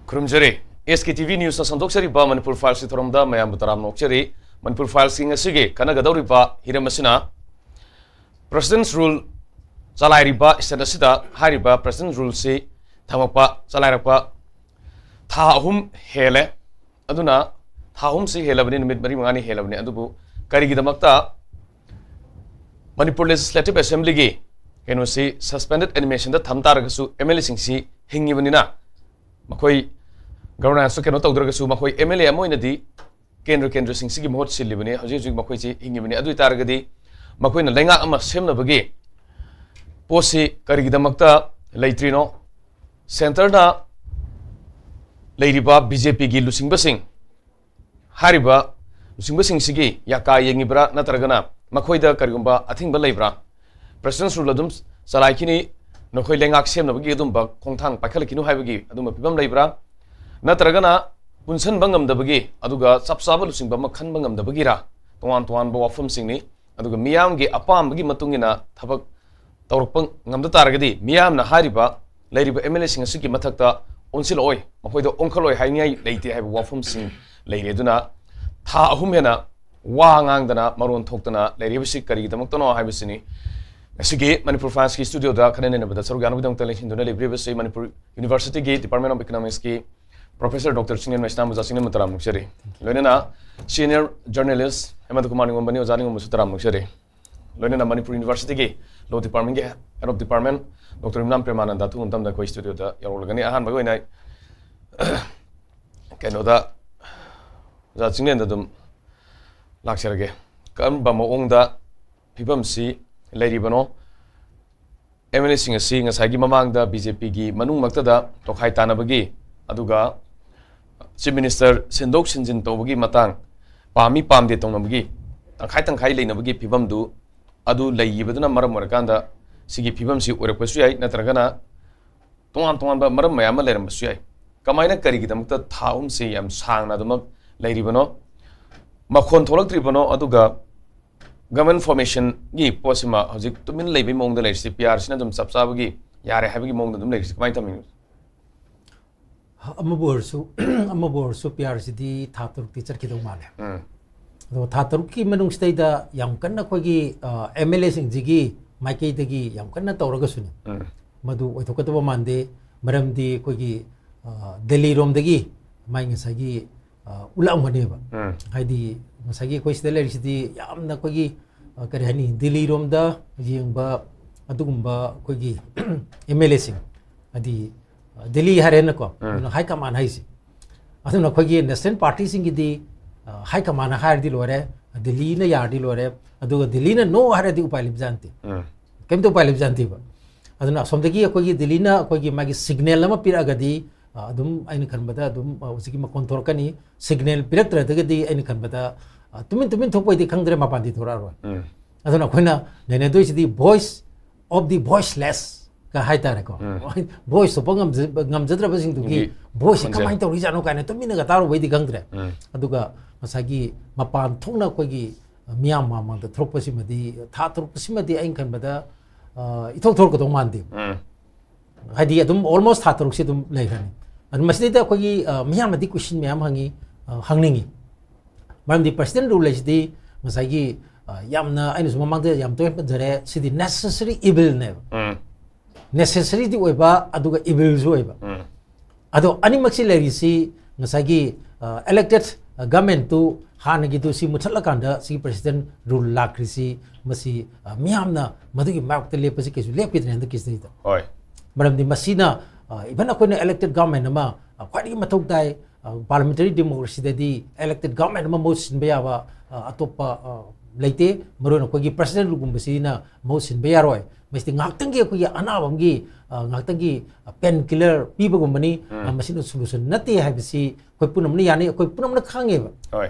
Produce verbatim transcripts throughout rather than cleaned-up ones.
ꯈꯨꯔꯨꯝꯖꯔꯤ꯫ ꯑꯦꯁ ꯀꯦ T V ꯅ꯭ꯌꯨꯁꯅ ꯁꯟꯗꯣꯛꯆꯔꯤꯕ Manipur ꯐꯥꯏꯜꯁꯀꯤ ꯊꯧꯔꯝꯗ ꯃꯌꯥꯝꯕꯨ ꯇꯔꯥꯝꯅ ꯑꯣꯛꯆꯔꯤ꯫ ꯃꯅꯤꯄꯨꯔ ꯐꯥꯏꯜꯁꯀꯤ ꯉꯁꯤꯒꯤ ꯈꯟꯅꯒꯗꯧꯔꯤꯕ ꯍꯤꯔꯝ ꯑꯁꯤꯅ ꯄ꯭ꯔꯁꯤꯗꯦꯟꯠꯁ ꯔꯨꯜ ꯆꯂꯥꯏꯔꯤꯕ ꯁ꯭ꯇꯦꯠ ꯑꯁꯤꯗ ꯍꯥꯏꯔꯤꯕ ꯄ꯭ꯔꯁꯤꯗꯦꯟꯠꯁ ꯔꯨꯜꯁꯤ ꯊꯝꯃꯛꯄ, ꯆꯂꯥꯏꯔꯛꯄ ꯊꯥ ꯑꯍꯨꯝ ꯍꯦꯜꯂꯦ꯫ ꯑꯗꯨꯅ ꯊꯥ ꯑꯍꯨꯝꯁꯤ ꯍꯦꯜꯂꯕꯅꯤ, ꯅꯨꯃꯤꯠ ꯃꯔꯤ ꯃꯉꯥꯅꯤ ꯍꯦꯜꯂꯕꯅꯤ꯫ ꯑꯗꯨꯕꯨ ꯀꯔꯤꯒꯤꯗꯃꯛꯇ ꯃꯅꯤꯄꯨꯔ ꯂꯦꯖꯤꯁꯂꯦꯇꯤꯚ ꯑꯦꯁꯦꯝꯕ꯭ꯂꯤꯒꯤ ꯀꯩꯅꯣꯁꯤ ꯁꯁꯄꯦꯟꯗꯦꯗ ꯑꯦꯅꯤꯃꯦꯁꯟꯗ ꯊꯝ ꯇꯥꯔꯒꯁꯨ ꯑꯦꯝ ꯑꯦꯜ ꯑꯦꯁꯤꯡꯁꯤ ꯍꯤꯡꯉꯤꯕꯅꯤꯅ, ꯃꯈꯣꯏ ꯒꯚꯔꯅꯦꯟꯁꯇ ꯀꯩꯅꯣ ꯇꯧꯗ꯭ꯔꯒꯁꯨ ꯃꯈꯣꯏ ꯑꯦꯝ ꯑꯦꯜ ꯑꯦ ꯑꯃ ꯑꯣꯏꯅꯗꯤ ꯀꯦꯟꯗ꯭ꯔ ꯀꯦꯟꯗ꯭ꯔꯁꯤꯡꯁꯤꯒꯤ ꯃꯍꯨꯠ ꯁꯤꯜꯂꯤꯕꯅꯤ꯫ ꯍꯧꯖꯤꯛ ꯍꯧꯖꯤꯛ ꯃꯈꯣꯏꯁꯤ ꯍꯤꯡꯉꯤꯕꯅꯤ꯫ ꯑꯗꯨ ꯑꯣꯏꯇꯥꯔꯒꯗꯤ ꯃꯈꯣꯏꯅ ꯂꯩꯉꯥꯛ ꯑꯃ ꯁꯦꯝꯅꯕꯒꯤ ꯄꯣꯠꯁꯤ ꯀꯔꯤꯒꯤꯗꯃꯛꯇ ꯂꯩꯇ꯭ꯔꯤꯅꯣ? ꯁꯦꯟꯇꯔꯅ ꯂꯩꯔꯤꯕ ꯕꯤ ꯖꯦ ꯄꯤꯒꯤ ꯂꯨꯆꯤꯡꯕꯁꯤꯡ, ꯍꯥꯏꯔꯤꯕ ꯂꯨꯆꯤꯡꯕꯁꯤꯡꯁꯤꯒꯤ ꯌꯥꯀꯥ ꯌꯦꯡꯉꯤꯕ꯭ꯔꯥ, ꯅꯠꯇ꯭ꯔꯒꯅ ꯃꯈꯣꯏꯗ ꯀꯔꯤꯒꯨꯝꯕ ꯑꯊꯤꯡꯕ ꯂꯩꯕ꯭ꯔꯥ? ꯄ꯭ꯔꯁꯤꯗꯦꯟꯠꯁ ꯔꯨꯜ ꯑꯗꯨꯝ ꯆꯂꯥꯏꯈꯤꯅꯤ, ꯅꯈꯣꯏ ꯂꯩꯉꯥꯛ ꯁꯦꯝꯅꯕꯒꯤ ꯑꯗꯨꯝꯕ ꯈꯣꯡꯊꯥꯡ ꯄꯥꯏꯈꯠꯂꯛꯈꯤꯅꯨ ꯍꯥꯏꯕꯒꯤ ꯑꯗꯨꯝꯕ ꯐꯤꯕꯝ ꯂꯩꯕ꯭ꯔꯥ? ꯅꯠꯇ꯭ꯔꯒꯅ ꯄꯨꯟꯁꯤꯟꯕ ꯉꯝꯗꯕꯒꯤ, ꯑꯗꯨꯒ ꯆꯞ ꯆꯥꯕ ꯂꯨꯆꯤꯡꯕ ꯑꯃ ꯈꯟꯕ ꯉꯝꯗꯕꯒꯤꯔꯥ? ꯇꯣꯉꯥꯟ ꯇꯣꯉꯥꯟꯕ ꯋꯥꯐꯝꯁꯤꯡꯅꯤ꯫ ꯑꯗꯨꯒ ꯃꯤꯌꯥꯝꯒꯤ ꯑꯄꯥꯝꯕꯒꯤ ꯃꯇꯨꯡ ꯏꯟꯅ ꯊꯕꯛ ꯇꯧꯔꯛꯄ ꯉꯝꯗ ꯇꯥꯔꯒꯗꯤ, ꯃꯤꯌꯥꯝꯅ ꯍꯥꯏꯔꯤꯕ ꯂꯩꯔꯤꯕ ꯑꯦꯝ ꯑꯦꯜ ꯑꯦꯁꯤꯡ ꯑꯁꯤꯒꯤ ꯃꯊꯛꯇ ꯑꯣꯟꯁꯤꯜꯂꯛꯑꯣꯏ, ꯃꯈꯣꯏꯗ ꯑꯣꯟꯈꯠꯂꯣꯏ ꯍꯥꯏꯅꯤꯡꯉꯥꯏ ꯂꯩꯇꯦ ꯍꯥꯏꯕ ꯋꯥꯐꯝꯁꯤꯡ ꯂꯩꯔꯤ꯫ ꯑꯗꯨꯅ ꯊꯥ ꯑꯍꯨꯝ ꯍꯦꯟꯅ ꯋꯥ ꯉꯥꯡꯗꯅ, ꯃꯔꯣꯟ ꯊꯣꯛꯇꯅ ꯂꯩꯔꯤꯕꯁꯤ ꯀꯔꯤꯒꯤꯗꯃꯛꯇꯅꯣ ꯍꯥꯏꯕꯁꯤꯅꯤ꯫ ꯉꯁꯤꯒꯤ ꯃꯅꯤꯄꯨꯔ ꯐꯥꯏꯜꯁꯀꯤ ꯁ꯭ꯇꯨꯗꯤꯑꯣꯗ ꯈꯟꯅ ꯅꯩꯅꯕꯗ ꯁꯔꯨꯛ ꯌꯥꯅꯕꯒꯤꯗꯃꯛꯇ ꯂꯦꯡꯁꯤꯟꯗꯨꯅ ꯂꯩꯕꯤꯔꯤꯕꯁꯤ ꯃꯅꯤꯄꯨꯔ ꯌꯨꯅꯤꯚꯔꯁꯤꯇꯤꯒꯤ ꯗꯤꯄꯥꯔꯠꯃꯦꯟ ꯑꯣꯐ ꯏꯀꯣꯅꯣꯃꯤꯛꯁꯀꯤ ꯄ꯭ꯔꯣꯐꯦꯁꯔ ꯗꯣꯛꯇꯔ ꯆꯤꯡꯂꯦꯟ ꯃꯩꯁꯅꯥꯝ, ꯑꯣꯖꯥ ꯆꯤꯡꯂꯦꯟꯕꯨ ꯇꯔꯥꯝꯅ ꯑꯣꯛꯆꯔꯤ꯫ ꯂꯣꯏꯅꯅ ꯁꯤꯅꯤꯌꯔ ꯖꯔꯅꯦꯂꯤꯁ ꯍꯦꯃꯟꯇ ꯀꯨꯃꯥꯔ ꯅꯤꯉꯣꯝꯕꯅꯤ, ꯑꯣꯖꯥ ꯅꯤꯉꯣꯝꯕꯁꯨ ꯇꯔꯥꯝꯅ ꯑꯣꯛꯆꯔꯤ꯫ ꯂꯣꯏꯅꯅ ꯃꯅꯤꯄꯨꯔ ꯌꯨꯅꯤꯚꯔꯁꯤꯇꯤꯒꯤ ꯂꯣ ꯗꯤꯄꯥꯔꯠꯃꯦꯟꯒꯤ head of department doctor Imlam Premananda ꯑꯊꯨꯕ ꯃꯇꯝꯗ ꯑꯩꯈꯣꯏ ꯁ꯭ꯇꯨꯗꯤꯑꯣꯗ ꯌꯧꯔꯛꯂꯒꯅꯤ꯫ ꯑꯍꯥꯟꯕꯒꯤ ꯑꯣꯏꯅ ꯀꯩꯅꯣꯗ, ꯑꯣꯖꯥ ꯆꯤꯡꯂꯦꯟꯗ ꯑꯗꯨꯝ ꯂꯥꯛꯆꯔꯒꯦ꯫ ꯀꯔꯝꯕ ꯃꯑꯣꯡꯗ ꯐꯤꯕꯝꯁꯤ ꯂꯩꯔꯤꯕꯅꯣ? ꯑꯦꯝ ꯑꯦꯜ ꯑꯦꯁꯤꯡ ꯑꯁꯤ ꯉꯁꯥꯏꯒꯤ ꯃꯃꯥꯡꯗ ꯕꯤ ꯖꯦ ꯄꯤꯒꯤ ꯃꯅꯨꯡꯃꯛꯇꯗ ꯇꯣꯈꯥꯏ ꯇꯥꯅꯕꯒꯤ, ꯑꯗꯨꯒ ꯆꯤꯐ ꯃꯤꯅꯤꯁꯇꯔ ꯁꯤꯟꯗꯣꯛ ꯁꯤꯟꯖꯤꯟ ꯇꯧꯕꯒꯤ ꯃꯇꯥꯡ, ꯄꯥꯝꯃꯤ ꯄꯥꯝꯗꯦ ꯇꯧꯅꯕꯒꯤ, ꯇꯪꯈꯥꯏ ꯇꯪꯈꯥꯏ ꯂꯩꯅꯕꯒꯤ ꯐꯤꯕꯝꯗꯨ, ꯑꯗꯨ ꯂꯩꯈꯤꯕꯗꯨꯅ ꯃꯔꯝ ꯑꯣꯏꯔꯀꯥꯟꯗ ꯁꯤꯒꯤ ꯐꯤꯕꯝꯁꯤ ꯑꯣꯏꯔꯛꯄꯁꯨ ꯌꯥꯏ, ꯅꯠꯇ꯭ꯔꯒꯅ ꯇꯣꯉꯥꯟ ꯇꯣꯉꯥꯟꯕ ꯃꯔꯝ ꯃꯌꯥꯝ ꯑꯃ ꯂꯩꯔꯝꯕꯁꯨ ꯌꯥꯏ꯫ ꯀꯃꯥꯏꯅ, ꯀꯔꯤꯒꯤꯗꯃꯛꯇ ꯊꯥ ꯑꯍꯨꯝꯁꯤ ꯌꯥꯝ ꯁꯥꯡꯅ ꯑꯗꯨꯃꯛ ꯂꯩꯔꯤꯕꯅꯣ, ꯃꯈꯣꯟ ꯊꯣꯛꯂꯛꯇ꯭ꯔꯤꯕꯅꯣ, ꯑꯗꯨꯒ ꯒꯚꯔꯟꯃꯦꯟꯠ ꯐꯣꯔꯃꯦꯁꯟꯒꯤ ꯄꯣꯠꯁꯤꯃ ꯍꯧꯖꯤꯛ ꯇꯨꯃꯤꯟ ꯂꯩꯕꯒꯤ ꯃꯑꯣꯡꯗ ꯂꯩꯔꯤꯁꯤ, ꯄꯤ ꯑꯥꯔꯁꯤꯅ ꯑꯗꯨꯝ ꯆꯞ ꯆꯥꯕꯒꯤ ꯌꯥꯔꯦ ꯍꯥꯏꯕꯒꯤ ꯃꯑꯣꯡꯗ ꯑꯗꯨꯝ ꯂꯩꯔꯤꯁꯤ ꯀꯃꯥꯏꯅ ꯇꯧꯃꯤꯅꯣ? ꯑꯃꯕꯨ ꯑꯣꯏꯔꯁꯨ ꯑꯃꯕꯨ ꯑꯣꯏꯔꯁꯨ ꯄꯤ ꯑꯥꯔꯁꯤꯗꯤ ꯊꯥ ꯇꯔꯨꯛꯇꯤ ꯆꯠꯈꯤꯗꯧ ꯃꯥꯜꯂꯦ꯫ ꯎꯝ. ꯑꯗꯣ ꯊꯥ ꯇꯔꯨꯛꯀꯤ ꯃꯅꯨꯡꯁꯤꯗꯩꯗ ꯌꯥꯝ ꯀꯟꯅ ꯑꯩꯈꯣꯏꯒꯤ ꯑꯦꯝ ꯑꯦꯜ ꯑꯦꯁꯤꯡꯁꯤꯒꯤ ꯃꯥꯏꯀꯩꯗꯒꯤ ꯌꯥꯝ ꯀꯟꯅ ꯇꯧꯔꯒꯁꯨꯅꯦ, ꯎꯝ. ꯃꯗꯨ ꯑꯣꯏꯊꯣꯛꯀꯗꯕ ꯃꯥꯟꯗꯦ꯫ ꯃꯔꯝꯗꯤ ꯑꯩꯈꯣꯏꯒꯤ ꯑ, ꯗꯦꯜꯂꯤꯔꯣꯝꯗꯒꯤ ꯃꯥꯏ ꯉꯁꯥꯏꯒꯤ ꯑ, ꯎꯠꯂꯛꯑꯝꯒꯅꯦꯕ꯫ ꯎꯝ. ꯍꯥꯏꯗꯤ ꯉꯁꯥꯏꯒꯤ ꯑꯩꯈꯣꯏ ꯁꯤꯗ ꯂꯩꯔꯤꯁꯤꯗꯤ ꯌꯥꯝꯅ ꯑꯩꯈꯣꯏꯒꯤ ꯑ, ꯀꯔꯤ ꯍꯥꯏꯅꯤ, ꯗꯦꯜꯂꯤꯔꯣꯝꯗ ꯌꯦꯡꯕ ꯑꯗꯨꯒꯨꯝꯕ ꯑꯩꯈꯣꯏꯒꯤ ꯑꯦꯝ ꯑꯦꯜ ꯑꯦꯁꯤꯡ, ꯍꯥꯏꯗꯤ ꯑ, ꯗꯦꯜꯂꯤ ꯍꯥꯏꯔꯦꯅꯀꯣ, ꯎꯝ. ꯑꯗꯨꯅ ꯍꯥꯏ ꯀꯃꯥꯟ ꯍꯥꯏꯁꯦ꯫ ꯑꯗꯨꯅ ꯑꯩꯈꯣꯏꯒꯤ ꯅꯦꯁꯅꯦꯜ ꯄꯥꯔꯇꯤꯁꯤꯡꯒꯤꯗꯤ ꯑ, ꯍꯥꯏ ꯀꯃꯥꯟꯅ ꯍꯥꯏꯔꯗꯤ ꯂꯣꯏꯔꯦ, ꯗꯦꯜꯂꯤꯅ ꯌꯥꯔꯗꯤ ꯂꯣꯏꯔꯦ, ꯑꯗꯨꯒ ꯗꯦꯜꯂꯤꯅ ꯅꯣ ꯍꯥꯏꯔꯗꯤ ꯎꯄꯥꯏ ꯂꯩꯕꯖꯥꯠ ꯅꯠꯇꯦ꯫ ꯎꯝ. ꯀꯩꯝꯇ ꯎꯄꯥꯏ ꯂꯩꯕꯖꯥꯠ ꯅꯠꯇꯦꯕ꯫ ꯑꯗꯨꯅ ꯑꯁꯣꯝꯗꯒꯤ ꯑꯩꯈꯣꯏꯒꯤ ꯗꯦꯜꯂꯤꯅ ꯑꯩꯈꯣꯏꯒꯤ ꯃꯥꯒꯤ ꯁꯤꯒꯅꯦꯜ ꯑꯃ ꯄꯤꯔꯛꯑꯒꯗꯤ ꯑ, ꯑꯗꯨꯝ ꯑꯩꯅ ꯈꯟꯕꯗ ꯑꯗꯨꯝ ꯑ, ꯍꯧꯖꯤꯛꯀꯤ ꯃꯈꯣꯟ ꯊꯣꯔꯛꯀꯅꯤ꯫ ꯁꯤꯒꯅꯦꯜ ꯄꯤꯔꯛꯇ꯭ꯔꯒꯗꯤ ꯑꯩꯅ ꯈꯟꯕꯗ ꯑ, ꯇꯨꯃꯤꯟ ꯇꯨꯃꯤꯟ ꯊꯣꯛꯄꯩꯗꯤ ꯈꯪꯗ꯭ꯔꯦ, ꯃꯄꯥꯟꯗꯤ ꯊꯣꯔꯛꯑꯔꯣꯏ꯫ ꯎꯝ. ꯑꯗꯨꯅ ꯑꯩꯈꯣꯏꯅ ꯅꯩꯅꯗꯣꯏꯁꯤꯗꯤ voice of the voiceless ꯀ ꯍꯥꯏꯇꯥꯔꯦꯀꯣ꯫ ꯎꯝ. Voice ꯊꯣꯛꯄ ꯉꯝꯖ-, ꯉꯝꯖꯗ꯭ꯔꯕꯁꯤꯡꯗꯨꯒꯤ ꯒꯤ voiceꯁꯦ ꯈꯣꯟꯖꯦꯜ. ꯀꯃꯥꯏꯅ ꯇꯧꯔꯤꯖꯥꯠꯅꯣ ꯀꯥꯏꯅ ꯇꯨꯃꯤꯟꯅꯒ ꯇꯥꯔꯨꯕꯩꯗꯤ ꯈꯪꯗ꯭ꯔꯦ꯫ ꯎꯝ. ꯑꯗꯨꯒ ꯉꯁꯥꯏꯒꯤ ꯃꯄꯥꯟ ꯊꯣꯛꯅ ꯑꯩꯈꯣꯏꯒꯤ ꯃꯤꯌꯥꯝ ꯃꯃꯥꯡꯗ ꯊꯣꯛꯂꯛꯄꯁꯤꯃꯗꯤ, ꯊꯥ ꯇꯔꯨꯛꯁꯤꯃꯗꯤ ꯑꯩꯅ ꯈꯟꯕꯗ ꯑ, ꯏꯊꯣꯛ ꯊꯣꯛꯂꯛꯀꯗꯧ ꯃꯥꯟꯗꯦ꯫ ꯎꯝ. ꯍꯥꯏꯗꯤ ꯑꯗꯨꯝ almost ꯊꯥ ꯇꯔꯨꯛꯁꯦ ꯑꯗꯨꯝ ꯂꯩꯈ꯭ꯔꯅꯤ꯫ ꯑꯗꯨ ꯃꯁꯤꯗꯩꯗ ꯑꯩꯈꯣꯏꯒꯤ ꯑ, ꯃꯤꯌꯥꯝꯅꯗꯤ question ꯃꯌꯥꯝ ꯍꯪꯉꯤ, ꯑ, ꯍꯪꯅꯤꯡꯉꯤ꯫ ꯃꯔꯝꯗꯤ president rule ꯍꯥꯏꯁꯤꯗꯤ ꯉꯁꯥꯏꯒꯤ ꯑ, ꯌꯥꯝꯅ ꯑꯩꯅꯁꯨ ꯃꯃꯥꯡꯗ ꯌꯥꯝ ꯇꯣꯏꯅ ꯄꯟꯖꯔꯦ, ꯁꯤꯗꯤ necessary evilꯅꯦꯕ꯫ ꯎꯝ. Necessaryꯗꯤ ꯑꯣꯏꯕ ꯑꯗꯨꯒ evilꯁꯨ ꯑꯣꯏꯕ꯫ ꯎꯝ. ꯑꯗꯣ ꯑꯅꯤꯃꯛꯁꯤ ꯂꯩꯔꯤꯁꯤ ꯉꯁꯥꯏꯒꯤ ꯑ, elected governmentꯇꯨ ꯍꯥꯟꯅꯒꯤꯗꯨ ꯁꯤ ꯃꯨꯠꯊꯠꯂꯀꯥꯟꯗ ꯁꯤꯒꯤ president rule ꯂꯥꯛꯈ꯭ꯔꯤꯁꯤ, ꯃꯁꯤ ꯑ, ꯃꯤꯌꯥꯝꯅ ꯃꯗꯨꯒꯤ ꯃꯥꯌꯣꯛꯇ ꯂꯦꯞꯄꯁꯤ ꯀꯩꯁꯨ ꯂꯦꯞꯈꯤꯗ꯭ꯔꯦ ꯍꯟꯗꯛꯀꯤꯁꯤꯗꯩꯗ꯫ ꯍꯣꯏ. ꯃꯔꯝꯗꯤ ꯃꯁꯤꯅ ꯑ, even ꯑꯩꯈꯣꯏꯅ elected government ꯑꯃ ꯑ, ꯈ꯭ꯋꯥꯏꯗꯒꯤ ꯃꯊꯧ ꯇꯥꯏ꯫ ꯑ, parliamentary democracyꯗꯗꯤ elected government ꯑꯃ ꯃꯍꯨꯠ ꯁꯤꯟꯕ ꯌꯥꯕ ꯑ, ꯑꯇꯣꯞꯄ ꯑ, ꯂꯩꯇꯦ꯫ ꯃꯔꯨꯑꯣꯏꯅ ꯑꯩꯈꯣꯏꯒꯤ president ruleꯒꯨꯝꯕꯁꯤꯅ ꯃꯍꯨꯠ ꯁꯤꯟꯕ ꯌꯥꯔꯣꯏ꯫ ꯃꯁꯤꯗꯤ ꯉꯥꯏꯍꯥꯛꯇꯪꯒꯤ ꯑꯩꯈꯣꯏꯒꯤ ꯑꯅꯥꯕ ꯑꯃꯒꯤ ꯑ, ꯉꯥꯏꯍꯥꯛꯇꯪꯒꯤ ꯄꯦꯟ ꯀꯤꯂꯔ ꯄꯤꯕꯒꯨꯝꯕꯅꯤ꯫ ꯎꯝ. ꯑ, ꯃꯁꯤꯅ solution ꯅꯠꯇꯦ ꯍꯥꯏꯕꯁꯤ ꯑꯩꯈꯣꯏ ꯄꯨꯝꯅꯃꯛꯅ ꯌꯥꯅꯤ, ꯑꯩꯈꯣꯏ ꯄꯨꯝꯅꯃꯛꯅ ꯈꯪꯉꯦꯕ꯫ ꯍꯣꯏ.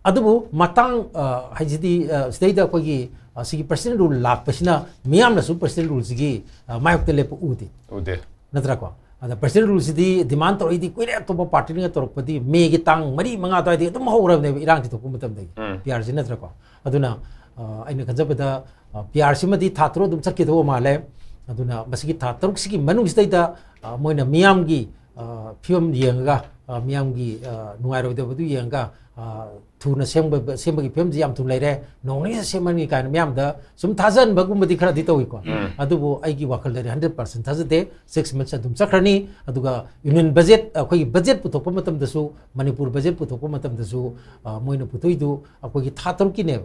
ꯑꯗꯨꯕꯨ ꯃꯇꯥꯡ ꯑ, ꯍꯥꯏꯁꯤꯗꯤ ꯑ, ꯁꯤꯗꯩꯗ ꯑꯩꯈꯣꯏꯒꯤ ꯑ, ꯁꯤꯒꯤ president rule ꯂꯥꯛꯄꯁꯤꯅ ꯃꯤꯌꯥꯝꯅꯁꯨ president ruleꯁꯤꯒꯤ ꯑ, ꯃꯥꯌꯣꯛꯇ ꯂꯦꯞꯄ ꯎꯗꯦ꯫ ꯎꯗꯦ. ꯅꯠꯇ꯭ꯔꯀꯣ? ꯑꯗ president ruleꯁꯤꯗꯤ demand ꯇꯧꯔꯛꯏꯗꯤ ꯀꯨꯏꯔꯦ, ꯑꯇꯣꯞꯄ partyꯅ ꯇꯧꯔꯛꯄꯗꯤ ꯃꯦꯒꯤ ꯇꯥꯡ ꯃꯔꯤ ꯃꯉꯥ ꯑꯗꯨꯋꯥꯏꯗꯒꯤ ꯑꯗꯨꯝ ꯍꯧꯔꯕꯅꯦꯕ ꯏꯔꯥꯡꯁꯤ ꯊꯣꯛꯄ ꯃꯇꯝꯗꯒꯤ꯫ ꯎꯝ. ꯄꯤ ꯑꯥꯔꯁꯤ ꯅꯠꯇ꯭ꯔꯀꯣ? ꯑꯗꯨꯅ ꯑ, ꯑꯩꯅ ꯈꯟꯖꯕꯗ ꯄꯤ ꯑꯥꯔꯁꯤꯃꯗꯤ ꯊꯥ ꯇꯔꯨꯛ ꯑꯗꯨꯝ ꯆꯠꯈꯤꯗꯧꯕ ꯃꯥꯜꯂꯦ꯫ ꯑꯗꯨꯅ ꯃꯁꯤꯒꯤ ꯊꯥ ꯇꯔꯨꯛꯁꯤꯒꯤ ꯃꯅꯨꯡꯁꯤꯗꯩꯗ ꯑ, ꯃꯣꯏꯅ ꯃꯤꯌꯥꯝꯒꯤ ꯑ, ꯐꯤꯕꯝ ꯌꯦꯡꯉꯒ, ꯑ, ꯃꯤꯌꯥꯝꯒꯤ, ꯑ, ꯅꯨꯡꯉꯥꯏꯔꯣꯏꯗꯕꯗꯨ ꯌꯦꯡꯉꯒ, ꯑ, ꯊꯨꯅ ꯁꯦꯝꯕ-, ꯁꯦꯝꯕꯒꯤ ꯐꯤꯕꯝꯁꯤ ꯌꯥꯝ ꯊꯨꯅ ꯂꯩꯔꯦ, ꯅꯣꯡ ꯅꯤꯅꯤꯗ ꯁꯦꯝꯃꯅꯤ ꯀꯥꯏꯅ ꯃꯤꯌꯥꯝꯗ ꯁꯨꯝ ꯊꯥꯖꯍꯟꯕꯒꯨꯝꯕꯗꯤ ꯈꯔꯗꯤ ꯇꯧꯏꯀꯣ꯫ ꯎꯝ꯫ ꯑꯗꯨꯕꯨ ꯑꯩꯒꯤ ꯋꯥꯈꯜꯗꯗꯤ hundred percent ꯊꯥꯖꯗꯦ꯫ Six months ꯑꯗꯨꯝ ꯆꯠꯈ꯭ꯔꯅꯤ꯫ ꯑꯗꯨꯒ union budget, ꯑꯩꯈꯣꯏꯒꯤ budget ꯄꯨꯊꯣꯛꯄ ꯃꯇꯝꯗꯁꯨ, ꯃꯅꯤꯄꯨꯔ budget ꯄꯨꯊꯣꯛꯄ ꯃꯇꯝꯗꯁꯨ, ꯑ, ꯃꯣꯏꯅ ꯄꯨꯊꯣꯛꯏꯗꯨ ꯑꯩꯈꯣꯏꯒꯤ ꯊꯥ ꯇꯔꯨꯛꯀꯤꯅꯦꯕ,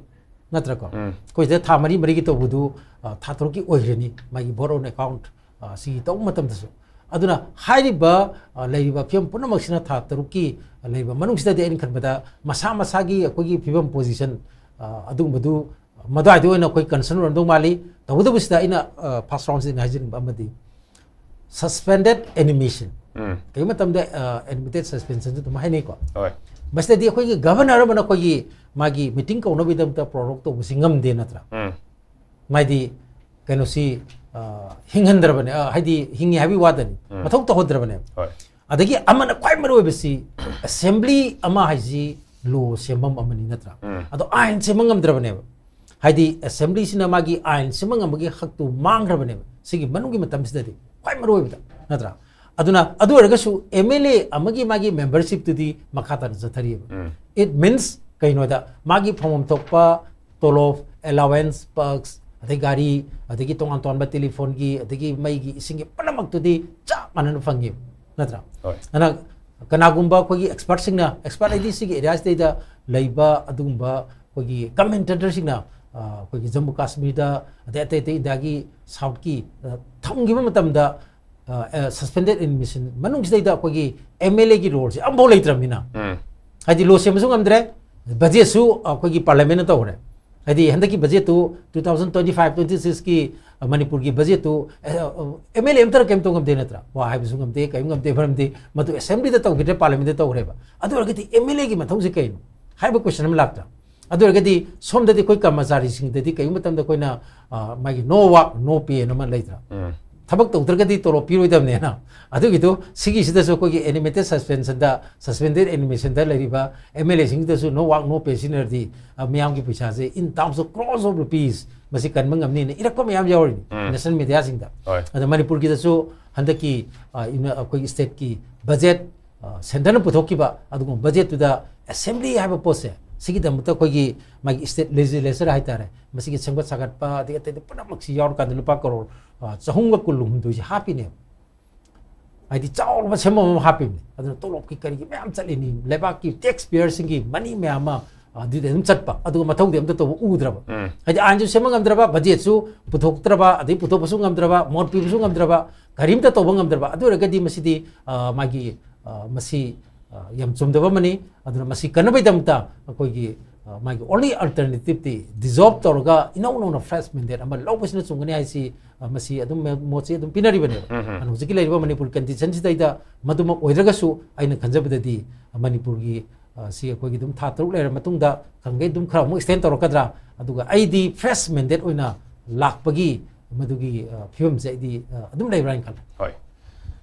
ꯅꯠꯇ꯭ꯔꯀꯣ? ꯎꯝ꯫ ꯑꯩꯈꯣꯏ ꯁꯤꯗ ꯊꯥ ꯃꯔꯤ ꯃꯔꯤꯒꯤ ꯇꯧꯕꯗꯨ, ꯑ, ꯊꯥ ꯇꯔꯨꯛꯀꯤ ꯑꯣꯏꯈ꯭ꯔꯅꯤ, ꯃꯥꯒꯤ vote on account, ꯑ, ꯁꯤ ꯇꯧꯕ ꯃꯇꯝꯗꯁꯨ꯫ ꯑꯗꯨꯅ ꯍꯥꯏꯔꯤꯕ, ꯑ, ꯂꯩꯔꯤꯕ ꯐꯤꯕꯝ ꯄꯨꯝꯅꯃꯛꯁꯤꯅ ꯊꯥ ꯇꯔꯨꯛꯀꯤ ꯂꯩꯕ ꯃꯅꯨꯡꯁꯤꯗꯗꯤ ꯑꯩꯅ ꯈꯟꯕꯗ ꯃꯁꯥ ꯃꯁꯥꯒꯤ ꯑꯩꯈꯣꯏꯒꯤ ꯐꯤꯕꯝ position, ꯑ, ꯑꯗꯨꯒꯨꯝꯕꯗꯨ ꯃꯗꯨꯋꯥꯏꯗ ꯑꯣꯏꯅ ꯑꯩꯈꯣꯏ concern ꯑꯣꯏꯔꯝꯗꯧ ꯃꯥꯜꯂꯤ꯫ ꯇꯧꯕꯇꯕꯨ ꯁꯤꯗ ꯑꯩꯅ, ꯑ, first round ꯁꯤꯗ ꯑꯩꯅ ꯍꯥꯏꯖꯅꯤꯡꯕ ꯑꯃꯗꯤ suspended animation꯫ ꯎꯝ꯫ ꯀꯔꯤꯒꯨꯝꯕ ꯃꯇꯝꯗ, ꯑ, animated suspension ꯑꯗꯨꯝ ꯍꯥꯏꯅꯩꯀꯣ꯫ ꯍꯣꯏ꯫ ꯃꯁꯤꯗꯗꯤ ꯑꯩꯈꯣꯏꯒꯤ governor ꯑꯃꯅ ꯑꯩꯈꯣꯏꯒꯤ ꯃꯥꯒꯤ meeting ꯀꯧꯅꯕꯒꯤꯗꯃꯛꯇ prorogue ꯇꯧꯕꯁꯤ ꯉꯝꯗꯦ ꯅꯠꯇ꯭ꯔꯥ? ꯎꯝ꯫ ꯃꯥꯗꯤ ꯀꯩꯅꯣꯁꯤ, ꯑ, ꯍꯤꯡꯍꯟꯗ꯭ꯔꯕꯅꯦ, ꯑ, ꯍꯥꯏꯗꯤ ꯍꯤꯡꯉꯤ ꯍꯥꯏꯕꯒꯤ ꯋꯥꯗꯅꯤ, ꯎꯝ꯫ ꯃꯊꯧ ꯇꯧꯍꯟꯗ꯭ꯔꯕꯅꯦꯕ꯫ ꯍꯣꯏ꯫ ꯑꯗꯒꯤ ꯑꯃꯅ ꯈ꯭ꯋꯥꯏ ꯃꯔꯨ ꯑꯣꯏꯕꯁꯤ, assembly ꯑꯃ ꯍꯥꯏꯁꯤ law ꯁꯦꯝꯐꯝ ꯑꯃꯅꯤ ꯅꯠꯇ꯭ꯔꯥ? ꯎꯝ꯫ ꯑꯗꯣ ꯑꯥꯏꯟ ꯁꯦꯝꯕ ꯉꯝꯗ꯭ꯔꯕꯅꯦꯕ꯫ ꯍꯥꯏꯗꯤ assembly ꯁꯤꯅ ꯃꯥꯒꯤ ꯑꯥꯏꯟ ꯁꯦꯝꯕ ꯉꯝꯕꯒꯤ ꯍꯛꯇꯨ ꯃꯥꯡꯈ꯭ꯔꯕꯅꯦꯕ ꯁꯤꯒꯤ ꯃꯅꯨꯡꯒꯤ ꯃꯇꯝꯁꯤꯗꯗꯤ, ꯈ꯭ꯋꯥꯏ ꯃꯔꯨ ꯑꯣꯏꯕꯗ, ꯅꯠꯇ꯭ꯔꯥ? ꯑꯗꯨꯅ ꯑꯗꯨ ꯑꯣꯏꯔꯒꯁꯨ M L A ꯑꯃꯒꯤ ꯃꯥꯒꯤ membership ꯇꯨꯗꯤ ꯃꯈꯥ ꯇꯥꯅ ꯆꯠꯊꯔꯤꯑꯕ꯫ ꯎꯝ꯫ It means ꯀꯩꯅꯣꯗ ꯃꯥꯒꯤ ꯐꯪꯐꯝ ꯊꯣꯛꯄ ꯇꯣꯂꯣꯞ, allowance, perks, ꯑꯗꯩ ꯒꯥꯔꯤ, ꯑꯗꯒꯤ ꯇꯣꯉꯥꯟ ꯇꯣꯉꯥꯟꯕ telephone ꯒꯤ, ꯑꯗꯒꯤ ꯃꯩꯒꯤ, ꯏꯁꯤꯡꯒꯤ ꯄꯨꯝꯅꯃꯛꯇꯨꯗꯤ ꯆꯞ ꯃꯥꯟꯅꯅ ꯐꯪꯉꯦꯕ, ꯅꯠꯇ꯭ꯔꯥ? ꯍꯣꯏ꯫ ꯑꯗꯨꯅ ꯀꯅꯥꯒꯨꯝꯕ ꯑꯩꯈꯣꯏꯒꯤ expert ꯁꯤꯡꯅ, expert ꯍꯥꯏꯗꯤ ꯁꯤꯒꯤ area ꯁꯤꯗꯩꯗ ꯂꯩꯕ ꯑꯗꯨꯒꯨꯝꯕ ꯑꯩꯈꯣꯏꯒꯤ commentator ꯁꯤꯡꯅ, ꯑ, ꯑꯩꯈꯣꯏꯒꯤ ꯖꯝꯃꯨ ꯀꯥꯁꯃꯤꯔꯗ, ꯑꯗꯩ ꯑꯇꯩ ꯑꯇꯩ ꯏꯟꯗꯤꯌꯥꯒꯤ south ꯀꯤ, ꯑ, ꯊꯝꯈꯤꯕ ꯃꯇꯝꯗ, ꯑ, ꯑ, suspended animation ꯃꯅꯨꯡꯁꯤꯗꯩꯗ ꯑꯩꯈꯣꯏꯒꯤ M L A ꯒꯤ role ꯁꯦ ꯑꯃꯐꯥꯎ ꯂꯩꯇ꯭ꯔꯕꯅꯤꯅ, ꯎꯝ꯫ ꯍꯥꯏꯗꯤ law ꯁꯦꯝꯕꯁꯨ ꯉꯝꯗ꯭ꯔꯦ, budget ꯁꯨ ꯑꯩꯈꯣꯏꯒꯤ parliament ꯅ ꯇꯧꯈ꯭ꯔꯦ꯫ ꯍꯥꯏꯗꯤ ꯍꯟꯗꯛꯀꯤ budget two two thousand twenty five twenty six ꯀꯤ, ꯑ, ꯃꯅꯤꯄꯨꯔꯒꯤ budget ꯇꯨ, ꯑ, ꯑ, M L A ꯑꯃꯠꯇꯅ ꯀꯔꯤꯝ ꯇꯧ ꯉꯝꯗꯦ ꯅꯠꯇ꯭ꯔꯥ? ꯋꯥ ꯍꯥꯏꯕꯁꯨ ꯉꯝꯗꯦ, ꯀꯔꯤꯝ ꯉꯝꯗꯦ, ꯃꯔꯝꯗꯤ ꯃꯗꯨ assembly ꯗ ꯇꯧꯈꯤꯗ꯭ꯔꯦ, parliament ꯇ ꯇꯧꯈ꯭ꯔꯦꯕ꯫ ꯑꯗꯨ ꯑꯣꯏꯔꯒꯗꯤ M L A ꯒꯤ ꯃꯊꯧꯁꯦ ꯀꯩꯅꯣ ꯍꯥꯏꯕ question ꯑꯃ ꯂꯥꯛꯇ꯭ꯔꯥ? ꯑꯗꯨ ꯑꯣꯏꯔꯒꯗꯤ ꯁꯣꯝꯗꯗꯤ ꯑꯩꯈꯣꯏ ꯀꯔꯃꯆꯥꯔꯤꯁꯤꯡꯗꯗꯤ ꯀꯔꯤꯒꯨꯝꯕ ꯃꯇꯝꯗ ꯑꯩꯈꯣꯏꯅ, ꯑ, ꯃꯥꯒꯤ no work, no pay ꯑꯅ ꯑꯃ ꯂꯩꯇ꯭ꯔꯥ? ꯎꯝ꯫ ꯊꯕꯛ ꯇꯧꯗ꯭ꯔꯒꯗꯤ ꯇꯣꯂꯣꯞ ꯄꯤꯔꯣꯏꯗꯕꯅꯦꯅ꯫ ꯑꯗꯨꯒꯤꯗꯨ ꯁꯤꯒꯤꯁꯤꯗꯁꯨ ꯑꯩꯈꯣꯏꯒꯤ animated suspension ꯗ, suspended animation ꯗ ꯂꯩꯔꯤꯕ M L A ꯁꯤꯡꯗꯁꯨ no work, no pay ꯁꯤꯖꯤꯟꯅꯔꯗꯤ, ꯑ, ꯃꯤꯌꯥꯝꯒꯤ ꯄꯩꯁꯥꯁꯦ in terms of crores of rupees, ꯃꯁꯤ ꯀꯟꯕ ꯉꯝꯅꯤꯅ ꯏꯔꯛꯄ ꯃꯌꯥꯝ ꯌꯥꯎꯔꯤꯅꯤ, ꯎꯝ꯫ ꯅꯦꯁꯅꯦꯜ ꯃꯦꯗꯤꯌꯥꯁꯤꯡꯗ꯫ ꯍꯣꯏ꯫ ꯑꯗ ꯃꯅꯤꯄꯨꯔꯒꯤꯗꯁꯨ ꯍꯟꯗꯛꯀꯤ, ꯑ, ꯏꯃ-, ꯑꯩꯈꯣꯏꯒꯤ ꯁ꯭ꯇꯦꯠꯀꯤ ꯕꯖꯦꯠ, ꯑ, ꯁꯦꯟꯇꯔꯅ ꯄꯨꯊꯣꯛꯈꯤꯕ ꯑꯗꯨꯒꯨꯝꯕ ꯕꯖꯦꯠꯇꯨꯗ ꯑꯦꯁꯦꯝꯕ꯭ꯂꯤ ꯍꯥꯏꯕ ꯄꯣꯠꯁꯦ, ꯁꯤꯒꯤꯗꯃꯛꯇ ꯑꯩꯈꯣꯏꯒꯤ ꯃꯥꯒꯤ ꯁ꯭ꯇꯦꯠ ꯂꯦꯖꯤꯁꯂꯦꯆꯔ ꯍꯥꯏꯇꯥꯔꯦ, ꯃꯁꯤꯒꯤ ꯁꯦꯝꯒꯠ ꯁꯥꯒꯠꯄ ꯑꯗꯒꯤ ꯑꯇꯩ ꯑꯇꯩ ꯄꯨꯝꯅꯃꯛꯁꯤ ꯌꯥꯎꯔꯀꯥꯟꯗ ꯂꯨꯄꯥ ꯀꯔꯣꯔ, ꯑ, ꯆꯍꯨꯝꯒ ꯀꯨꯟꯍꯨꯝꯗꯣꯏꯁꯦ ꯍꯥꯞꯄꯤꯅꯦꯕ꯫ ꯍꯥꯏꯗꯤ ꯆꯥꯎꯔꯕ ꯁꯦꯝꯐꯝ ꯑꯃ ꯍꯥꯞꯄꯤꯕꯅꯤ꯫ ꯑꯗꯨꯅ ꯇꯣꯂꯣꯞꯀꯤ ꯀꯔꯤꯒꯤ ꯃꯌꯥꯝ ꯆꯠꯂꯤꯅꯤ, ꯂꯩꯕꯥꯛꯀꯤ ꯇꯦꯛꯁ ꯄꯦꯌꯔꯁꯤꯡꯒꯤ ꯃꯅꯤ ꯃꯌꯥꯝ ꯑꯃ, ꯑ, ꯑꯗꯨꯗꯤ ꯑꯗꯨꯝ ꯆꯠꯄ, ꯑꯗꯨꯒ ꯃꯊꯧꯗꯤ ꯑꯝꯇ ꯇꯧꯕ ꯎꯗ꯭ꯔꯕ꯫ ꯎꯝ꯫ ꯍꯥꯏꯗꯤ ꯑꯥꯏꯟꯁꯨ ꯁꯦꯝꯕ ꯉꯝꯗ꯭ꯔꯕ, ꯕꯖꯦꯠꯁꯨ ꯄꯨꯊꯣꯛꯇ꯭ꯔꯕ, ꯑꯗꯩ ꯄꯨꯊꯣꯛꯄꯁꯨ ꯉꯝꯗ꯭ꯔꯕ, ꯃꯣꯠ ꯄꯤꯕꯁꯨ ꯉꯝꯗ꯭ꯔꯕ, ꯀꯔꯤꯝꯇ ꯇꯧꯕ ꯉꯝꯗ꯭ꯔꯕ꯫ ꯑꯗꯨ ꯑꯣꯏꯔꯒꯗꯤ ꯃꯁꯤꯗꯤ, ꯑ, ꯃꯥꯒꯤ, ꯑ, ꯃꯁꯤ, ꯑ, ꯌꯥꯝ ꯆꯨꯝꯗꯕ ꯑꯃꯅꯤ꯫ ꯑꯗꯨꯅ ꯃꯁꯤ ꯀꯟꯅꯕꯒꯤꯗꯃꯛꯇ ꯑꯩꯈꯣꯏꯒꯤ, ꯑ, ꯃꯥꯒꯤ only alternative ꯇꯤ dissolve ꯇꯧꯔꯒ ꯏꯅꯧ ꯅꯧꯅ fresh mandate ꯑꯃ ꯂꯧꯕꯁꯤꯅ ꯆꯨꯝꯒꯅꯤ ꯍꯥꯏꯁꯤ, ꯑ, ꯃꯁꯤ ꯑꯗꯨꯝ ꯃ-, ꯃꯣꯠꯁꯤ ꯑꯗꯨꯝ ꯄꯤꯅꯔꯤꯕꯅꯦꯕ꯫ ꯎꯝ, ꯎꯝ꯫ ꯑꯗꯨꯅ ꯍꯧꯖꯤꯛꯀꯤ ꯂꯩꯔꯤꯕ ꯃꯅꯤꯄꯨꯔ condition ꯁꯤꯗꯩꯗ ꯃꯗꯨꯃꯛ ꯑꯣꯏꯗ꯭ꯔꯒꯁꯨ ꯑꯩꯅ ꯈꯟꯖꯕꯗꯗꯤ, ꯑ, ꯃꯅꯤꯄꯨꯔꯒꯤ, ꯑ, ꯁꯤ ꯑꯩꯈꯣꯏꯒꯤ ꯑꯗꯨꯝ ꯊꯥ ꯇꯔꯨꯛ ꯂꯩꯔ ꯃꯇꯨꯡꯗ ꯈꯪꯒꯩ ꯑꯗꯨꯝ ꯈꯔ ꯑꯃꯨꯛ extend ꯇꯧꯔꯛꯀꯗ꯭ꯔꯥ? ꯑꯗꯨꯒ ꯑꯩꯗꯤ fresh mandate ꯑꯣꯏꯅ ꯂꯥꯛꯄꯒꯤ ꯃꯗꯨꯒꯤ, ꯑ, ꯐꯤꯕꯝꯁꯦ ꯑꯩꯗꯤ, ꯑ, ꯑꯗꯨꯝ ꯂꯩꯕ꯭ꯔꯥ ꯍꯥꯏꯅ ꯈꯜꯂꯦ꯫ ꯍꯣꯏ꯫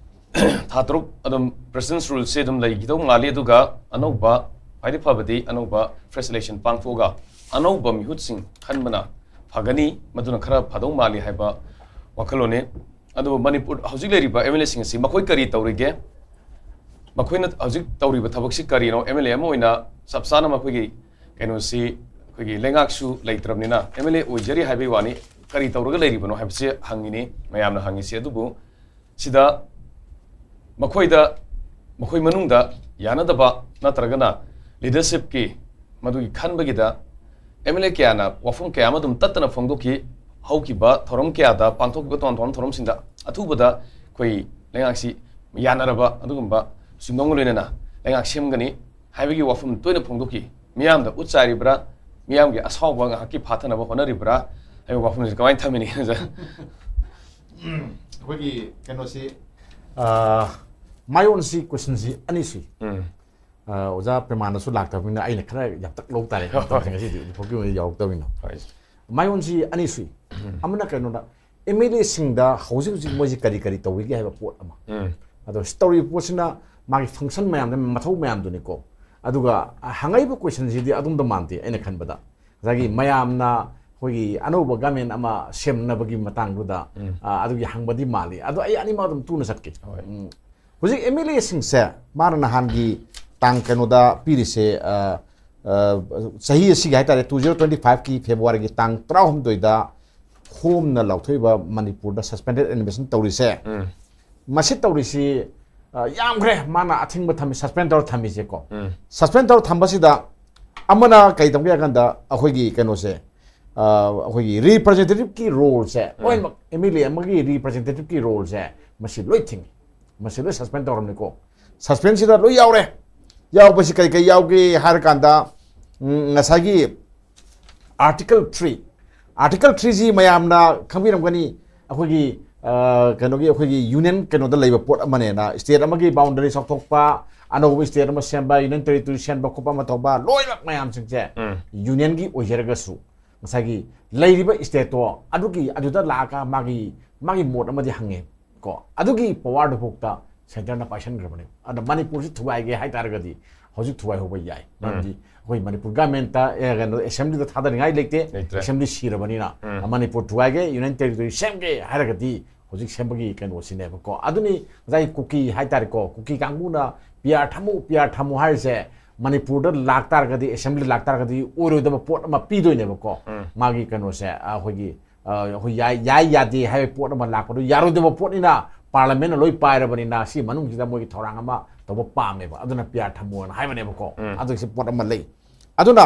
ꯊꯥ ꯇꯔꯨꯛ ꯑꯗꯨꯝ President's Rule ꯁꯦ ꯑꯗꯨꯝ ꯂꯩꯈꯤꯗꯧ ꯃꯥꯜꯂꯤ, ꯑꯗꯨꯒ ꯑꯅꯧꯕ, ꯈ꯭ꯋꯥꯏꯗꯒꯤ ꯐꯕꯗꯤ ꯑꯅꯧꯕ fresh election ꯄꯥꯡꯊꯣꯛꯑꯒ ꯑꯅꯧꯕ ꯃꯤꯍꯨꯠꯁꯤꯡ ꯈꯟꯕꯅ ꯐꯒꯅꯤ, ꯃꯗꯨꯅ ꯈꯔ ꯐꯗꯧ ꯃꯥꯜꯂꯤ ꯍꯥꯏꯕ ꯋꯥꯈꯜꯂꯣꯟꯅꯤ꯫ ꯑꯗꯨꯕꯨ ꯃꯅꯤꯄꯨꯔ ꯍꯧꯖꯤꯛ ꯂꯩꯔꯤꯕ M L A ꯁꯤꯡ ꯑꯁꯤ ꯃꯈꯣꯏ ꯀꯔꯤ ꯇꯧꯔꯤꯒꯦ? ꯃꯈꯣꯏꯅ ꯍꯧꯖꯤꯛ ꯇꯧꯔꯤꯕ ꯊꯕꯛꯁꯤ ꯀꯔꯤꯅꯣ? M L A ꯑꯃ ꯑꯣꯏꯅ ꯆꯞ ꯆꯥꯅ ꯃꯈꯣꯏꯒꯤ ꯀꯩꯅꯣꯁꯤ, ꯑꯩꯈꯣꯏꯒꯤ ꯂꯩꯉꯥꯛꯁꯨ ꯂꯩꯇ꯭ꯔꯕꯅꯤꯅ, M L A ꯑꯣꯏꯖꯔꯤ ꯍꯥꯏꯕꯒꯤ ꯋꯥꯅꯤ, ꯀꯔꯤ ꯇꯧꯔꯒ ꯂꯩꯔꯤꯕꯅꯣ ꯍꯥꯏꯕꯁꯤ ꯍꯪꯉꯤꯅꯤ, ꯃꯌꯥꯝꯅ ꯍꯪꯉꯤꯁꯤ꯫ ꯑꯗꯨꯕꯨ ꯁꯤꯗ ꯃꯈꯣꯏꯗ, ꯃꯈꯣꯏ ꯃꯅꯨꯡꯗ ꯌꯥꯅꯗꯕ ꯅꯠꯇ꯭ꯔꯒꯅ leadership ꯀꯤ ꯃꯗꯨꯒꯤ ꯈꯟꯕꯒꯤꯗ M L A ꯀꯌꯥꯅ ꯋꯥꯐꯝ ꯀꯌꯥ ꯑꯃ ꯑꯗꯨꯝ ꯇꯠꯇꯅ ꯐꯣꯡꯗꯣꯛꯈꯤ꯫ ꯍꯧꯈꯤꯕ ꯊꯧꯔꯝ ꯀꯌꯥꯗ, ꯄꯥꯡꯊꯣꯛꯈꯤꯕ ꯇꯣꯉꯥꯟ ꯇꯣꯉꯥꯟꯕ ꯊꯧꯔꯝꯁꯤꯡꯗ ꯑꯊꯨꯕꯗ ꯑꯩꯈꯣꯏ ꯂꯩꯉꯥꯛꯁꯤ ꯌꯥꯅꯔꯕ ꯑꯗꯨꯒꯨꯝꯕ ꯆꯨꯝꯅꯨꯡꯒ ꯂꯣꯏꯅꯅ ꯂꯩꯉꯥꯛ ꯁꯦꯝꯒꯅꯤ ꯍꯥꯏꯕꯒꯤ ꯋꯥꯐꯝ ꯇꯣꯏꯅ ꯐꯣꯡꯗꯣꯛꯈꯤ꯫ ꯃꯤꯌꯥꯝꯗ ꯎꯠ ꯆꯥꯏꯔꯤꯕ꯭ꯔꯥ? ꯃꯤꯌꯥꯝꯒꯤ ꯑꯁꯥꯎꯕ ꯉꯥꯏꯍꯥꯛꯀꯤ ꯐꯥꯊꯅꯕ ꯍꯣꯠꯅꯔꯤꯕ꯭ꯔꯥ ꯍꯥꯏꯕ ꯋꯥꯐꯝꯁꯤ ꯀꯃꯥꯏꯅ ꯊꯝꯃꯤꯅꯤ? ꯑꯩꯈꯣꯏꯒꯤ ꯀꯩꯅꯣꯁꯤ, ꯑ, ꯃꯥꯏꯑꯣꯟꯁꯤ question ꯁꯤ ꯑꯅꯤ ꯁꯨꯏ꯫ ꯎꯝ꯫ ꯑ, ꯑꯣꯖꯥ ꯄ꯭ꯔꯦꯃꯥꯅꯟꯗꯁꯨ ꯂꯥꯛꯇꯕꯅꯤꯅ ꯑꯩꯅ ꯈꯔ ꯌꯥꯝꯇꯛ ꯂꯧ ꯇꯥꯔꯦ꯫ ꯍꯣꯏ, ꯍꯣꯏ꯫ ꯉꯁꯤꯗꯤ ꯍꯧꯖꯤꯛ ꯐꯥꯎꯒꯤ ꯑꯣꯏꯅ ꯌꯥꯎꯔꯛꯇꯕꯅꯤꯅ꯫ ꯍꯣꯏ꯫ ꯃꯥꯏꯑꯣꯟꯁꯤ ꯑꯅꯤ ꯁꯨꯏ꯫ ꯎꯝ꯫ ꯑꯃꯅ ꯀꯩꯅꯣꯗ, M L A ꯁꯤꯡꯗ ꯍꯧꯖꯤꯛ ꯍꯧꯖꯤꯛ ꯃꯣꯏꯁꯤ ꯀꯔꯤ ꯀꯔꯤ ꯇꯧꯔꯤꯒꯦ ꯍꯥꯏꯕ ꯄꯣꯠ ꯑꯃ꯫ ꯎꯝ꯫ ꯑꯗꯣ ꯁꯤ ꯇꯧꯔꯤꯕ ꯄꯣꯠꯁꯤꯅ ꯃꯥꯒꯤ function ꯃꯌꯥꯝꯗ, ꯃꯊꯧ ꯃꯌꯥꯝꯗꯨꯅꯤꯀꯣ꯫ ꯑꯗꯨꯒ ꯍꯪꯉꯛꯏꯕ question ꯁꯤꯗꯤ ꯑꯗꯨꯝꯗ ꯃꯥꯟꯗꯦ ꯑꯩꯅ ꯈꯟꯕꯗ꯫ ꯉꯁꯥꯏꯒꯤ ꯃꯌꯥꯝꯅ ꯑꯩꯈꯣꯏꯒꯤ ꯑꯅꯧꯕ ꯒꯃꯦꯟ ꯑꯃ ꯁꯦꯝꯅꯕꯒꯤ ꯃꯇꯥꯡꯗꯨꯗ, ꯑ, ꯑꯗꯨꯒꯤ ꯍꯪꯕꯗꯤ ꯃꯥꯜꯂꯤ꯫ ꯑꯗꯣ ꯑꯩ ꯑꯅꯤꯃꯛ ꯑꯗꯨꯝ ꯇꯨꯅ ꯆꯠꯀꯦ꯫ ꯍꯣꯏ꯫ ꯎꯝ꯫ ꯍꯧꯖꯤꯛ ꯑꯦꯝ ꯑꯦꯜ ꯑꯦꯁꯤꯡꯁꯦ ꯃꯥꯅ ꯅꯍꯥꯟꯒꯤ ꯇꯥꯡ ꯀꯩꯅꯣꯗ ꯄꯤꯔꯤꯁꯦ, ꯑ, ꯑ, ꯆꯍꯤ ꯑꯁꯤꯒꯤ ꯍꯥꯏꯇꯥꯔꯦ, ꯇꯨ ꯖꯤꯔꯣ ꯇ꯭ꯋꯦꯟꯇꯤ ꯐꯥꯏꯚꯀꯤ ꯐꯦꯕ꯭ꯔꯨꯋꯥꯔꯤꯒꯤ ꯇꯥꯡ ꯇꯔꯥꯍꯨꯝꯗꯣꯏꯗ ꯍꯣꯝꯅ ꯂꯥꯎꯊꯣꯛꯏꯕ ꯃꯅꯤꯄꯨꯔꯗ suspended animation ꯇꯧꯔꯤꯁꯦ, ꯎꯝ꯫ ꯃꯁꯤ ꯇꯧꯔꯤꯁꯤ, ꯑ, ꯌꯥꯝꯈ꯭ꯔꯦ꯫ ꯃꯥꯅ ꯑꯊꯤꯡꯕ ꯊꯝꯃꯤ, suspend ꯇꯧꯔ ꯊꯝꯃꯤꯁꯦꯀꯣ꯫ ꯎꯝ꯫ Suspend ꯇꯧꯔ ꯊꯝꯕꯁꯤꯗ ꯑꯃꯅ ꯀꯩ ꯇꯧꯒꯦ ꯍꯥꯏ ꯀꯥꯟꯗ ꯑꯩꯈꯣꯏꯒꯤ ꯀꯩꯅꯣꯁꯦ, ꯑ, ꯑꯩꯈꯣꯏꯒꯤ representativeꯀꯤ roleꯁꯦ, ꯂꯣꯏꯅꯃꯛ ꯑꯦꯝ ꯑꯦꯜ ꯑꯦ ꯑꯃꯒꯤ representativeꯀꯤ roleꯁꯦ ꯃꯁꯤ ꯂꯣꯏ ꯊꯤꯡꯉꯤ꯫ ꯃꯁꯤ ꯂꯣꯏ suspend ꯇꯧꯔꯝꯅꯤꯀꯣ꯫ Suspendꯁꯤꯗ ꯂꯣꯏ ꯌꯥꯎꯔꯦ꯫ ꯌꯥꯎꯕꯁꯤ ꯀꯩ ꯀꯩ ꯌꯥꯎꯒꯦ ꯍꯥꯏꯔ ꯀꯥꯟꯗ, ꯎꯝ, ꯉꯁꯥꯏꯒꯤ Article three, Article threeꯁꯤ ꯃꯌꯥꯝꯅ ꯈꯪꯕꯤꯔꯝꯒꯅꯤ꯫ ꯑꯩꯈꯣꯏꯒꯤ, ꯑ, ꯀꯩꯅꯣꯒꯤ, ꯑꯩꯈꯣꯏꯒꯤ union ꯀꯩꯅꯣꯗ ꯂꯩꯕ ꯄꯣꯠ ꯑꯃꯅꯦꯅ, state ꯑꯃꯒꯤ boundary ꯆꯥꯎꯊꯣꯛꯄ, ꯑꯅꯧꯕ state ꯑꯃ ꯁꯦꯝꯕ, union territory ꯁꯦꯝꯕ ꯈꯣꯠꯄ ꯑꯃ ꯇꯧꯕ, ꯂꯣꯏꯅꯃꯛ ꯃꯌꯥꯝꯁꯤꯡꯁꯦ ꯎꯝ꯫ unionꯒꯤ ꯑꯣꯏꯖꯔꯒꯁꯨ, ꯉꯁꯥꯏꯒꯤ ꯂꯩꯔꯤꯕ stateꯇꯣ ꯑꯗꯨꯒꯤ, ꯑꯗꯨꯗ ꯂꯥꯛꯑꯒ ꯃꯥꯒꯤ, ꯃꯥꯒꯤ ꯃꯣꯠ ꯑꯃꯗꯤ ꯍꯪꯉꯦ ꯀꯣ꯫ ꯑꯗꯨꯒꯤ powerꯗꯨꯐꯥꯎꯗ centreꯅ ꯄꯥꯏꯁꯟꯈ꯭ꯔꯕꯅꯦ꯫ ꯑꯗ ꯃꯅꯤꯄꯨꯔꯁꯤ ꯊꯨꯒꯥꯏꯒꯦ ꯍꯥꯏ ꯇꯥꯔꯒꯗꯤ ꯍꯧꯖꯤꯛ ꯊꯨꯒꯥꯏꯍꯧꯕ ꯌꯥꯏ꯫ ꯃꯔꯝꯗꯤ ꯑꯩꯈꯣꯏ ꯃꯅꯤꯄꯨꯔ governmentꯇ, ꯑꯦ, ꯀꯩꯅꯣ, assemblyꯗ ꯊꯥꯗꯅꯤꯡꯉꯥꯏ ꯂꯩꯇꯦ꯫ ꯂꯩꯇ꯭ꯔꯦ꯫ Assembly ꯁꯤꯔꯕꯅꯤꯅ, ꯎꯝ꯫ ꯃꯅꯤꯄꯨꯔ ꯊꯨꯒꯥꯏꯒꯦ, union territory ꯁꯦꯝꯒꯦ ꯍꯥꯏꯔꯒꯗꯤ ꯍꯧꯖꯤꯛ ꯁꯦꯝꯕꯒꯤ ꯀꯩꯅꯣꯁꯤꯅꯦꯕꯀꯣ꯫ ꯑꯗꯨꯅꯤ ꯉꯁꯥꯏ ꯀꯨꯀꯤ ꯍꯥꯏꯇꯥꯔꯦꯀꯣ, ꯀꯨꯀꯤ ꯀꯥꯡꯕꯨꯅ PR ꯊꯝꯃꯨ, PR ꯊꯝꯃꯨ ꯍꯥꯏꯔꯤꯁꯦ, ꯃꯅꯤꯄꯨꯔꯗ ꯂꯥꯛꯇꯥꯔꯒꯗꯤ, assembly ꯂꯥꯛꯇꯥꯔꯒꯗꯤ ꯑꯣꯏꯔꯣꯏꯗꯕ ꯄꯣꯠ ꯑꯃ ꯄꯤꯗꯣꯏꯅꯦꯕꯀꯣ꯫ ꯎꯝ꯫ ꯃꯥꯒꯤ ꯀꯩꯅꯣꯁꯦ, ꯑꯩꯈꯣꯏꯒꯤ, ꯑ, ꯑꯩꯈꯣꯏ ꯌꯥꯏ, ꯌꯥꯏ ꯌꯥꯗꯦ ꯍꯥꯏꯕ ꯄꯣꯠ ꯑꯃ ꯂꯥꯛꯄꯗꯣ ꯌꯥꯔꯣꯏꯗꯕ ꯄꯣꯠꯅꯤꯅ, parliamentꯅ ꯂꯣꯏ ꯄꯥꯏꯔꯕꯅꯤꯅ, ꯁꯤ ꯃꯅꯨꯡꯁꯤꯗ ꯃꯣꯏꯒꯤ ꯊꯧꯔꯥꯡ ꯑꯃ ꯇꯧꯕ ꯄꯥꯝꯃꯦꯕ꯫ ꯑꯗꯨꯅ PR ꯊꯝꯃꯣꯅ ꯍꯥꯏꯕꯅꯦꯕꯀꯣ꯫ ꯎꯝ꯫ ꯑꯗꯨꯒꯤ ꯄꯣꯠ ꯑꯃ ꯂꯩ꯫ ꯑꯗꯨꯅ,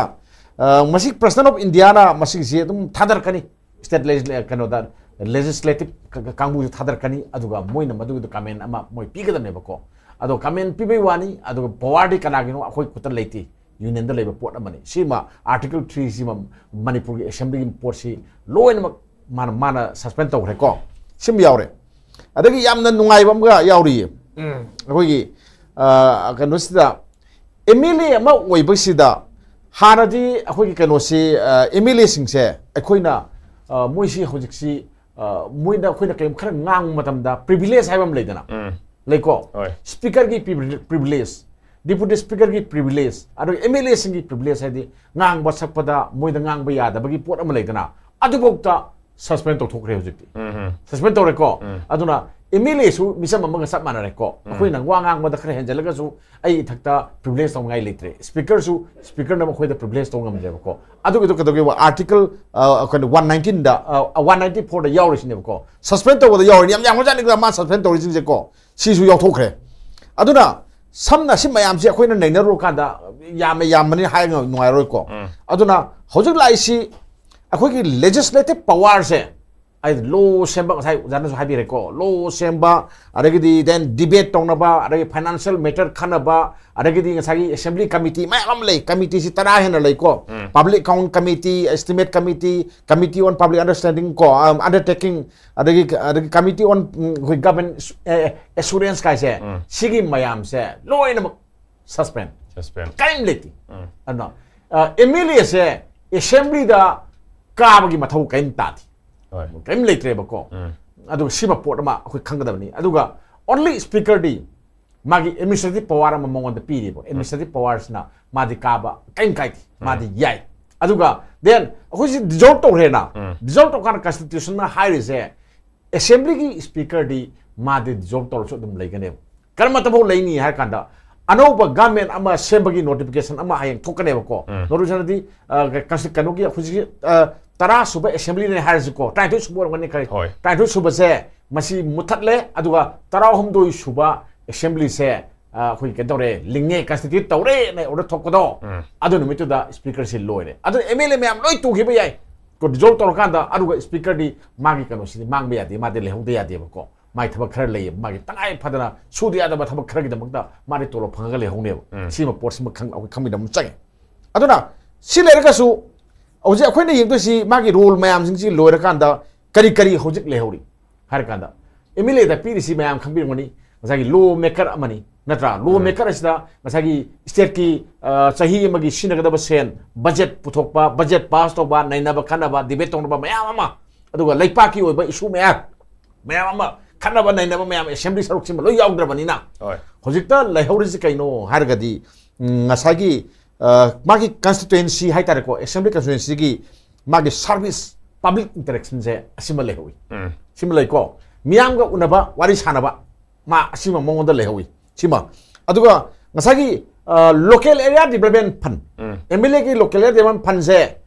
ꯑ, ꯃꯁꯤ President of Indiaꯅ ꯃꯁꯤꯒꯤꯁꯤ ꯑꯗꯨꯝ ꯊꯥꯗꯔꯛꯀꯅꯤ꯫ State legis-, ꯀꯩꯅꯣꯗ, legislative ꯀ-, ꯀ-, ꯀꯥꯡꯕꯨꯁꯨ ꯊꯥꯗꯔꯛꯀꯅꯤ, ꯑꯗꯨꯒ ꯃꯣꯏꯅ ꯃꯗꯨꯒꯤꯗꯣ comment ꯑꯃ ꯃꯣꯏ ꯄꯤꯒꯗꯕꯅꯦꯕꯀꯣ꯫ ꯑꯗꯣ comment ꯄꯤꯕꯩ ꯋꯥꯅꯤ, ꯑꯗꯨꯒ powerꯗꯤ ꯀꯅꯥꯒꯤꯅꯣ? ꯑꯩꯈꯣꯏ ꯈꯨꯠꯇ ꯂꯩꯇꯦ, unionꯗ ꯂꯩꯕ ꯄꯣꯠ ꯑꯃꯅꯤ꯫ ꯁꯤꯃ Article threeꯁꯤꯃ ꯃꯅꯤꯄꯨꯔꯒꯤ assemblyꯒꯤ ꯄꯣꯠꯁꯤ ꯂꯣꯏꯅꯃꯛ ꯃꯥꯅ, ꯃꯥꯅ suspend ꯇꯧꯈ꯭ꯔꯦꯀꯣ꯫ ꯁꯤꯃ ꯌꯥꯎꯔꯦ꯫ ꯑꯗꯒꯤ ꯌꯥꯝꯅ ꯅꯨꯡꯉꯥꯏꯕ ꯑꯃꯒ ꯌꯥꯎꯔꯤꯌꯦ꯫ ꯑꯩꯈꯣꯏꯒꯤ, ꯑ, ꯀꯩꯅꯣꯁꯤꯗ MLA ꯑꯃ ꯑꯣꯏꯕꯁꯤꯗ ꯍꯥꯟꯅꯗꯤ ꯑꯩꯈꯣꯏꯒꯤ ꯀꯩꯅꯣꯁꯤ, ꯑ, MLAꯁꯤꯡꯁꯦ ꯑꯩꯈꯣꯏꯅ, ꯑ, ꯃꯣꯏꯁꯤ ꯍꯧꯖꯤꯛꯁꯤ, ꯑ, ꯃꯣꯏꯅ ꯑꯩꯈꯣꯏꯅ ꯀꯩꯒꯨꯝꯕ ꯈꯔ ꯉꯥꯡꯕ ꯃꯇꯝꯗ privilege ꯍꯥꯏꯕ ꯑꯃ ꯂꯩꯗꯅ꯫ ꯎꯝ꯫ ꯂꯩꯀꯣ? ꯍꯣꯏ꯫ Speakerꯒꯤ privilege, Deputy Speakerꯒꯤ privilege, ꯑꯗꯨꯒ MLAꯁꯤꯡꯒꯤ privilege ꯍꯥꯏꯗꯤ ꯉꯥꯡꯕ ꯁꯛꯄꯗ ꯃꯣꯏꯗ ꯉꯥꯡꯕ ꯌꯥꯗꯕꯒꯤ ꯄꯣꯠ ꯑꯃ ꯂꯩꯗꯅ, ꯑꯗꯨꯐꯥꯎꯗ suspend ꯇꯧꯊꯣꯛꯈ꯭ꯔꯦ ꯍꯧꯖꯤꯛꯇꯤ꯫ ꯎꯝ Suspend ꯇꯧꯔꯦꯀꯣ꯫ ꯎꯝ. ꯑꯗꯨꯅ MLAꯁꯨ ꯃꯤꯆꯝ ꯑꯃꯒ ꯆꯞ ꯃꯥꯟꯅꯔꯦꯀꯣ꯫ ꯑꯩꯈꯣꯏꯅ ꯋꯥ ꯉꯥꯡꯕꯗ ꯈꯔ ꯍꯦꯟꯖꯜꯂꯒꯁꯨ ꯑꯩ ꯏꯊꯛꯇ privilege ꯇꯧꯅꯤꯡꯉꯥꯏ ꯂꯩꯇ꯭ꯔꯦ꯫ Speakerꯁꯨ, Speakerꯅ ꯃꯈꯣꯏꯗ privilege ꯇꯧ ꯉꯝꯗ꯭ꯔꯦꯕꯀꯣ꯫ ꯑꯗꯨꯒꯤꯗꯣ ꯀꯩꯗꯧꯒꯦꯕ? Article, ꯑ, ꯑꯩꯈꯣꯏꯅ one nineteenꯗ, ꯑ, one ninety fourꯗ ꯌꯥꯎꯔꯤꯁꯤꯅꯦꯕꯀꯣ꯫ Suspend ꯇꯧꯕꯗ ꯌꯥꯎꯔꯤꯅꯤ꯫ ꯌꯥꯝ ꯌꯥꯝꯈ꯭ꯔꯖꯥꯠꯅꯤꯀꯣ ꯃꯥ suspend ꯇꯧꯔꯤꯁꯤꯡꯁꯦꯀꯣ꯫ ꯁꯤꯁꯨ ꯌꯥꯎꯊꯣꯛꯈ꯭ꯔꯦ꯫ ꯑꯗꯨꯅ ꯁꯝꯅ ꯑꯁꯤ ꯃꯌꯥꯝꯁꯦ ꯑꯩꯈꯣꯏꯅ ꯅꯩꯅꯔꯨꯔꯀꯥꯟꯗ ꯌꯥꯝꯃꯦ ꯌꯥꯝꯕꯅꯤ ꯍꯥꯏ ꯅꯨꯡꯉꯥꯏꯔꯣꯏꯀꯣ꯫ ꯑꯗꯨꯅ ꯍꯧꯖꯤꯛ ꯂꯥꯛꯏꯁꯤ ꯑꯩꯈꯣꯏꯒꯤ legislative powerꯁꯦ, ꯑꯩ law ꯁꯦꯝꯕ, ꯉꯁꯥꯏ ꯑꯣꯖꯥꯅꯁꯨ ꯍꯥꯏꯕꯤꯔꯦꯀꯣ, law ꯁꯦꯝꯕ, ꯑꯗꯒꯤꯗꯤ then debate ꯇꯧꯅꯕ, ꯑꯗꯒꯤ financial matter ꯈꯟꯅꯕ, ꯑꯗꯒꯤꯗꯤ ꯉꯁꯥꯏꯒꯤ assembly committee ꯃꯌꯥꯝ ꯑꯃ ꯂꯩ, committeeꯁꯤ ꯇꯔꯥ ꯍꯦꯟꯅ ꯂꯩꯀꯣ꯫ Public Account Committee, Estimate Committee, Committee on Public Understanding ꯀꯣ, um, Undertaking, ꯑꯗꯒꯤ ꯑꯗꯒꯤ Committee on, ꯎꯝ, ꯑꯩꯈꯣꯏ Government Assu-, ꯑꯦ, Assurance ꯀꯥꯏꯁꯦ, ꯁꯤꯒꯤ ꯃꯌꯥꯝꯁꯦ ꯂꯣꯏꯅꯃꯛ suspend꯫ Suspend. ꯀꯔꯤꯝ ꯂꯩꯇꯦ꯫ ꯑꯗꯨꯅ, ꯑ, MLAꯁꯦ assemblyꯗ ꯀꯥꯕꯒꯤ ꯃꯊꯧ ꯀꯔꯤꯝ ꯇꯥꯗꯦ꯫ ꯍꯣꯏ. ꯀꯔꯤꯝ ꯂꯩꯇ꯭ꯔꯦꯕꯀꯣ꯫ ꯑꯗꯨꯒ ꯁꯤꯃ ꯄꯣꯠ ꯑꯃ ꯑꯩꯈꯣꯏ ꯈꯪꯒꯗꯕꯅꯤ꯫ ꯑꯗꯨꯒ only Speakerꯗꯤ ꯃꯥꯒꯤ administrative power ꯑꯃ ꯃꯉꯣꯟꯗ ꯄꯤꯔꯤꯕ꯫ Administrative powerꯁꯤꯅ ꯃꯥꯗꯤ ꯀꯥꯕ ꯀꯔꯤꯝ ꯀꯥꯏꯗꯦ꯫ ꯃꯥꯗꯤ ꯌꯥꯏ꯫ ꯑꯗꯨꯒ then ꯑꯩꯈꯣꯏꯁꯤ dissolve ꯇꯧꯈ꯭ꯔꯦꯅ꯫ Dissolve ꯇꯧꯀꯥꯟꯗ constitutionꯅ ꯍꯥꯏꯔꯤꯁꯦ, assemblyꯒꯤ Speakerꯗꯤ ꯃꯥꯗꯤ dissolve ꯇꯧꯔꯁꯨ ꯑꯗꯨꯝ ꯂꯩꯒꯅꯦꯕ꯫ ꯀꯔꯝꯕ ꯃꯇꯝꯐꯥꯎ ꯂꯩꯅꯤ ꯍꯥꯏꯔ ꯀꯥꯟꯗ, ꯑꯅꯧꯕ government ꯑꯃ ꯁꯦꯝꯕꯒꯤ notification ꯑꯃ ꯍꯌꯦꯡ ꯊꯣꯛꯀꯅꯦꯕꯀꯣ꯫ Notificationꯗꯤ, ꯑ, ꯀ-, ꯀ-, ꯀꯩꯅꯣꯒꯤ ꯑꯩꯈꯣꯏꯒꯤ, ꯑ, ꯇꯔꯥ ꯁꯨꯕ assemblyꯅꯦ ꯍꯥꯏꯔꯁꯤꯀꯣ, ꯇꯔꯥꯅꯤꯊꯣꯏ ꯁꯨꯕ ꯑꯣꯏꯔꯝꯒꯅꯤ, ꯈꯔ ꯍꯣꯏ. ꯇꯔꯥꯅꯤꯊꯣꯏ ꯁꯨꯕꯁꯦ ꯃꯁꯤ ꯃꯨꯠꯊꯠꯂꯦ, ꯑꯗꯨꯒ ꯇꯔꯥꯍꯨꯝꯗꯣꯏ ꯁꯨꯕ assemblyꯁꯦ, ꯑ, ꯑꯩꯈꯣꯏ ꯀꯩꯅꯣ ꯇꯧꯔꯦ, ꯂꯤꯡꯉꯦ, constitute ꯇꯧꯔꯦꯅ order ꯊꯣꯛꯄꯗꯣ, ꯑꯗꯨ ꯅꯨꯃꯤꯠꯇꯨꯗ Speakerꯁꯤ ꯂꯣꯏꯔꯦ꯫ ꯑꯗꯨ MLA ꯃꯌꯥꯝ ꯂꯣꯏ ꯇꯨꯈꯤꯕ ꯌꯥꯏ꯫ ꯀꯣ, dissolve ꯇꯧꯔꯀꯥꯟꯗ, ꯑꯗꯨꯒ Speakerꯗꯤ ꯃꯥꯒꯤ ꯀꯩꯅꯣꯁꯤꯗꯤ ꯃꯥꯡꯕ ꯌꯥꯗꯦ, ꯃꯥꯗꯤ ꯂꯩꯍꯧꯗ ꯌꯥꯗꯦꯕꯀꯣ꯫ ꯃꯥꯒꯤ ꯊꯕꯛ ꯈꯔ ꯂꯩꯌꯦꯕ, ꯃꯥꯒꯤ ꯇꯉꯥꯏ ꯐꯗꯅ ꯁꯨꯗ ꯌꯥꯗꯕ ꯊꯕꯛ ꯈꯔꯒꯤꯗꯃꯛꯇ ꯃꯥꯗꯤ ꯇꯣꯂꯣꯞ ꯐꯪꯉꯒ ꯂꯩꯍꯧꯅꯦꯕ꯫ ꯁꯤꯃ ꯄꯣꯠꯁꯤꯃ ꯈꯪ-, ꯑꯩꯈꯣꯏ ꯈꯪꯃꯤꯟꯅꯕ ꯑꯃ ꯆꯪꯉꯦ꯫ ꯑꯗꯨꯅ ꯁꯤ ꯂꯩꯔꯒꯁꯨ ꯍꯧꯖꯤꯛ ꯑꯩꯈꯣꯏꯅ ꯌꯦꯡꯗꯣꯏꯁꯤ ꯃꯥꯒꯤ role ꯃꯌꯥꯝꯁꯤꯡꯁꯤ ꯂꯣꯏꯔꯀꯥꯟꯗ ꯀꯔꯤ ꯀꯔꯤ ꯍꯧꯖꯤꯛ ꯂꯩꯍꯧꯔꯤ ꯍꯥꯏꯔꯀꯥꯟꯗ, MLAꯗ ꯄꯤꯔꯤꯁꯤ ꯃꯌꯥꯝ ꯈꯪꯕꯤꯔꯝꯒꯅꯤ, ꯉꯁꯥꯏꯒꯤ law maker ꯑꯃꯅꯤ, ꯅꯠꯇ꯭ꯔꯥ? Law maker ꯑꯁꯤꯗ ꯉꯁꯥꯏꯒꯤ stateꯀꯤ, ꯑ, ꯆꯍꯤ ꯑꯃꯒꯤ ꯁꯤꯖꯤꯟꯅꯒꯗꯕ ꯁꯦꯟ, budget ꯄꯨꯊꯣꯛꯄ, budget pass ꯇꯧꯕ, ꯅꯩꯅꯕ ꯈꯟꯅꯕ, debate ꯇꯧꯅꯕ ꯃꯌꯥꯝ ꯑꯃ, ꯑꯗꯨꯒ ꯂꯩꯄꯥꯛꯀꯤ ꯑꯣꯏꯕ issue ꯃꯌꯥꯝ, ꯃꯌꯥꯝ ꯑꯃ ꯈꯠꯅꯕ ꯅꯩꯅꯕ ꯃꯌꯥꯝ ꯑꯦꯁꯦꯝꯕ꯭ꯂꯤ ꯁꯔꯨꯛꯁꯤꯃ ꯂꯣꯏ ꯌꯥꯎꯗ꯭ꯔꯕꯅꯤꯅ꯫ ꯍꯣꯏ꯫ ꯍꯧꯖꯤꯛꯇ ꯂꯩꯍꯧꯔꯤꯁꯤ ꯀꯩꯅꯣ ꯍꯥꯏꯔꯒꯗꯤ, ꯎꯝ, ꯉꯁꯥꯏꯒꯤ, ꯑ, ꯃꯥꯒꯤ ꯀꯟꯁꯇꯤꯇꯨꯌꯦꯟꯁꯤ ꯍꯥꯏꯇꯥꯔꯦꯀꯣ, ꯑꯦꯁꯦꯝꯕ꯭ꯂꯤ ꯀꯟꯁꯇꯤꯇꯨꯌꯦꯟꯁꯤꯒꯤ ꯃꯥꯒꯤ ꯁꯥꯔꯚꯤꯁ, ꯄꯕ꯭ꯂꯤꯛ ꯏꯟꯇꯔꯦꯛꯁꯟꯁꯦ ꯑꯁꯤꯃ ꯂꯩꯍꯧꯏ꯫ ꯎꯝ꯫ ꯁꯤꯃ ꯂꯩꯀꯣ, ꯃꯤꯌꯥꯝꯒ ꯎꯅꯕ, ꯋꯥꯔꯤ ꯁꯥꯟꯅꯕ, ꯃꯥ ꯑꯁꯤꯃ ꯃꯉꯣꯟꯗ ꯂꯩꯍꯧꯏ꯫ ꯁꯤꯃ꯫ ꯑꯗꯨꯒ ꯉꯁꯥꯏꯒꯤ, ꯑ, ꯂꯣꯀꯦꯜ ꯑꯦꯔꯤꯌꯥ ꯗꯤꯕꯂꯞꯃꯦꯟ ꯐꯟ, ꯎꯝ꯫ ꯑꯦꯝ ꯑꯦꯜ ꯑꯦꯒꯤ ꯂꯣꯀꯦꯜ ꯑꯦꯔꯤꯌꯥ ꯗꯤꯕꯂꯞꯃꯦꯟ ꯐꯟꯁꯦ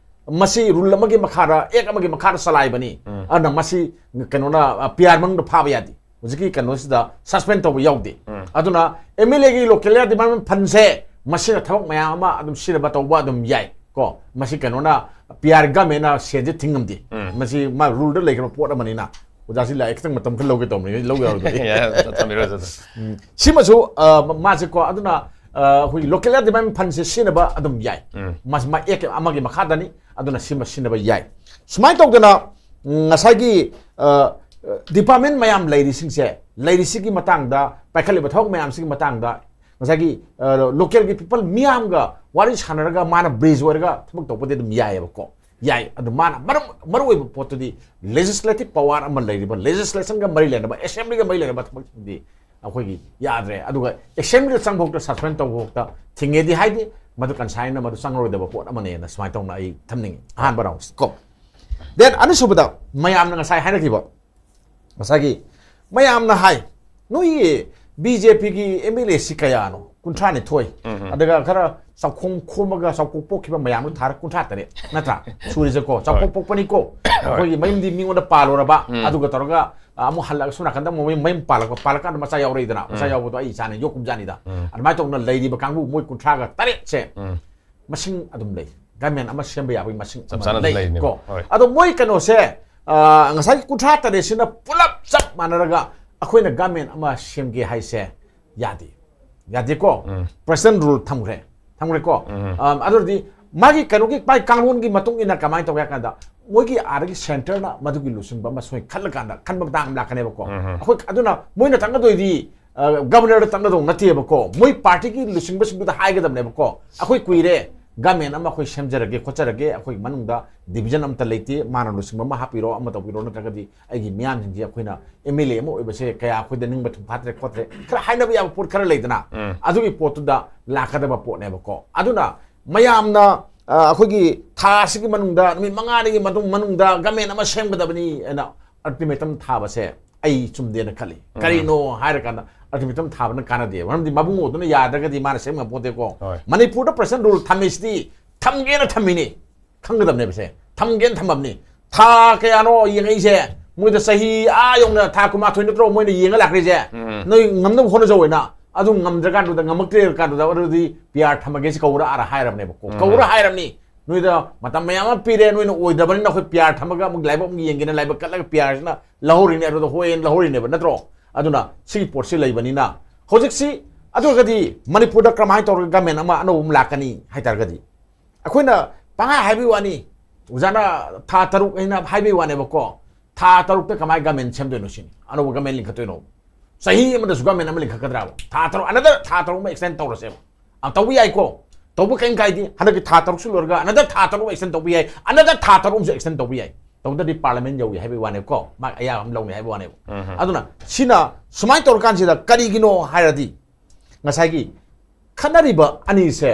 ꯃꯁꯤ ꯔꯨꯜ ꯑꯃꯒꯤ ꯃꯈꯥꯗ, ꯑꯦꯛ ꯑꯃꯒꯤ ꯃꯈꯥꯗ ꯆꯂꯥꯏꯕꯅꯤ꯫ ꯎꯝ꯫ ꯑꯗꯨꯅ ꯃꯁꯤ ꯀꯩꯅꯣꯅ, ꯑ, ꯄꯤ ꯑꯥꯔ ꯃꯅꯨꯡꯗ ꯐꯥꯕ ꯌꯥꯗꯦ꯫ ꯍꯧꯖꯤꯛꯀꯤ ꯀꯩꯅꯣꯁꯤꯗ ꯁꯁꯄꯦꯟ ꯇꯧꯕ ꯌꯥꯎꯗꯦ꯫ ꯎꯝ꯫ ꯑꯗꯨꯅ ꯑꯦꯝ ꯑꯦꯜ ꯑꯦꯒꯤ ꯂꯣꯀꯦꯜ ꯑꯦꯔꯤꯌꯥ ꯗꯤꯕꯂꯞꯃꯦꯟ ꯐꯟꯁꯦ ꯃꯁꯤꯅ ꯊꯕꯛ ꯃꯌꯥꯝ ꯑꯃ ꯑꯗꯨꯝ ꯁꯤꯖꯤꯟꯅꯕ ꯇꯧꯕ ꯑꯗꯨꯝ ꯌꯥꯏ ꯀꯣ꯫ ꯃꯁꯤ ꯀꯩꯅꯣꯅ, ꯄꯤ ꯑꯥꯔ ꯒꯃꯦꯟꯅ ꯁꯦꯟꯁꯦ ꯊꯤꯡꯉꯝꯗꯦ꯫ ꯎꯝ꯫ ꯃꯁꯤ ꯃꯥ ꯔꯨꯜꯗ ꯂꯩꯈ꯭ꯔꯕ ꯄꯣꯠ ꯑꯃꯅꯤꯅ꯫ ꯑꯣꯖꯥꯁꯤ ꯂꯥꯛꯑꯦ, ꯈꯤꯇꯪ ꯃꯇꯝ ꯈꯔ ꯂꯧꯒꯦ ꯇꯧꯕꯅꯤ, ꯂꯧ ꯌꯥꯔꯣꯏꯗꯕꯗꯤ꯫ ꯌꯥꯏ, ꯊꯝꯕꯤꯔꯣ, ꯊꯝꯕꯤꯔꯣ꯫ ꯎꯝ, ꯁꯤꯃꯁꯨ, ꯑ, ꯃꯥꯁꯦꯀꯣ, ꯑꯗꯨꯅ, ꯑ, ꯑꯩꯈꯣꯏꯒꯤ ꯂꯣꯀꯦꯜ ꯗꯤꯕꯂꯞꯃꯦꯟ ꯐꯟꯁꯦ ꯁꯤꯖꯤꯟꯅꯕ ꯑꯗꯨꯝ ꯌꯥꯏ꯫ ꯎꯝ꯫ ꯃꯥꯁ-, ꯃꯥ ꯑꯦꯛ ꯑꯃꯒꯤ ꯃꯈꯥꯗꯅꯤ, ꯑꯗꯨꯅ ꯁꯤꯃ ꯁꯤꯖꯤꯟꯅꯕ ꯌꯥꯏ꯫ ꯁꯨꯃꯥꯏꯅ ꯇꯧꯗꯅ, ꯎꯝ, ꯉꯁꯥꯏꯒꯤ, ꯑ, ꯗꯤꯄꯥꯔꯠꯃꯦꯟ ꯃꯌꯥꯝ ꯂꯩꯔꯤꯁꯤꯡꯁꯦ, ꯂꯩꯔꯤꯁꯤꯒꯤ ꯃꯇꯥꯡꯗ, ꯄꯥꯏꯈꯠꯂꯤꯕ ꯊꯕꯛ ꯃꯌꯥꯝꯁꯤꯒꯤ ꯃꯇꯥꯡꯗ ꯉꯁꯥꯏꯒꯤ, ꯑ, ꯂꯣꯀꯦꯜꯒꯤ ꯄꯤꯄꯜ ꯃꯤꯌꯥꯝꯒ ꯋꯥꯔꯤ ꯁꯥꯟꯅꯔꯒ ꯃꯥꯅ ꯕ꯭ꯔꯤꯖ ꯑꯣꯏꯔꯒ ꯊꯕꯛ ꯇꯧꯕꯗꯤ ꯑꯗꯨꯝ ꯌꯥꯏꯑꯕꯀꯣ꯫ ꯌꯥꯏ꯫ ꯑꯗꯨ ꯃꯥꯅ ꯃꯔꯝ, ꯃꯔꯨꯑꯣꯏꯕ ꯄꯣꯠꯇꯨꯗꯤ ꯂꯦꯖꯤꯁꯂꯦꯇꯤꯚ ꯄꯋꯥꯔ ꯑꯃ ꯂꯩꯔꯤꯕ, ꯂꯦꯖꯤꯁꯂꯦꯁꯟꯒ ꯃꯔꯤ ꯂꯩꯅꯕ, ꯑꯦꯁꯦꯝꯕ꯭ꯂꯤꯒ ꯃꯔꯤ ꯂꯩꯅꯕ ꯊꯕꯛꯁꯤꯡꯗꯤ ꯑꯩꯈꯣꯏꯒꯤ ꯌꯥꯗ꯭ꯔꯦ꯫ ꯑꯗꯨꯒ ꯑꯦꯁꯦꯝꯕ꯭ꯂꯤꯗ ꯆꯪꯕ ꯐꯥꯎꯗ ꯁꯁꯄꯦꯟ ꯇꯧꯕ ꯐꯥꯎꯗ ꯊꯤꯡꯉꯦꯗꯤ ꯍꯥꯏꯗꯤ, ꯃꯗꯨ ꯀꯟꯁꯥꯏꯟꯅ ꯃꯗꯨ ꯆꯪꯉꯔꯣꯏꯗꯕ ꯄꯣꯠ ꯑꯃꯅꯦꯅ ꯁꯨꯃꯥꯏꯅ ꯇꯧꯅ ꯑꯩ ꯊꯝꯅꯤꯡꯉꯤ꯫ ꯑꯍꯥꯟꯕ ꯔꯥꯎꯟꯁ ꯀꯣ꯫ ꯗꯦꯟ ꯑꯅꯤꯁꯨꯕꯗ ꯃꯌꯥꯝꯅ ꯉꯁꯥꯏ ꯍꯥꯏꯅꯈꯤꯕ, ꯉꯁꯥꯏꯒꯤ ꯃꯌꯥꯝꯅ ꯍꯥꯏ, "ꯅꯣꯏꯒꯤ ꯕꯤ ꯖꯦ ꯄꯤꯒꯤ ꯑꯦꯝ ꯑꯦꯜ ꯑꯦ ꯁꯤ ꯀꯌꯥꯅꯣ? ꯀꯨꯟꯊ꯭ꯔꯥ ꯅꯤꯊꯣꯏ꯫ ꯎꯝ, ꯎꯝ꯫ ꯑꯗꯨꯒ ꯈꯔ ꯆꯥꯛꯈꯣꯡ ꯈꯣꯝꯃꯒ ꯆꯥꯛꯀꯣꯛ ꯄꯣꯛꯈꯤꯕ ꯃꯌꯥꯝꯗꯨ ꯊꯥꯔ ꯀꯨꯟꯊ꯭ꯔꯥ ꯇꯔꯦꯠ ꯅꯠꯇ꯭ꯔꯥ? ꯁꯨꯔꯤꯁꯦꯀꯣ, ꯆꯥꯛꯀꯣꯛ ꯄꯣꯛꯄꯅꯤꯀꯣ꯫ ꯑꯩꯈꯣꯏꯒꯤ ꯃꯌꯨꯝꯗꯤ ꯃꯤꯉꯣꯟꯗ ꯄꯥꯜꯂꯨꯔꯕ, ꯎꯝ꯫ ꯑꯗꯨꯒ ꯇꯧꯔꯒ, ꯑ, ꯑꯃꯨꯛ ꯍꯜꯂꯒ ꯁꯣꯝ ꯅꯥꯀꯟꯗ ꯑꯃꯨꯛ ꯃꯌꯨꯝ, ꯃꯌꯨꯝ ꯄꯥꯜꯂꯛꯄ, ꯄꯥꯜꯂꯀꯥꯟꯗ ꯃꯆꯥ ꯌꯥꯎꯔꯛꯏꯗꯅ, ꯃꯆꯥ ꯎꯝ꯫ ꯌꯥꯎꯕꯗꯣ ꯑꯩ ꯏꯆꯥꯅ ꯌꯣꯛꯀꯨꯝꯖꯥꯅꯤꯗ꯫ ꯎꯝ꯫ ꯑꯗꯨꯃꯥꯏꯅ ꯇꯧꯗꯅ ꯂꯩꯔꯤꯕ ꯀꯥꯡꯕꯨ ꯃꯣꯏ ꯀꯨꯟꯊ꯭ꯔꯥꯒ ꯇꯔꯦꯠꯁꯦ ꯎꯝ꯫ ꯃꯁꯤꯡ ꯑꯗꯨꯝ ꯂꯩ꯫ ꯒꯃꯦꯟ ꯑꯃ ꯁꯦꯝꯕ ꯌꯥꯕꯒꯤ ꯃꯁꯤꯡ ꯆꯞ ꯑꯃ ꯆꯥꯅ ꯂꯩ ꯂꯩꯅꯦꯕ꯫ ꯀꯣ꯫ ꯍꯣꯏ꯫ ꯑꯗꯣ ꯃꯣꯏ ꯀꯩꯅꯣꯁꯦ, ꯑ, ꯉꯁꯥꯏꯒꯤ ꯀꯨꯟꯊ꯭ꯔꯥ ꯇꯔꯦꯠꯁꯤꯅ ꯄꯨꯂꯞ ꯆꯞ ꯃꯥꯟꯅꯔꯒ ꯑꯩꯈꯣꯏꯅ ꯒꯃꯦꯟ ꯑꯃ ꯁꯦꯝꯒꯦ ꯍꯥꯏꯁꯦ ꯌꯥꯗꯦ꯫ ꯌꯥꯗꯦꯀꯣ? ꯎꯝ꯫ ꯄ꯭ꯔꯦꯁꯤꯗꯦꯟ ꯔꯨꯜ ꯊꯝꯈ꯭ꯔꯦ꯫ ꯊꯝꯈ꯭ꯔꯦꯀꯣ? ꯎꯝ꯫ ꯑ, ꯑꯗꯨ ꯑꯣꯏꯔꯗꯤ ꯃꯥꯒꯤ ꯀꯩꯅꯣꯒꯤ ꯃꯥꯒꯤ ꯀꯥꯡꯂꯣꯟꯒꯤ ꯃꯇꯨꯡ ꯏꯟꯅ ꯀꯃꯥꯏꯅ ꯇꯧꯒꯦ ꯍꯥꯏ ꯀꯥꯟꯗ, ꯃꯣꯏꯒꯤ ꯑꯥꯗꯒꯤ ꯁꯦꯟꯇꯔꯅ ꯃꯗꯨꯒꯤ ꯂꯨꯆꯤꯡꯕ ꯑꯃ ꯁꯣꯏ ꯈꯜꯂꯀꯥꯟꯗ, ꯈꯟꯕ ꯃꯇꯥꯡ ꯑꯃ ꯂꯥꯛꯀꯅꯦꯕꯀꯣ꯫ ꯎꯝ꯫ ꯑꯩꯈꯣꯏ ꯑꯗꯨꯅ ꯃꯣꯏꯅ ꯇꯛꯅꯗꯣꯏꯗꯤ, ꯑ, ꯒꯕꯔꯅꯔꯗ ꯇꯛꯅꯗꯧ ꯅꯠꯇꯦꯕꯀꯣ꯫ ꯃꯣꯏ ꯄꯥꯔꯇꯤꯒꯤ ꯂꯨꯆꯤꯡꯕꯁꯤꯡꯗꯨꯗ ꯍꯥꯏꯒꯗꯕꯅꯦꯕꯀꯣ꯫ ꯑꯩꯈꯣꯏ ꯀꯨꯏꯔꯦ, ꯒꯃꯦꯟ ꯑꯃ ꯑꯩꯈꯣꯏ ꯁꯦꯝꯖꯔꯒꯦ ꯈꯣꯠꯆꯔꯒꯦ, ꯑꯩꯈꯣꯏꯒꯤ ꯃꯅꯨꯡꯗ ꯗꯤꯕꯤꯖꯟ ꯑꯝꯇ ꯂꯩꯇꯦ, ꯃꯥꯅ ꯂꯨꯆꯤꯡꯕ ꯑꯃ ꯍꯥꯞꯄꯤꯔꯣ, ꯑꯃ ꯇꯧꯕꯤꯔꯣ, ꯅꯠꯇ꯭ꯔꯒꯗꯤ ꯑꯩꯒꯤ ꯃꯤꯌꯥꯝꯁꯤꯡꯁꯤ ꯑꯩꯈꯣꯏꯅ ꯑꯦꯝ ꯑꯦꯜ ꯑꯦ ꯑꯃ ꯑꯣꯏꯕꯁꯦ ꯀꯌꯥ ꯑꯩꯈꯣꯏꯗ ꯅꯤꯡꯕ ꯊꯨꯡꯐꯥꯠꯇ꯭ꯔꯦ ꯈꯣꯠꯇ꯭ꯔꯦ, ꯈꯔ ꯍꯥꯏꯅꯕ ꯌꯥꯕ ꯄꯣꯠ ꯈꯔ ꯂꯩꯗꯅ, ꯎꯝ. ꯑꯗꯨꯒꯤ ꯄꯣꯠꯇꯨꯗ ꯂꯥꯛꯀꯗꯕ ꯄꯣꯠꯅꯦꯕꯀꯣ꯫ ꯑꯗꯨꯅ ꯃꯌꯥꯝꯅ, ꯑ, ꯑꯩꯈꯣꯏꯒꯤ ꯊꯥ ꯑꯁꯤꯒꯤ ꯃꯅꯨꯡꯗ, ꯅꯨꯃꯤꯠ ꯃꯉꯥꯅꯤꯒꯤ ꯃꯇꯨꯡ ꯃꯅꯨꯡꯗ ꯒꯃꯦꯟ ꯑꯃ ꯁꯦꯝꯒꯗꯕꯅꯤ ꯍꯥꯏꯅ ꯑꯜꯇꯤꯃꯦꯇꯝ ꯊꯥꯕꯁꯦ ꯑꯩ ꯆꯨꯝꯗꯦꯅ ꯈꯜꯂꯤ꯫ ꯀꯔꯤꯅꯣ ꯍꯥꯏꯔꯀꯥꯟꯗ, ꯑꯜꯇꯤꯃꯦꯇꯝ ꯊꯥꯕꯅ ꯀꯥꯟꯅꯗꯦ, ꯃꯔꯝꯗꯤ ꯃꯕꯨꯡꯉꯣꯗꯨꯅ ꯌꯥꯗ꯭ꯔꯒꯗꯤ ꯃꯥꯅ ꯁꯦꯝ ꯉꯝꯄꯣꯠꯇꯦꯀꯣ꯫ ꯍꯣꯏ. ꯃꯅꯤꯄꯨꯔꯗ ꯄ꯭ꯔꯦꯁꯤꯗꯦꯟ ꯔꯨꯜ ꯊꯝꯃꯤꯁꯤꯗꯤ ꯊꯝꯒꯦꯅ ꯊꯝꯃꯤꯅꯤ, ꯈꯪꯒꯗꯕꯅꯦꯕ ꯁꯦ꯫ ꯊꯝꯒꯦꯅ ꯊꯝꯃꯕꯅꯤ꯫ ꯊꯥ ꯀꯌꯥꯅꯣ ꯌꯦꯡꯉꯛꯏꯁꯦ? ꯃꯣꯏꯗ ꯆꯍꯤ ꯑꯥ ꯌꯧꯅ ꯊꯥ ꯀꯨꯟꯃꯥꯊꯣꯏ ꯅꯠꯇ꯭ꯔꯣ ꯃꯣꯏꯅ ꯌꯦꯡꯉ ꯂꯥꯛꯈ꯭ꯔꯤꯁꯦ? ꯎꯝ. ꯅꯣꯏ ꯉꯝꯅꯕ ꯍꯣꯠꯅꯖꯧ ꯍꯥꯏꯅ, ꯑꯗꯨ ꯉꯝꯗ꯭ꯔꯀꯥꯟꯗꯨꯗ, ꯉꯝꯃꯛꯇ꯭ꯔꯦ ꯀꯥꯟꯗꯨꯗ, ꯑꯗꯨꯗꯤ ꯄꯤ ꯑꯥꯔ ꯊꯝꯃꯒꯦ ꯁꯤ ꯀꯧꯔ ꯑꯥꯔ ꯍꯥꯏꯔꯕꯅꯦꯕꯀꯣ꯫ ꯀꯧꯔ ꯍꯥꯏꯔꯕꯅꯤ, ꯅꯣꯏꯗ ꯃꯇꯝ ꯃꯌꯥꯝ ꯑꯃ ꯄꯤꯔꯦ, ꯅꯣꯏꯅ ꯑꯣꯏꯗ꯭ꯔꯕꯅꯤꯅ ꯑꯩꯈꯣꯏ ꯄꯤ ꯑꯥꯔ ꯊꯝꯃꯒ ꯑꯃꯨꯛ ꯂꯥꯏꯕꯛ ꯑꯃꯨꯛ ꯌꯦꯡꯒꯦꯅ ꯂꯥꯏꯕꯛ ꯀꯠꯂꯒ ꯄꯤ ꯑꯥꯔꯁꯤꯅ ꯂꯧꯍꯧꯔꯤꯅꯦ, ꯑꯗꯨꯗ ꯍꯣꯏꯅ ꯂꯧꯍꯧꯔꯤꯅꯦꯕ, ꯅꯠꯇ꯭ꯔꯣ? ꯑꯗꯨꯅ ꯁꯤꯒꯤ ꯄꯣꯠꯁꯤ ꯂꯩꯕꯅꯤꯅ ꯍꯧꯖꯤꯛꯁꯤ, ꯑꯗꯨ ꯑꯣꯏꯔꯒꯗꯤ ꯃꯅꯤꯄꯨꯔꯗ ꯀꯔꯝꯍꯥꯏꯅ ꯇꯧꯔꯒ ꯒꯃꯦꯟ ꯑꯃ ꯑꯅꯧꯕ ꯑꯃ ꯂꯥꯛꯀꯅꯤ ꯍꯥꯏꯇꯥꯔꯒꯗꯤ, ꯑꯩꯈꯣꯏꯅ ꯄꯪꯍꯥꯏ ꯍꯥꯏꯕꯒꯤ ꯋꯥꯅꯤ, ꯑꯣꯖꯥꯅ ꯊꯥ ꯇꯔꯨꯛ ꯍꯥꯏꯅ ꯍꯥꯏꯕꯒꯤ ꯋꯥꯅꯦꯕꯀꯣ꯫ ꯊꯥ ꯇꯔꯨꯛꯇ ꯀꯃꯥꯏꯅ ꯒꯃꯦꯟ ꯁꯦꯝꯗꯣꯏꯅꯣ ꯁꯤꯅꯤ, ꯑꯅꯧꯕ ꯒꯃꯦꯟ ꯂꯤꯡꯈꯠꯇꯣꯏꯅꯣ? ꯆꯍꯤ ꯑꯃꯗꯁꯨ ꯒꯃꯦꯟ ꯑꯃ ꯂꯤꯡꯈꯠꯀꯗ꯭ꯔꯥꯕ? ꯊꯥ ꯇꯔꯨꯛ, ꯑꯅꯗꯔ ꯊꯥ ꯇꯔꯨꯛ ꯑꯃ ꯑꯦꯛꯁꯇꯦꯟ ꯇꯧꯔꯁꯦꯕ꯫ ꯑ, ꯇꯧꯕ ꯌꯥꯏꯀꯣ, ꯇꯧꯕ ꯀꯩꯝ ꯀꯥꯏꯗꯦ꯫ ꯍꯟꯗꯛꯀꯤ ꯊꯥ ꯇꯔꯨꯛꯁꯨ ꯂꯣꯏꯔꯒ ꯑꯅꯗꯔ ꯊꯥ ꯇꯔꯨꯛ ꯑꯃ ꯑꯦꯛꯁꯇꯦꯟ ꯇꯧꯕ ꯌꯥꯏ, ꯑꯅꯗꯔ ꯊꯥ ꯇꯔꯨꯛ ꯑꯃꯁꯨ ꯑꯦꯛꯁꯇꯦꯟ ꯇꯧꯕ ꯌꯥꯏ꯫ ꯇꯧꯗ꯭ꯔꯗꯤ ꯄꯥꯔꯂꯤꯌꯥꯃꯦꯟ ꯌꯧꯏ ꯍꯥꯏꯕꯒꯤ ꯋꯥꯅꯦꯕꯀꯣ, ꯃꯥ ꯑꯌꯥꯕ ꯑꯃ ꯂꯧꯅꯤ ꯍꯥꯏꯕꯒꯤ ꯋꯥꯅꯦꯕ꯫ ꯑꯗꯨꯅ ꯁꯤꯅ ꯁꯨꯃꯥꯏꯅ ꯇꯧꯔꯀꯥꯟꯁꯤꯗ ꯀꯔꯤꯒꯤꯅꯣ ꯍꯥꯏꯔꯗꯤ, ꯉꯁꯥꯏꯒꯤ ꯈꯠꯅꯔꯤꯕ ꯑꯅꯤꯁꯦ,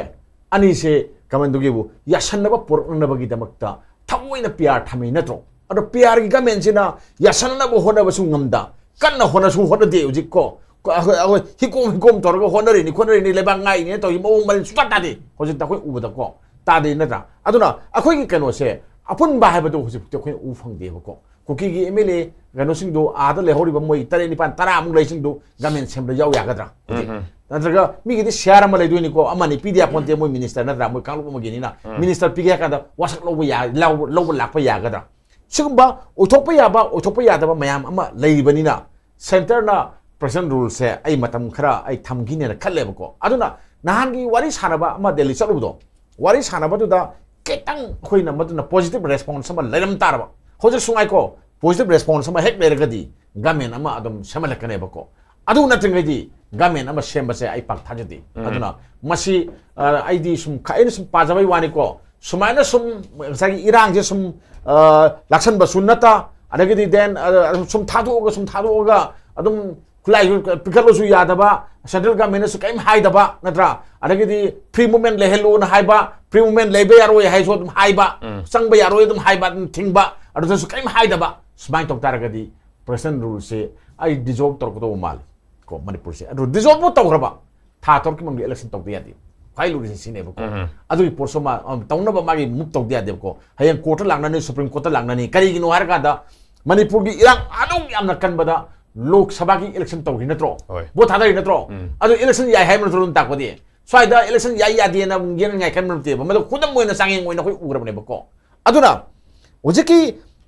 ꯑꯅꯤꯁꯦ ꯀꯃꯥꯏꯅ ꯇꯧꯒꯦꯕꯨ, ꯌꯥꯁꯟꯅꯕ ꯄꯨꯔꯛꯅꯅꯕꯒꯤꯗꯃꯛꯇ ꯊꯑꯣꯏꯅ ꯄꯤ ꯑꯥꯔ ꯊꯝꯃꯤ ꯅꯠꯇ꯭ꯔꯣ? ꯑꯗꯣ ꯄꯤ ꯑꯥꯔꯒꯤ ꯒꯃꯦꯟꯁꯤꯅ ꯌꯥꯁꯟꯅꯕ ꯍꯣꯠꯅꯕꯁꯨ ꯉꯝꯗ, ꯀꯟꯅ ꯍꯣꯠꯅꯁꯨ ꯍꯣꯠꯅꯗꯦ ꯍꯧꯖꯤꯛ ꯀꯣ꯫ ꯑꯩꯈꯣꯏ, ꯑꯩꯈꯣꯏ ꯍꯤꯀꯣꯝ ꯍꯤꯀꯣꯝ ꯇꯧꯔꯒ ꯍꯣꯠꯅꯔꯤꯅꯤ ꯈꯣꯠꯅꯔꯤꯅꯤ, ꯂꯩꯕꯥꯛ ꯉꯥꯛꯏꯅꯦ ꯇꯧꯔꯤ ꯃꯑꯣꯡ ꯃꯔꯤꯟ ꯁꯨꯡꯇꯥ ꯇꯥꯗꯦ ꯍꯧꯖꯤꯛꯇ ꯑꯩꯈꯣꯏ ꯎꯕꯗꯀꯣ꯫ ꯇꯥꯗꯦ ꯅꯠꯇ꯭ꯔꯥ? ꯑꯗꯨꯅ ꯑꯩꯈꯣꯏꯒꯤ ꯀꯩꯅꯣꯁꯦ, ꯑꯄꯨꯟꯕ ꯍꯥꯏꯕꯗꯨ ꯍꯧꯖꯤꯛ ꯐꯥꯎꯗꯤ ꯑꯩꯈꯣꯏꯅ ꯎ ꯐꯪꯗꯦꯕꯀꯣ꯫ ꯀꯨꯀꯤꯒꯤ ꯑꯦꯝ ꯑꯦꯜ ꯑꯦ ꯀꯩꯅꯣꯁꯤꯡꯗꯨ, ꯑꯥꯗ ꯂꯩꯍꯧꯔꯤꯕ ꯃꯣꯏ ꯇꯔꯦꯠ ꯅꯤꯄꯥꯜ ꯇꯔꯥꯃꯨꯛ ꯂꯩꯁꯤꯡꯗꯨ ꯒꯃꯦꯟ ꯁꯦꯝꯕꯗ ꯌꯥꯎ ꯌꯥꯒꯗ꯭ꯔꯥ? ꯍꯧꯖꯤꯛ ꯅꯠꯇ꯭ꯔꯒ ꯃꯤꯒꯤꯗꯤ ꯁꯤꯌꯥꯔ ꯑꯃ ꯂꯩꯗꯣꯏꯅꯤꯀꯣ, ꯑꯃꯅꯤ ꯄꯤꯗ ꯌꯥꯄꯣꯟꯇꯦ, ꯃꯣꯏ ꯃꯤꯅꯤꯁꯇꯔ ꯅꯠꯇ꯭ꯔꯥ, ꯃꯣꯏ ꯀꯥꯡꯂꯨꯞ ꯑꯃꯒꯤꯅꯤꯅ꯫ ꯃꯤꯅꯤꯁꯇꯔ ꯄꯤꯒꯦ ꯍꯥꯏ ꯀꯥꯟꯗ ꯋꯥꯁꯛ ꯂꯧꯕ ꯌꯥ-, ꯂꯧ-, ꯂꯧꯕ ꯂꯥꯛꯄ ꯌꯥꯒꯗ꯭ꯔꯥ? ꯁꯤꯒꯨꯝꯕ ꯑꯣꯏꯊꯣꯛꯄ ꯌꯥꯕ, ꯑꯣꯏꯊꯣꯛꯄ ꯌꯥꯗꯕ ꯃꯌꯥꯝ ꯑꯃ ꯂꯩꯔꯤꯕꯅꯤꯅ, ꯁꯦꯟꯇꯔꯅ ꯄ꯭ꯔꯦꯁꯤꯗꯦꯟ ꯔꯨꯜꯁꯦ ꯑꯩ ꯃꯇꯝ ꯈꯔ ꯑꯩ ꯊꯝꯈꯤꯅꯦꯅ ꯈꯜꯂꯦꯕꯀꯣ꯫ ꯑꯗꯨꯅ ꯅꯍꯥꯟꯒꯤ ꯋꯥꯔꯤ ꯁꯥꯟꯅꯕ ꯑꯃ ꯗꯦꯜꯂꯤ ꯆꯠꯂꯨꯕꯗꯣ, ꯋꯥꯔꯤ ꯁꯥꯟꯅꯕꯗꯨꯗ ꯈꯤꯇꯪ ꯑꯩꯈꯣꯏꯅ ꯃꯗꯨꯅ ꯄꯣꯖꯤꯇꯤꯚ ꯔꯦꯁꯄꯣꯟꯁ ꯑꯃ ꯂꯩꯔꯝ ꯇꯥꯔꯕ, ꯍꯧꯖꯤꯛ ꯁꯨꯉꯥꯏꯀꯣ, ꯄꯣꯖꯤꯇꯤꯚ ꯔꯦꯁꯄꯣꯟꯁ ꯑꯃ ꯍꯦꯛ ꯂꯩꯔꯒꯗꯤ ꯒꯃꯦꯟ ꯑꯃ ꯑꯗꯨꯝ ꯁꯦꯝꯍꯜꯂꯛꯀꯅꯦꯕꯀꯣ꯫ ꯑꯗꯨ ꯅꯠꯇ꯭ꯔꯤꯉꯩꯗꯤ ꯒꯃꯦꯟ ꯑꯃ ꯁꯦꯝꯕꯁꯦ ꯑꯩ ꯄꯥꯛ ꯊꯥꯖꯗꯦ꯫ ꯑꯗꯨꯅ ꯃꯁꯤ, ꯑ, ꯑꯩꯗꯤ ꯁꯨꯝ ꯈ-, ꯑꯩꯅ ꯁꯨꯝ ꯄꯥꯖꯕꯩ ꯋꯥꯅꯤꯀꯣ, ꯁꯨꯃꯥꯏꯅ ꯁꯨꯝ ꯉꯁꯥꯏꯒꯤ ꯏꯔꯥꯡꯁꯦ ꯁꯨꯝ, ꯑ, ꯂꯥꯛꯁꯟꯕꯁꯨ ꯅꯠꯇ, ꯑꯗꯒꯤꯗꯤ then, ꯑ, ꯁꯨꯝ ꯊꯥꯗꯣꯛꯑꯒ ꯁꯨꯝ ꯊꯥꯗꯣꯛꯑꯒ ꯑꯗꯨꯝ ꯈꯨꯠꯂꯥꯏꯁꯨ ꯄꯤꯈꯠꯂꯁꯨ ꯌꯥꯗꯕ, central government ꯅꯁꯨ ꯀꯔꯤꯝ ꯍꯥꯏꯗꯕ, ꯅꯠꯇ꯭ꯔꯥ? ꯑꯗꯒꯤꯗꯤ free movement ꯂꯩꯍꯜꯂꯣꯅ ꯍꯥꯏꯕ, free movement ꯂꯩꯕ ꯌꯥꯔꯣꯏ ꯍꯥꯏꯁꯨ ꯑꯗꯨꯝ ꯍꯥꯏꯕ, ꯆꯪꯕ ꯌꯥꯔꯣꯏ ꯑꯗꯨꯝ ꯍꯥꯏꯕ, ꯑꯗꯨꯝ ꯊꯤꯡꯕ, ꯑꯗꯨꯗꯁꯨ ꯀꯔꯤꯝ ꯍꯥꯏꯗꯕ꯫ ꯁꯨꯃꯥꯏꯅ ꯇꯧ ꯇꯥꯔꯒꯗꯤ President rule ꯁꯦ ꯑꯩ dissolve ꯇꯧꯔꯛꯀꯗꯧꯕ ꯃꯥꯜꯂꯤ ꯀꯣ, ꯃꯅꯤꯄꯨꯔꯁꯦ꯫ ꯑꯗꯨ dissolve ꯄꯨ ꯇꯧꯈ꯭ꯔꯕ, ꯊꯥ ꯇꯔꯨꯛꯀꯤ ꯃꯅꯨꯡꯗ election ꯇꯧꯗ ꯌꯥꯗꯦ꯫ ꯈ꯭ꯋꯥꯏ ꯂꯨꯔꯤꯁꯦ ꯁꯤꯅꯦꯕꯀꯣ꯫ ꯑꯗꯨꯒꯤ ꯄꯣꯠꯁꯨ ꯃꯥ, ꯑ, ꯇꯧꯅꯕ ꯃꯥꯒꯤ move ꯇꯧꯗ ꯌꯥꯗꯦꯕꯀꯣ꯫ ꯍꯌꯦꯡ court ꯇ ꯂꯥꯛꯅꯅꯤ, Supreme Court ꯇ ꯂꯥꯛꯅꯅꯤ꯫ ꯀꯔꯤꯒꯤꯅꯣ ꯍꯥꯏꯔꯀꯥꯟꯗ, ꯃꯅꯤꯄꯨꯔꯒꯤ ꯏꯔꯥꯡ ꯑꯗꯨꯛ ꯌꯥꯝꯅ ꯀꯟꯕꯗ Lok Sabha ꯒꯤ election ꯇꯧꯔꯤ ꯅꯠꯇ꯭ꯔꯣ? ꯍꯣꯏ꯫ Vote ꯊꯥꯗꯔꯤ ꯅꯠꯇ꯭ꯔꯣ? ꯑꯗꯨ election ꯌꯥꯏ ꯍꯥꯏꯕ ꯅꯠꯇ꯭ꯔꯣ? ꯑꯗꯨꯝ ꯇꯥꯛꯄꯗꯤ ꯁ꯭ꯋꯥꯏꯗ election ꯌꯥꯏ ꯌꯥꯗꯦꯅ ꯌꯦꯡꯅꯉꯥꯏ ꯈꯟꯕ ꯅꯠꯇꯦꯕ꯫ ꯃꯗꯨ ꯈꯨꯗꯝ ꯑꯣꯏꯅ ꯆꯥꯡꯌꯦꯡ ꯑꯣꯏꯅ ꯑꯩꯈꯣꯏ ꯎꯔꯕꯅꯦꯕꯀꯣ꯫ ꯑꯗꯨꯅ ꯍꯧꯖꯤꯛꯀꯤ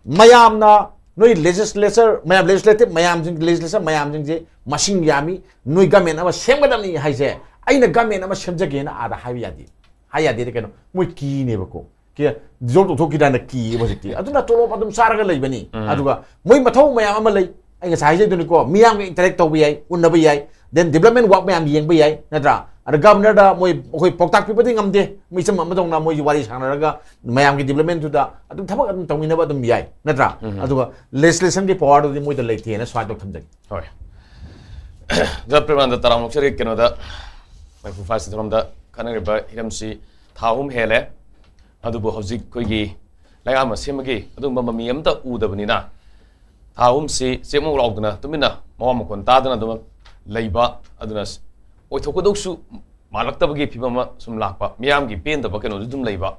ꯃꯌꯥꯝꯅ ꯅꯣꯏ legislature, ꯃꯌꯥꯝ legislative ꯃꯌꯥꯝꯁꯤꯡ, legislature ꯃꯌꯥꯝꯁꯤꯡꯁꯦ ꯃꯁꯤꯡ ꯌꯥꯝꯃꯤ, ꯅꯣꯏ government ꯑꯃ ꯁꯦꯝꯒꯗꯕꯅꯤ ꯍꯥꯏꯁꯦ, ꯑꯩꯅ government ꯑꯃ ꯁꯦꯝꯖꯒꯦꯅ ꯑꯥꯗ ꯍꯥꯏꯕ ꯌꯥꯗꯦ꯫ ꯍꯥꯏ ꯌꯥꯗꯦꯗꯤ ꯀꯩꯅꯣ? ꯃꯣꯏ ꯀꯤꯅꯦꯕꯀꯣ꯫ ꯀꯤ-, dissolve ꯇꯧꯊꯣꯛꯈꯤꯗꯥꯅ ꯀꯤꯌꯦꯕ ꯍꯧꯖꯤꯛꯇꯤ꯫ ꯑꯗꯨꯅ ꯇꯣꯂꯣꯞ ꯑꯗꯨꯝ ꯆꯥꯔꯒ ꯂꯩꯕꯅꯤ꯫ ꯑꯗꯨꯒ ꯃꯣꯏ ꯃꯊꯧ ꯃꯌꯥꯝ ꯑꯃ ꯂꯩ꯫ ꯑꯩ ꯉꯁꯥꯏ ꯍꯥꯏꯖꯩꯗꯨꯅꯤꯀꯣ, ꯃꯤꯌꯥꯝꯒ interact ꯇꯧꯕ ꯌꯥꯏ, ꯎꯟꯅꯕ ꯌꯥꯏ, then development work ꯃꯌꯥꯝ ꯌꯦꯡꯕ ꯌꯥꯏ, ꯅꯠꯇ꯭ꯔꯥ? ꯑꯗ governor ꯗ ꯃꯣꯏ, ꯑꯩꯈꯣꯏ ꯄꯥꯎꯇꯥꯛ ꯄꯤꯕꯗꯤ ꯉꯝꯗꯦ, ꯃꯤꯆꯝ ꯑꯃꯗꯧꯅ ꯃꯣꯏꯒꯤ ꯋꯥꯔꯤ ꯁꯥꯟꯅꯔꯒ ꯃꯌꯥꯝꯒꯤ development ꯇꯨꯗ ꯑꯗꯨꯝ ꯊꯕꯛ ꯑꯗꯨꯝ ꯇꯧꯃꯤꯟꯅꯕ ꯑꯗꯨꯝ ꯌꯥꯏ, ꯅꯠꯇ꯭ꯔꯥ? ꯑꯗꯨꯒ legislation ꯒꯤ power ꯗꯨꯗꯤ ꯃꯣꯏꯗ ꯂꯩꯇꯦꯅ ꯁ꯭ꯋꯥꯏꯗ ꯊꯝꯖꯒꯦ꯫ ꯍꯣꯏ꯫ ꯖ ꯄ꯭ꯔꯦꯃꯥꯅꯟꯗ ꯇꯔꯥꯝ ꯑꯣꯛꯆꯔꯤ꯫ ꯀꯩꯅꯣꯗ, ꯃꯅꯤꯄꯨꯔ ꯐꯥꯏꯚ ꯁꯤꯇꯤ ꯐꯣꯔꯝꯗ ꯈꯟꯅꯔꯤꯕ ꯍꯤꯔꯝꯁꯤ ꯊꯥ ꯑꯍꯨꯝ ꯍꯦꯜꯂꯦ꯫ ꯑꯗꯨꯕꯨ ꯍꯧꯖꯤꯛ ꯑꯩꯈꯣꯏꯒꯤ ꯂꯩꯉꯥꯛ ꯑꯃ ꯁꯦꯝꯕꯒꯤ ꯑꯗꯨꯒꯨꯝꯕ ꯃꯃꯤ ꯑꯃꯇ ꯎꯗꯕꯅꯤꯅ, ꯊꯥ ꯑꯍꯨꯝꯁꯤ ꯆꯦꯛꯃꯧ ꯂꯥꯎꯗꯅ ꯇꯨꯃꯤꯟꯅ ꯃꯋꯥ ꯃꯈꯣꯟ ꯇꯥꯗꯅ ꯑꯗꯨꯝ ꯂꯩꯕ, ꯑꯗꯨꯅ ꯑꯣꯏꯊꯣꯛꯀꯗꯧꯁꯨ ꯃꯥꯜꯂꯛꯇꯕꯒꯤ ꯐꯤꯕꯝ ꯑꯃ ꯁꯨꯝ ꯂꯥꯛꯄ, ꯃꯤꯌꯥꯝꯒꯤ ꯄꯦꯟꯗꯕ ꯀꯩꯅꯣꯁꯨ ꯑꯗꯨꯝ ꯂꯩꯕ꯫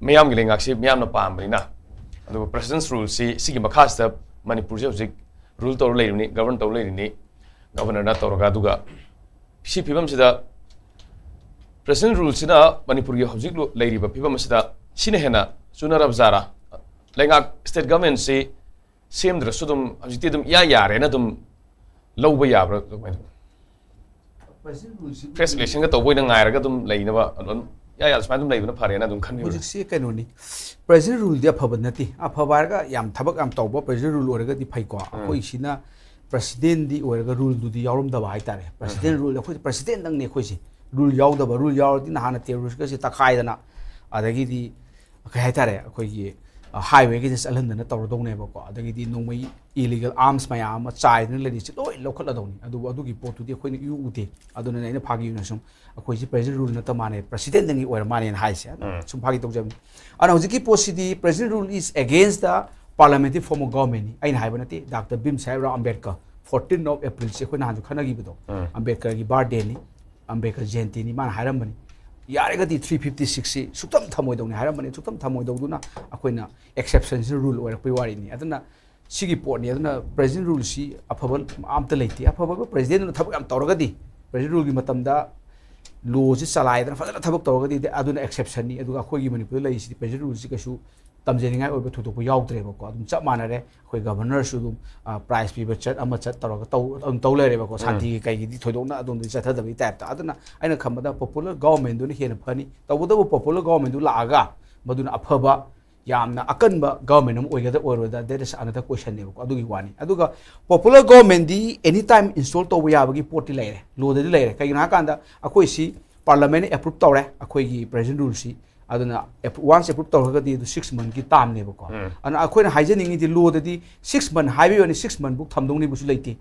ꯃꯤꯌꯥꯝꯒꯤ ꯂꯩꯉꯥꯛꯁꯤ ꯃꯤꯌꯥꯝꯅ ꯄꯥꯝꯕꯅꯤꯅ, ꯑꯗꯨꯒ President's Rule ꯁꯤ, ꯁꯤꯒꯤ ꯃꯈꯥꯁꯤꯗ ꯃꯅꯤꯄꯨꯔꯁꯦ ꯍꯧꯖꯤꯛ rule ꯇꯧꯔ ꯂꯩꯔꯤꯕꯅꯤ, govern ꯇꯧꯔ ꯂꯩꯔꯤꯅꯤ, governor ꯅ ꯇꯧꯔꯒ꯫ ꯑꯗꯨꯒ ꯁꯤ ꯐꯤꯕꯝꯁꯤꯗ President's Rule ꯁꯤꯅ ꯃꯅꯤꯄꯨꯔꯒꯤ ꯍꯧꯖꯤꯛ ꯂꯨ-, ꯂꯩꯔꯤꯕ ꯐꯤꯕꯝ ꯑꯁꯤꯗ ꯁꯤꯅ ꯍꯦꯟꯅ ꯆꯨꯅꯔꯕ ꯖꯥꯔꯥ? ꯂꯩꯉꯥꯛ, state government ꯁꯤ ꯁꯦꯝꯗ꯭ꯔꯁꯨ ꯑꯗꯨꯝ ꯍꯧꯖꯤꯛꯇꯤ ꯑꯗꯨꯝ ꯏꯌꯥ ꯌꯥꯔꯦꯅ ꯑꯗꯨꯝ ꯂꯧꯕ ꯌꯥꯕ꯭ꯔꯥ? ꯑꯗꯨꯃꯥꯏꯅ President's Rule ꯁꯤ fresh election ꯒ ꯇꯧꯕ ꯑꯣꯏꯅ ꯉꯥꯏꯔꯒ ꯑꯗꯨꯝ ꯂꯩꯅꯕ, ꯑꯗꯨꯝ ꯏꯌꯥ ꯌꯥ ꯁꯨꯃꯥꯏꯅ ꯑꯗꯨꯝ ꯂꯩꯕꯅ ꯐꯔꯦꯅ ꯑꯗꯨꯝ ꯈꯟꯕꯤꯕ꯭ꯔꯥ? ꯍꯧꯖꯤꯛꯁꯤ ꯀꯩꯅꯣꯅꯤ, President's Rule ꯗꯤ ꯑꯐꯕ ꯅꯠꯇꯦ꯫ ꯑꯐꯕ ꯍꯥꯏꯔꯒ ꯌꯥꯝ ꯊꯕꯛ ꯌꯥꯝ ꯇꯧꯕ President's Rule ꯑꯣꯏꯔꯒꯗꯤ ꯐꯩꯀꯣ꯫ ꯑꯩꯈꯣꯏꯁꯤꯅ ꯄ꯭ꯔꯁꯤꯗꯦꯟꯗꯤ ꯑꯣꯏꯔꯒ ꯔꯨꯜꯗꯨꯗꯤ ꯌꯥꯎꯔꯝꯗꯕ ꯍꯥꯏꯇꯥꯔꯦ꯫ ꯄ꯭ꯔꯁꯤꯗꯦꯟ ꯔꯨꯜ, ꯑꯩꯈꯣꯏ ꯄ꯭ꯔꯁꯤꯗꯦꯟꯗꯪꯅꯤ ꯑꯩꯈꯣꯏꯁꯦ꯫ ꯔꯨꯜ ꯌꯥꯎꯗꯕ, ꯔꯨꯜ ꯌꯥꯎꯔꯗꯤ ꯅꯍꯥꯟꯅ ꯇꯦꯔꯣꯔꯤꯁꯀꯁꯦ ꯇꯛꯈꯥꯏꯗꯅ, ꯑꯗꯒꯤꯗꯤ ꯀꯩ ꯍꯥꯏꯇꯥꯔꯦ, ꯑꯩꯈꯣꯏꯒꯤ ꯍꯥꯏꯋꯦꯒꯁꯦ ꯆꯠꯍꯟꯗꯅ ꯇꯧꯔꯗꯧꯅꯦꯕꯀꯣ꯫ ꯑꯗꯒꯤꯗꯤ ꯅꯣꯡꯃꯩ ꯏꯂꯤꯒꯦꯜ ꯑꯥꯔꯝꯁ ꯃꯌꯥꯝ ꯑꯃ ꯆꯥꯏꯗꯅ ꯂꯩꯔꯤꯁꯦ ꯂꯣꯏ ꯂꯧꯈꯠꯂꯗꯧꯅꯤ꯫ ꯑꯗꯨꯕꯨ ꯑꯗꯨꯒꯤ ꯄꯣꯠꯇꯨꯗꯤ ꯑꯩꯈꯣꯏꯅ ꯏꯎ ꯎꯗꯦ꯫ ꯑꯗꯨꯅꯅꯦ ꯑꯩꯅ ꯐꯥꯒꯤ ꯑꯣꯏꯅ ꯁꯨꯝ ꯑꯩꯈꯣꯏꯁꯤ ꯄ꯭ꯔꯁꯤꯗꯦꯟ ꯔꯨꯜ ꯅꯠꯇ ꯃꯥꯅꯦ, ꯄ꯭ꯔꯁꯤꯗꯦꯟꯗꯪꯒꯤ ꯑꯣꯏꯔ ꯃꯥꯅꯦꯅ ꯍꯥꯏꯁꯦ꯫ ꯑꯗꯨ ꯁꯨꯝ ꯐꯥꯒꯤ ꯇꯧꯖꯕꯅꯤ꯫ ꯑꯗꯨꯅ ꯍꯧꯖꯤꯛꯀꯤ ꯄꯣꯠꯁꯤꯗꯤ, President rule is against the parliamentary form of government ꯅꯤ꯫ ꯑꯩꯅ ꯍꯥꯏꯕ ꯅꯠꯇꯦ, doctor Bhim Saheb Ram Ambedkar, fourteen of April ꯁꯦ ꯑꯩꯈꯣꯏ ꯅꯍꯥꯟꯁꯨ ꯈꯟꯅꯈꯤꯕꯗꯣ, ꯑꯝꯕꯦꯗꯀꯔꯒꯤ ꯕꯥꯔꯗꯦꯅꯤ, ꯑꯝꯕꯦꯗꯀꯔ ꯖꯌꯟꯇꯤꯅꯤ꯫ ꯃꯥꯅ ꯍꯥꯏꯔꯝꯕꯅꯤ, ꯌꯥꯔꯒꯗꯤ three fifty six ꯁꯤ ꯁꯨꯛꯇꯝ ꯊꯝꯃꯣꯏꯗꯧꯅꯤ ꯍꯥꯏꯔꯝꯕꯅꯤ꯫ ꯁꯨꯛꯇꯝ ꯊꯝꯃꯣꯏꯗꯧꯗꯨꯅ ꯑꯩꯈꯣꯏꯅ exception ꯁꯤꯅ ꯔꯨꯜ ꯑꯣꯏꯔꯛꯄꯩ ꯋꯥꯔꯤꯅꯤ꯫ ꯑꯗꯨꯅ ꯁꯤꯒꯤ ꯄꯣꯠꯅꯤ꯫ ꯑꯗꯨꯅ ꯄ꯭ꯔꯁꯤꯗꯦꯟ ꯔꯨꯜꯁꯤ ꯑꯐꯕ ꯑꯝꯇ ꯂꯩꯇꯦ꯫ ꯑꯐꯕ ꯄ꯭ꯔꯁꯤꯗꯦꯟꯗꯨꯅ ꯊꯕꯛ ꯌꯥꯝ ꯇꯧꯔꯒꯗꯤ, ꯄ꯭ꯔꯁꯤꯗꯦꯟ ꯔꯨꯜꯒꯤ ꯃꯇꯝꯗ ꯂꯣꯁꯤ ꯆꯂꯥꯏꯗꯅ ꯐꯖꯅ ꯊꯕꯛ ꯇꯧꯔꯒꯗꯤ ꯑꯗꯨꯅ exception ꯅꯤ꯫ ꯑꯗꯨꯒ ꯑꯩꯈꯣꯏꯒꯤ ꯃꯅꯤꯄꯨꯔꯗ ꯂꯩꯔꯤꯁꯤꯗꯤ ꯄ꯭ꯔꯁꯤꯗꯦꯟ ꯔꯨꯜꯁꯤ ꯀꯩꯁꯨ ꯇꯝꯖꯅꯤꯡꯉꯥꯏ ꯑꯣꯏꯕ ꯊꯣꯏꯗꯣꯛꯄ ꯌꯥꯎꯗ꯭ꯔꯦꯕꯀꯣ꯫ ꯑꯗꯨꯝ ꯆꯞ ꯃꯥꯟꯅꯔꯦ꯫ ꯑꯩꯈꯣꯏ ꯒꯚꯔꯅꯔꯁꯨ ꯑꯗꯨꯝ, ꯑ, ꯄ꯭ꯔꯥꯏꯖ ꯄꯤꯕ ꯆꯠ ꯑꯃ ꯆꯠ ꯇꯧꯔꯒ ꯇꯧ-, ꯑꯗꯨꯝ ꯇꯧ ꯂꯩꯔꯦꯕꯀꯣ꯫ ꯁꯥꯟꯇꯤꯒꯤ ꯀꯩꯒꯤꯗꯤ ꯊꯣꯏꯗꯣꯛꯅ ꯑꯗꯣꯝꯗꯗꯤ ꯆꯠꯊꯗꯕꯒꯤ ꯇꯥꯏꯞꯇ꯫ ꯑꯗꯨꯅ ꯑꯩꯅ ꯈꯟꯕꯗ popular government ꯗꯨꯅ ꯍꯦꯟꯅ ꯐꯅꯤ꯫ ꯇꯧꯕꯇꯕꯨ popular government ꯗꯨ ꯂꯥꯛꯑꯒ ꯃꯗꯨꯅ ꯑꯐꯕ, ꯌꯥꯝꯅ ꯑꯀꯟꯕ government ꯑꯃ ꯑꯣꯏꯒꯗ꯭ꯔꯥ ꯑꯣꯏꯔꯣꯏꯗ꯭ꯔꯥ, that is another question ꯅꯦꯕꯀꯣ꯫ ꯑꯗꯨꯒꯤ ꯋꯥꯅꯤ꯫ ꯑꯗꯨꯒ popular government ꯗꯤ any time install ꯇꯧꯕ ꯌꯥꯕꯒꯤ ꯄꯣꯠꯇꯤ ꯂꯩꯔꯦ, ꯂꯣꯗꯗꯤ ꯂꯩꯔꯦ꯫ ꯀꯩꯒꯤꯅꯣ ꯍꯥꯏꯀꯥꯟꯗ ꯑꯩꯈꯣꯏ ꯁꯤ ꯄꯥꯔꯂꯤꯌꯥꯃꯦꯟꯅ approve ꯇꯧꯔꯦ ꯑꯩꯈꯣꯏꯒꯤ ꯄ꯭ꯔꯁꯤꯗꯦꯟ ꯔꯨꯜꯁꯤ꯫ ꯑꯗꯨꯅ ꯑꯦꯞ-, once approve ꯇꯧꯔꯒꯗꯤ ꯑꯗꯨ six month ꯀꯤ term ꯅꯦꯕꯀꯣ꯫ ꯑꯗꯨꯅ ꯑꯩꯈꯣꯏꯅ ꯍꯥꯏꯖꯅꯤꯡꯉꯤꯗꯤ ꯂꯣꯗꯗꯤ six month ꯍꯥꯏꯕꯒꯤ ꯋꯥꯅꯤ, six month ꯐꯥꯎ ꯊꯝꯗꯧꯅꯤꯕꯁꯨ ꯂꯩꯇꯦ꯫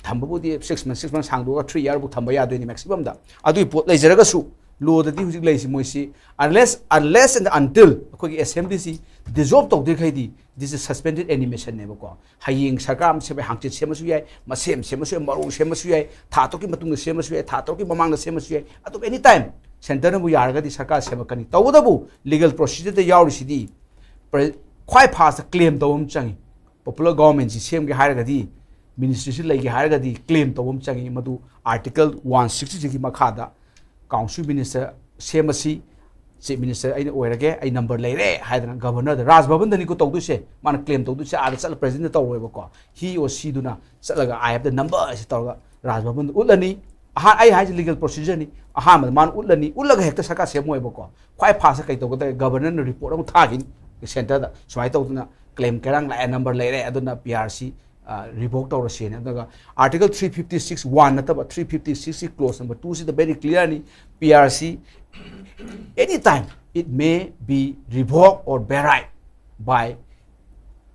ꯊꯝꯕꯕꯨꯗꯤ six month, six month ꯁꯥꯡꯗꯣꯛꯑꯒ three year ꯐꯥꯎ ꯊꯝꯕ ꯌꯥꯗꯣꯏꯅꯤ maximum ꯗ꯫ ꯑꯗꯨꯒꯤ ꯄꯣꯠ ꯂꯩꯖꯔꯒꯁꯨ ꯂꯣꯗꯗꯤ ꯍꯧꯖꯤꯛ ꯂꯩꯔꯤꯁꯤ ꯃꯣꯏꯁꯤ unless, unless and until ꯑꯩꯈꯣꯏꯒꯤ assembly ꯁꯤ dissolve ꯇꯧꯗ꯭ꯔꯤꯈꯩꯗꯤ this is suspended animation ꯅꯦꯕꯀꯣ꯫ ꯍꯌꯦꯡ ꯁꯔꯀꯥꯔ ꯑꯃ ꯁꯦꯝꯕ, ꯍꯥꯡꯆꯤꯠ ꯁꯦꯝꯃꯁꯨ ꯌꯥꯏ, ꯃꯁꯦꯝ ꯁꯦꯝꯃꯁꯨ ꯌꯥꯏ, ꯃꯔꯣꯡ ꯁꯦꯝꯃꯁꯨ ꯌꯥꯏ, ꯊꯥ ꯇꯔꯨꯛꯀꯤ ꯃꯇꯨꯡꯗ ꯁꯦꯝꯃꯁꯨ ꯌꯥꯏ, ꯊꯥ ꯇꯔꯨꯛꯀꯤ ꯃꯃꯥꯡꯗ ꯁꯦꯝꯃꯁꯨ ꯌꯥꯏ꯫ ꯑꯗꯨꯝ any time centre ꯅꯕꯨ ꯌꯥꯔꯒꯗꯤ ꯁꯔꯀꯥꯔ ꯁꯦꯝꯃꯛꯀꯅꯤ꯫ ꯇꯧꯕꯇꯕꯨ legal procedure ꯗ ꯌꯥꯎꯔꯤꯁꯤꯗꯤ ꯄ꯭ꯔ-, ꯈ꯭ꯋꯥꯏ fast ꯇ claim ꯇꯧꯕ ꯑꯃ ꯆꯪꯉꯤ꯫ Popular government ꯁꯤ ꯁꯦꯝꯒꯦ ꯍꯥꯏꯔꯒꯗꯤ, ministry ꯁꯤ ꯂꯩꯒꯦ ꯍꯥꯏꯔꯒꯗꯤ claim ꯇꯧꯕ ꯑꯃ ꯆꯪꯉꯤ꯫ ꯃꯗꯨ article one sixty six ꯀꯤ ꯃꯈꯥꯗ council minister ꯁꯦꯝꯃꯁꯤ, chief minister ꯑꯩꯅ ꯑꯣꯏꯔꯒꯦ, ꯑꯩ number ꯂꯩꯔꯦ ꯍꯥꯏꯗꯅ ꯒꯚꯔꯅꯔꯗ, ꯔꯥꯖ ꯚꯕꯟꯗꯅꯤꯀꯣ ꯇꯧꯗꯣꯏꯁꯦ, ꯃꯥꯅ claim ꯇꯧꯗꯣꯏꯁꯦ, ꯑꯥꯗ ꯆꯠꯂ president ꯇ ꯇꯧꯔꯣꯏꯕꯀꯣ꯫ He or she ꯗꯨꯅ ꯆꯠꯂꯒ "I have the number" ꯁꯤ ꯇꯧꯔꯒ ꯔꯥꯖ ꯚꯕꯟꯗ ꯎꯠꯂꯅꯤ꯫ ꯑꯍꯥꯟ-, ꯑꯩ ꯍꯥꯏꯁꯦ legal procedure ꯅꯤ꯫ ꯑꯍꯥꯟꯕꯗ ꯃꯥꯅ ꯎꯠꯂꯅꯤ, ꯎꯠꯂꯒ ꯍꯦꯛꯇ ꯁꯔꯀꯥꯔ ꯁꯦꯝꯃꯣꯏꯕꯀꯣ꯫ ꯈ꯭ꯋꯥꯏ fast ꯇ ꯀꯩ ꯇꯧꯒꯗꯒꯦ, ꯒꯚꯔꯅꯔꯅ report ꯑꯃ ꯊꯥꯈꯤꯅꯤ centre ꯗ, ꯁꯨꯃꯥꯏꯅ ꯇꯧꯗꯅ claim ꯀꯩꯔꯥꯡ ꯂꯥꯛꯑꯦ, number ꯂꯩꯔꯦ, ꯑꯗꯨꯅ P R C ꯔꯤꯚꯣꯛ ꯇꯧꯔꯁꯦꯅ꯫ ꯑꯗꯨꯒ Article three fifty six one ꯅꯠꯇꯕ three fifty six clause number two ꯁꯤꯗ very clear ꯅꯤ, P R C any time it may be revoked or vary by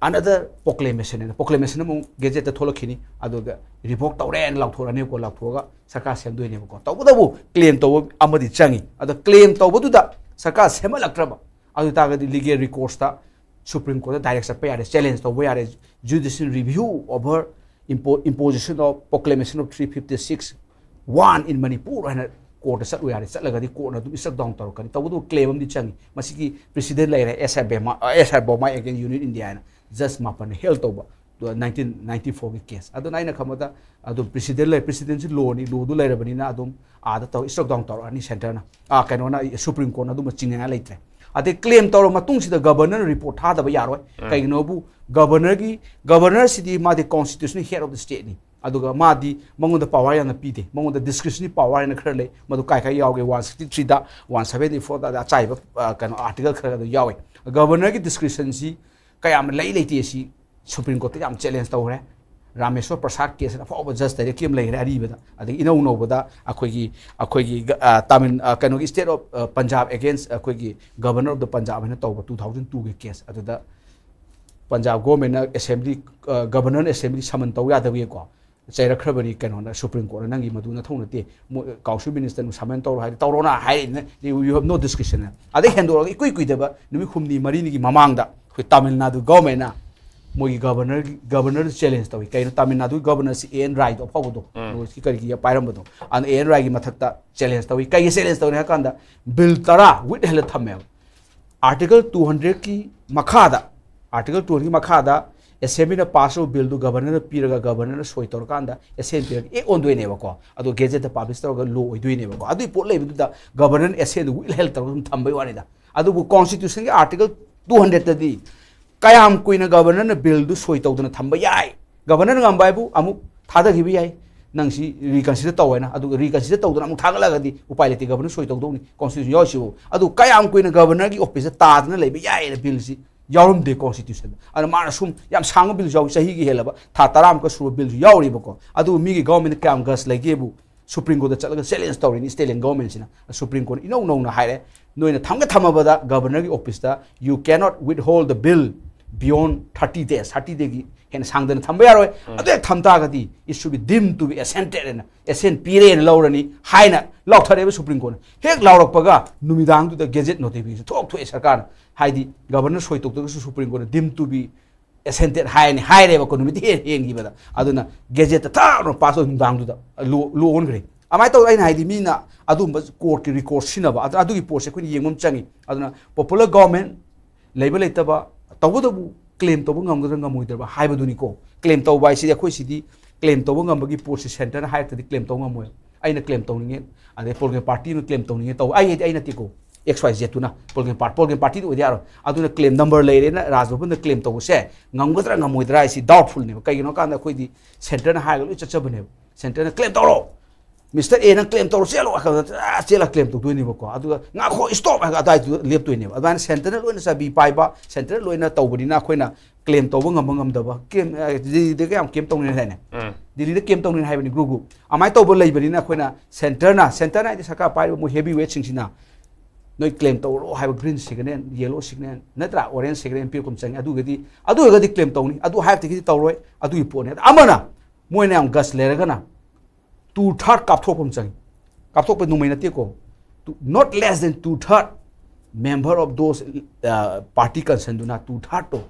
another proclamation ꯍꯥꯏꯅ proclamation ꯑꯃꯨꯛ ꯒꯦꯖꯦꯠꯇ ꯊꯣꯛꯂꯛꯈꯤꯅꯤ꯫ ꯑꯗꯨꯒ revoke ꯇꯧꯔꯦꯅ ꯂꯥꯎꯊꯣꯔꯛꯑꯅꯦꯕꯀꯣ꯫ ꯂꯥꯎꯊꯣꯛꯑꯒ ꯁꯔꯀꯥꯔ ꯁꯦꯝꯗꯣꯏꯅꯦꯕꯀꯣ꯫ ꯇꯧꯕꯇꯕꯨ ꯀ꯭ꯂꯦꯝ ꯇꯧꯕ ꯑꯃꯗꯤ ꯆꯪꯉꯤ꯫ ꯑꯗꯣ ꯀ꯭ꯂꯦꯝ ꯇꯧꯕꯗꯨꯗ ꯁꯔꯀꯥꯔ ꯁꯦꯝꯍꯜꯂꯛꯇ꯭ꯔꯕ, ꯑꯗꯨ ꯇꯥꯔꯒꯗꯤ ꯂꯤꯒꯦꯜ ꯔꯤꯀꯣꯔꯁꯇ ꯁꯨꯄ꯭ꯔꯤꯝ ꯀꯣꯔꯠꯇ ꯗꯥꯏꯔꯦꯛ ꯆꯠꯄ ꯌꯥꯔꯦ, ꯆꯦꯂꯦꯟꯖ ꯇꯧꯕ ꯌꯥꯔꯦ꯫ Judicial review over impo- imposition of proclamation of three fifty six one in Manipur ꯍꯥꯏꯅ ꯀꯣꯔꯠꯇ ꯆꯠꯂꯨ ꯌꯥꯔꯦ꯫ ꯆꯠꯂꯒꯗꯤ ꯀꯣꯔꯠꯅ ꯑꯗꯨꯝ ꯏꯁꯇ꯭ꯔꯛ ꯗꯥꯎꯟ ꯇꯧꯔꯛꯀꯅꯤ꯫ ꯇꯧꯕꯇꯕꯨ ꯀ꯭ꯂꯦꯝ ꯑꯃꯗꯤ ꯆꯪꯉꯤ꯫ ꯃꯁꯤꯒꯤ ꯄ꯭ꯔꯤꯁꯤꯗꯦꯟ ꯂꯩꯔꯦ, ꯑꯦꯁ ꯑꯥꯏ ꯕꯣꯃꯥꯏ ꯑꯦꯒꯦꯟ ꯌꯨꯅꯤꯠ ꯏꯟꯗꯤꯌꯥ ꯍꯥꯏꯅ ꯖꯁ ꯃꯥꯄꯟꯅ ꯍꯦꯜ ꯇꯧꯕ ꯅꯥꯏꯟꯇꯤꯟ ꯅꯥꯏꯟꯇꯤ ꯐꯣꯔꯒꯤ ꯀꯦꯁ꯫ ꯑꯗꯨꯅ ꯑꯩꯅ ꯈꯟꯕꯗ ꯑꯗꯨꯝ ꯄ꯭ꯔꯤꯁꯤꯗꯦꯟ ꯂꯩ, ꯄ꯭ꯔꯤꯁꯤꯗꯦꯟꯁꯤ ꯂꯣꯅꯤ, ꯂꯣꯗꯨ ꯂꯩꯔꯕꯅꯤꯅ ꯑꯗꯨꯝ ꯑꯥꯗ ꯇꯧ ꯏꯁꯇ꯭ꯔꯛ ꯗꯥꯎꯟ ꯇꯧꯔꯛꯑꯅꯤ ꯁꯦꯟꯇꯔꯅ꯫ ꯑꯥ, ꯀꯩꯅꯣꯅ, ꯁꯨꯄ꯭ꯔꯤꯝ ꯀꯣꯔꯠꯅ ꯑꯗꯨꯝꯕ ꯆꯤꯡꯅꯤꯡꯉꯥꯏ ꯂꯩꯇ꯭ꯔꯦ꯫ ꯑꯗꯩ ꯀ꯭ꯂꯦꯝ ꯇꯧꯔꯕ ꯃꯇꯨꯡꯁꯤꯗ ꯒꯕꯔꯅꯔꯅ ꯔꯤꯄꯣꯔꯠ ꯊꯥꯗꯕ ꯌꯥꯔꯣꯏ꯫ ꯎꯝ꯫ ꯀꯩꯒꯤꯅꯣꯕꯨ ꯒꯕꯔꯅꯔꯒꯤ, ꯒꯕꯔꯅꯔꯁꯤꯗꯤ ꯃꯥꯗꯤ constitutional head of the stateꯅꯤ꯫ ꯑꯗꯨꯒ ꯃꯥꯗꯤ ꯃꯉꯣꯟꯗ ꯄꯋꯥꯔ ꯌꯥꯝꯅ ꯄꯤꯗꯦ꯫ ꯃꯉꯣꯟꯗ ꯗꯤꯁꯀ꯭ꯔꯤꯁꯅꯔꯤ ꯄꯋꯥꯔ ꯍꯥꯏꯅ ꯈꯔ ꯂꯩ꯫ ꯃꯗꯨ ꯀꯥꯏ ꯀꯥꯏ ꯌꯥꯎꯒꯦ? One sixty threeꯗ, one seventy fourꯗ ꯑꯆꯥꯏꯕ, ꯑ, ꯀꯩꯅꯣ, ꯑꯥꯔꯇꯤꯀꯜ ꯈꯔ ꯑꯗꯨ ꯌꯥꯎꯋꯦ꯫ ꯒꯕꯔꯅꯔꯒꯤ ꯗꯤꯁꯀ꯭ꯔꯤꯁꯟꯁꯤ ꯀꯌꯥꯝ ꯂꯩ ꯂꯩꯇꯦ ꯑꯁꯤ ꯁꯨꯄ꯭ꯔꯤꯝ ꯀꯣꯔꯠꯇ ꯌꯥꯝ ꯆꯦꯂꯦꯟꯖ ꯇꯧꯈ꯭ꯔꯦ꯫ ꯔꯥꯃꯦꯁꯣꯔ ꯄ꯭ꯔꯁꯥꯗ ꯀꯦꯁ ꯑꯐꯥꯎꯕ ꯖꯁ ꯗꯥꯏꯔꯦꯛꯀꯤ ꯑꯃ ꯂꯩꯈ꯭ꯔꯦ ꯑꯔꯤꯕꯗ꯫ ꯑꯗꯒꯤ ꯏꯅꯧ ꯅꯧꯕꯗ ꯑꯩꯈꯣꯏꯒꯤ, ꯑꯩꯈꯣꯏꯒꯤ ꯒ-, ꯑ, ꯇꯥꯃꯤꯜ, ꯑ, ꯀꯩꯅꯣꯒꯤ state of, ꯑ, Punjab against ꯑꯩꯈꯣꯏꯒꯤ Governor of the Punjab ꯍꯥꯏꯅ ꯇꯧꯕ two thousand twoꯒꯤ ꯀꯦꯁ꯫ ꯑꯗꯨꯗ ꯄꯟꯖꯥꯕ ꯒꯣꯔꯃꯦꯟꯅ ꯑꯦꯁꯦꯝꯕ꯭ꯂꯤ, ꯑ, ꯒꯕꯔꯅꯔꯅ ꯑꯦꯁꯦꯝꯕ꯭ꯂꯤ ꯁꯃꯟ ꯇꯧ ꯌꯥꯗꯕꯒꯤꯀꯣ ꯆꯩꯔꯛꯈ꯭ꯔꯕꯅꯤ ꯀꯩꯅꯣꯅ ꯁꯨꯄ꯭ꯔꯤꯝ ꯀꯣꯔꯠꯅ, "ꯅꯪꯒꯤ ꯃꯗꯨ ꯅꯊꯧ ꯅꯠꯇꯦ, ꯃꯣꯏ ꯀꯥꯎꯟꯁꯤꯜ ꯃꯤꯅꯤꯁꯇꯔꯅ ꯁꯃꯟ ꯇꯧꯔꯣ ꯍꯥꯏꯔꯗꯤ ꯇꯧꯔꯣꯅ" ꯍꯥꯏꯔꯤꯅ, "You have no discretion"꯫ ꯑꯗꯩ ꯍꯦꯟꯗꯣꯛꯑꯒ ꯏꯀꯨꯏ ꯀꯨꯏꯗꯕ ꯅꯨꯃꯤꯠ ꯍꯨꯝꯅꯤ ꯃꯔꯤꯅꯤꯒꯤ ꯃꯃꯥꯡꯗ ꯑꯩꯈꯣꯏ ꯇꯥꯃꯤꯜ ꯅꯥꯗꯨ ꯒꯣꯔꯃꯦꯟꯅ ꯃꯣꯏꯒꯤ ꯒꯕꯔꯅꯔꯒꯤ, ꯒꯕꯔꯅꯔꯗ ꯆꯦꯂꯦꯟꯖ ꯇꯧꯏ꯫ ꯀꯩꯅꯣ, ꯇꯥꯃꯤꯜ ꯅꯥꯗꯨꯒꯤ ꯒꯕꯔꯅꯔꯁꯤ ꯑꯦ ꯑꯦꯟ ꯔꯥꯏꯗꯣ ꯑꯐꯥꯎꯕꯗꯣ, ꯎꯝ꯫ ꯅꯣꯔꯠ ꯏꯁꯀꯤ ꯀꯔꯤꯒꯤ ꯄꯥꯏꯔꯝꯕꯗꯣ, ꯑꯗꯨꯅ ꯑꯦ ꯑꯦꯟ ꯔꯥꯏꯒꯤ ꯃꯊꯛꯇ ꯆꯦꯂꯦꯟꯖ ꯇꯧꯏ꯫ ꯀꯩꯒꯤ ꯆꯦꯂꯦꯟꯖ ꯇꯧꯔꯤꯅꯣ ꯍꯥꯏ ꯀꯥꯟꯗ ꯕꯤꯜ ꯇꯔꯥ ꯋꯤꯠꯍꯦꯜꯗ ꯊꯝꯃꯦꯕ꯫ Article two hundredꯀꯤ ꯃꯈꯥꯗ, Article two hundredꯀꯤ ꯃꯈꯥꯗ ꯑꯦꯁꯦꯝꯕ꯭ꯂꯤꯅ ꯄꯥꯁ ꯇꯧꯕ ꯕꯤꯜꯗꯨ ꯒꯕꯔꯅꯔꯗ ꯄꯤꯔꯒ ꯒꯕꯔꯅꯔꯅ ꯁꯣꯏ ꯇꯧꯔꯀꯥꯟꯗ ꯑꯦꯁꯦꯝꯕ꯭ꯂꯤ ꯄꯤꯔꯒ ꯑꯦꯛ ꯑꯣꯟꯗꯣꯏꯅꯦꯕꯀꯣ꯫ ꯑꯗꯣ ꯒꯦꯖꯦꯠꯇ ꯄꯥꯕ꯭ꯂꯤꯁ ꯇꯧꯔꯒ ꯂꯣ ꯑꯣꯏꯗꯣꯏꯅꯦꯕꯀꯣ꯫ ꯑꯗꯨꯒꯤ ꯄꯣꯠ ꯂꯩꯕꯗꯨꯗ ꯒꯕꯔꯅꯔꯅ ꯑꯦꯁꯦꯝꯕ꯭ꯂꯤꯗꯨ ꯋꯤꯠꯍꯦꯜꯗ ꯇꯧꯔꯒ ꯑꯗꯨꯝ ꯊꯝꯕꯩ ꯋꯥꯅꯤꯗ꯫ ꯑꯗꯨꯕꯨ constitutionꯒꯤ Article two hundredꯇꯗꯤ ꯀꯌꯥꯝ ꯀꯨꯏꯅ ꯒꯕꯔꯅꯔꯅ ꯕꯤꯜꯗꯨ ꯁꯣꯏ ꯇꯧꯗꯅ ꯊꯝꯕ ꯌꯥꯏ? ꯒꯕꯔꯅꯔ ꯉꯝꯕ ꯍꯥꯏꯕꯨ ꯑꯃꯨꯛ ꯊꯥꯗꯈꯤꯕ ꯌꯥꯏ, ꯅꯪ ꯁꯤ ꯔꯤꯀꯟꯁꯤꯗꯔ ꯇꯧ ꯍꯥꯏꯅ, ꯑꯗꯨꯒ ꯔꯤꯀꯟꯁꯤꯗꯔ ꯇꯧꯗꯅ ꯑꯃꯨꯛ ꯊꯥꯒꯠꯂꯒꯗꯤ ꯎꯄꯥꯏ ꯂꯩꯇꯦ, ꯒꯕꯔꯅꯔ ꯁꯣꯏ ꯇꯧꯗꯧꯅꯤ, ꯀꯣꯟꯁꯇꯤꯇ꯭ꯌꯨꯁꯟ ꯌꯥꯎꯔꯤꯁꯤꯕꯨ꯫ ꯑꯗꯨ ꯀꯌꯥꯝ ꯀꯨꯏꯅ ꯒꯕꯔꯅꯔꯒꯤ ꯑꯣꯐꯤꯁꯇ ꯇꯥꯗꯅ ꯂꯩꯕ ꯌꯥꯏꯅ ꯕꯤꯜꯁꯤ ꯌꯥꯎꯔꯝꯗꯦ constitution꯫ ꯑꯗꯨꯅ ꯃꯥꯅ ꯁꯨꯝ ꯌꯥꯝ ꯁꯥꯡꯕ ꯕꯤꯜꯁꯨ ꯌꯥꯎꯏ, ꯆꯍꯤꯒꯤ ꯍꯦꯜꯂꯕ, ꯊꯥ ꯇꯔꯥꯃꯨꯛꯀ ꯁꯨꯔꯕ ꯕꯤꯜꯁꯨ ꯌꯥꯎꯔꯤꯕꯀꯣ꯫ ꯑꯗꯨꯕꯨ ꯃꯤꯒꯤ government ꯀꯌꯥꯝ ꯒꯁ ꯂꯩꯒꯦꯕꯨ ꯁꯨꯄ꯭ꯔꯤꯝ ꯀꯣꯔꯠꯇ ꯆꯠꯂꯒ ꯆꯦꯂꯦꯟꯖ ꯇꯧꯔꯤꯅꯤ ꯏꯁꯇꯦꯠ ꯑꯦꯟ ꯒꯣꯔꯃꯦꯟꯁꯤꯅ꯫ ꯁꯨꯄ꯭ꯔꯤꯝ ꯀꯣꯔꯠ ꯏꯅꯧ ꯅꯧꯅ ꯍꯥꯏꯔꯦ, ꯅꯣꯏꯅ ꯊꯝꯒ ꯊꯝꯃꯕꯗ ꯒꯕꯔꯅꯔꯒꯤ ꯑꯣꯐꯤꯁꯇ you cannot withhold the bill beyond thirty days, thirty dayꯒꯤ ꯍꯦꯟꯅ ꯁꯥꯡꯗꯅ ꯊꯝꯕ ꯌꯥꯔꯣꯏ꯫ ꯑꯗꯨ ꯍꯦꯛ ꯊꯝ ꯇꯥꯔꯒꯗꯤ it should be deemed to be assented ꯍꯥꯏꯅ, ꯑꯦꯁꯦꯟ ꯄꯤꯔꯦꯅ ꯂꯧꯔꯅꯤ ꯍꯥꯏꯅ ꯂꯥꯎꯊꯔꯛꯑꯦꯕ ꯁꯨꯄ꯭ꯔꯤꯝ ꯀꯣꯔꯠꯅ꯫ ꯍꯦꯛ ꯂꯥꯎꯔꯛꯄꯒ ꯅꯨꯃꯤꯗꯥꯡꯗꯨꯗ ꯒꯦꯖꯦꯠ ꯅꯣꯇꯤꯐꯤꯀꯦꯁꯟ ꯊꯣꯛ ꯊꯣꯛꯑꯦ ꯁꯔꯀꯥꯔꯅ꯫ ꯍꯥꯏꯗꯤ ꯒꯕꯔꯅꯔ ꯁꯣꯏ ꯇꯧꯗ꯭ꯔꯒꯁꯨ ꯁꯨꯄ꯭ꯔꯤꯝ ꯀꯣꯔꯠꯅ deemed to be assented ꯍꯥꯏꯔꯅꯤ ꯍꯥꯏꯔꯦꯕꯀꯣ, ꯅꯨꯃꯤꯠ ꯍꯦꯟ ꯍꯦꯟꯈꯤꯕꯗ꯫ ꯑꯗꯨꯅ ꯒꯦꯖꯦꯠꯇ ꯊꯥꯔꯣ ꯄꯥꯁ ꯇꯧ ꯅꯨꯡꯗꯥꯡꯗꯨꯗ ꯂꯣ ꯂꯣ ꯑꯣꯟꯈ꯭ꯔꯦ꯫ ꯑꯗꯨꯃꯥꯏꯅ ꯇꯧꯗꯅ ꯑꯩꯅ ꯍꯥꯏꯗꯤ ꯃꯤꯅ ꯑꯗꯨꯒꯨꯝꯕ ꯀꯣꯔꯠꯀꯤ ꯔꯤꯀꯣꯔꯁ ꯁꯤꯖꯤꯟꯅꯕ, ꯑꯗꯨ ꯑꯗꯨꯒꯤ ꯄꯣꯠꯁꯦ ꯑꯩꯈꯣꯏꯅ ꯌꯦꯡꯕ ꯑꯃ ꯆꯪꯉꯤ꯫ ꯑꯗꯨꯅ ꯄꯣꯄꯨꯂꯔ ꯒꯣꯔꯃꯦꯟ ꯂꯩꯕ ꯂꯩꯇꯕ, ꯇꯧꯕꯇꯕꯨ ꯀ꯭ꯂꯦꯝ ꯇꯧꯕ ꯉꯝꯒꯗ꯭ꯔꯥ ꯉꯝꯃꯣꯏꯗ꯭ꯔꯕ ꯍꯥꯏꯕꯗꯨꯅꯤꯀꯣ꯫ ꯀ꯭ꯂꯦꯝ ꯇꯧꯕ ꯍꯥꯏꯁꯤꯗꯤ ꯑꯩꯈꯣꯏ ꯁꯤꯗꯤ ꯀ꯭ꯂꯦꯝ ꯇꯧꯕ ꯉꯝꯕꯒꯤ ꯄꯣꯠꯁꯤ ꯁꯦꯟꯇꯔꯅ ꯍꯥꯏꯔꯛꯇꯗꯤ ꯀ꯭ꯂꯦꯝ ꯇꯧꯕ ꯉꯝꯃꯣꯏ꯫ ꯑꯩꯅ ꯀ꯭ꯂꯦꯝ ꯇꯧꯅꯤꯡꯉꯦ, ꯑꯗꯩ ꯄꯣꯂꯤꯇꯤꯀꯦꯜ ꯄꯥꯔꯇꯤ ꯑꯃꯅ ꯀ꯭ꯂꯦꯝ ꯇꯧꯅꯤꯡꯉꯦ ꯇꯧꯕ, ꯑꯩ ꯍꯥꯏꯗꯤ ꯑꯩ ꯅꯠꯇꯦꯀꯣ, ꯑꯦꯛꯁ ꯋꯥꯏ ꯖꯦꯠꯇꯨꯅ ꯄꯣꯂꯤꯇꯤꯀꯦꯜ ꯄꯥꯔ-, ꯄꯣꯂꯤꯇꯤꯀꯦꯜ ꯄꯥꯔꯇꯤꯗꯤ ꯑꯣꯏꯗ ꯌꯥꯔꯣꯏ꯫ ꯑꯗꯨꯅ ꯀ꯭ꯂꯦꯝ ꯅꯝꯕꯔ ꯂꯩꯔꯦꯅ ꯔꯥꯖ ꯚꯕꯟꯗ ꯀ꯭ꯂꯦꯝ ꯇꯧꯕꯁꯦ ꯉꯝꯒꯗ꯭ꯔꯥ ꯉꯝꯃꯣꯏꯗ꯭ꯔꯥ ꯍꯥꯏꯁꯤ ꯗꯥꯎꯠꯐꯨꯜꯅꯦꯕ꯫ ꯀꯩꯒꯤꯅꯣ ꯍꯥꯏꯀꯥꯟꯗ ꯑꯩꯈꯣꯏꯗꯤ ꯁꯦꯟꯇꯔꯅ ꯍꯥꯏꯔꯒ ꯂꯣꯏ ꯆꯠꯆꯕꯅꯦꯕ꯫ ꯁꯦꯟꯇꯔꯅ ꯀ꯭ꯂꯦꯝ ꯇꯧꯔꯣ, ꯃꯤꯁꯇꯔ ꯑꯦ ꯅꯪ ꯀ꯭ꯂꯦꯝ ꯇꯧꯔꯣ ꯆꯦꯜꯂꯣ ꯍꯥꯏꯔ ꯀꯥꯟꯗ ꯆꯦꯜꯂ ꯀ꯭ꯂꯦꯝ ꯇꯧꯗꯣꯏꯅꯦꯕꯀꯣ꯫ ꯑꯗꯨꯒ ꯉꯥꯈꯣ, ꯏꯁꯇꯣꯞ ꯍꯥꯏꯔꯒ ꯑꯗꯨꯋꯥꯏꯗꯨꯗ ꯂꯦꯞꯇꯣꯏꯅꯦꯕ꯫ ꯑꯗꯨꯃꯥꯏꯅ ꯁꯦꯟꯇꯔꯅ ꯂꯣꯏꯅ ꯆꯥꯕꯤ ꯄꯥꯏꯕ, ꯁꯦꯟꯇꯔꯅ ꯂꯣꯏꯅ ꯇꯧꯕꯅꯤꯅ ꯑꯩꯈꯣꯏꯅ ꯀ꯭ꯂꯦꯝ ꯇꯧꯕ ꯉꯝꯕ ꯉꯝꯗꯕ꯫ ꯀ꯭ꯂꯦꯝ, ꯑ, ꯗꯤꯜꯂꯤꯗꯒ ꯌꯥꯝ ꯀ꯭ꯂꯦꯝ ꯇꯧꯅꯩ ꯍꯥꯏꯅꯦ꯫ ꯎꯝ꯫ ꯗꯤꯜꯂꯤꯗ ꯀ꯭ꯂꯦꯝ ꯇꯧꯅꯩ ꯍꯥꯏꯕꯅꯤ ꯒ꯭ꯔꯨꯞ ꯒ꯭ꯔꯨꯞ꯫ ꯑꯗꯨꯃꯥꯏꯅ ꯇꯧꯕ ꯂꯩꯕꯅꯤꯅ ꯑꯩꯈꯣꯏꯅ ꯁꯦꯟꯇꯔꯅ, ꯁꯦꯟꯇꯔꯅ ꯍꯥꯏꯗꯤ ꯁꯔꯀꯥꯔ ꯄꯥꯏꯔꯤꯕ ꯃꯣꯏ ꯍꯦꯚꯤ ꯋꯦꯠꯁꯤꯡꯁꯤꯅ ꯅꯣꯏ ꯀ꯭ꯂꯦꯝ ꯇꯧꯔꯣ ꯍꯥꯏꯕ ꯒ꯭ꯔꯤꯟ ꯁꯤꯒꯅꯦꯜ, ꯌꯦꯂꯣ ꯁꯤꯒꯅꯦꯜ ꯅꯠꯇ꯭ꯔꯥ, ꯑꯣꯔꯦꯟꯖ ꯁꯤꯒꯅꯦꯜ ꯄꯤꯔꯛꯄ ꯑꯃ ꯆꯪꯉꯤ꯫ ꯑꯗꯨꯒꯗꯤ, ꯑꯗꯨ ꯑꯣꯏꯔꯒꯗꯤ ꯀ꯭ꯂꯦꯝ ꯇꯧꯅꯤ, ꯑꯗꯨ ꯍꯥꯏꯔꯛꯇ꯭ꯔꯒꯗꯤ ꯇꯧꯔꯣꯏ꯫ ꯑꯗꯨꯒꯤ ꯄꯣꯠꯅꯤ꯫ ꯑꯗ ꯑꯃꯅ ꯃꯣꯏꯅ ꯌꯥꯝ ꯒꯁ ꯂꯩꯔꯒꯅ ꯇꯨ ꯊꯥꯔꯠ ꯀꯥꯞꯊꯣꯛꯄ ꯑꯃ ꯆꯪꯉꯤ꯫ ꯀꯥꯞꯊꯣꯛꯄ ꯅꯣꯡꯃꯩ ꯅꯠꯇꯦꯀꯣ, not less than two third member of those party concernedꯗꯨꯅ ꯇꯨ ꯊꯥꯔꯠꯇꯣ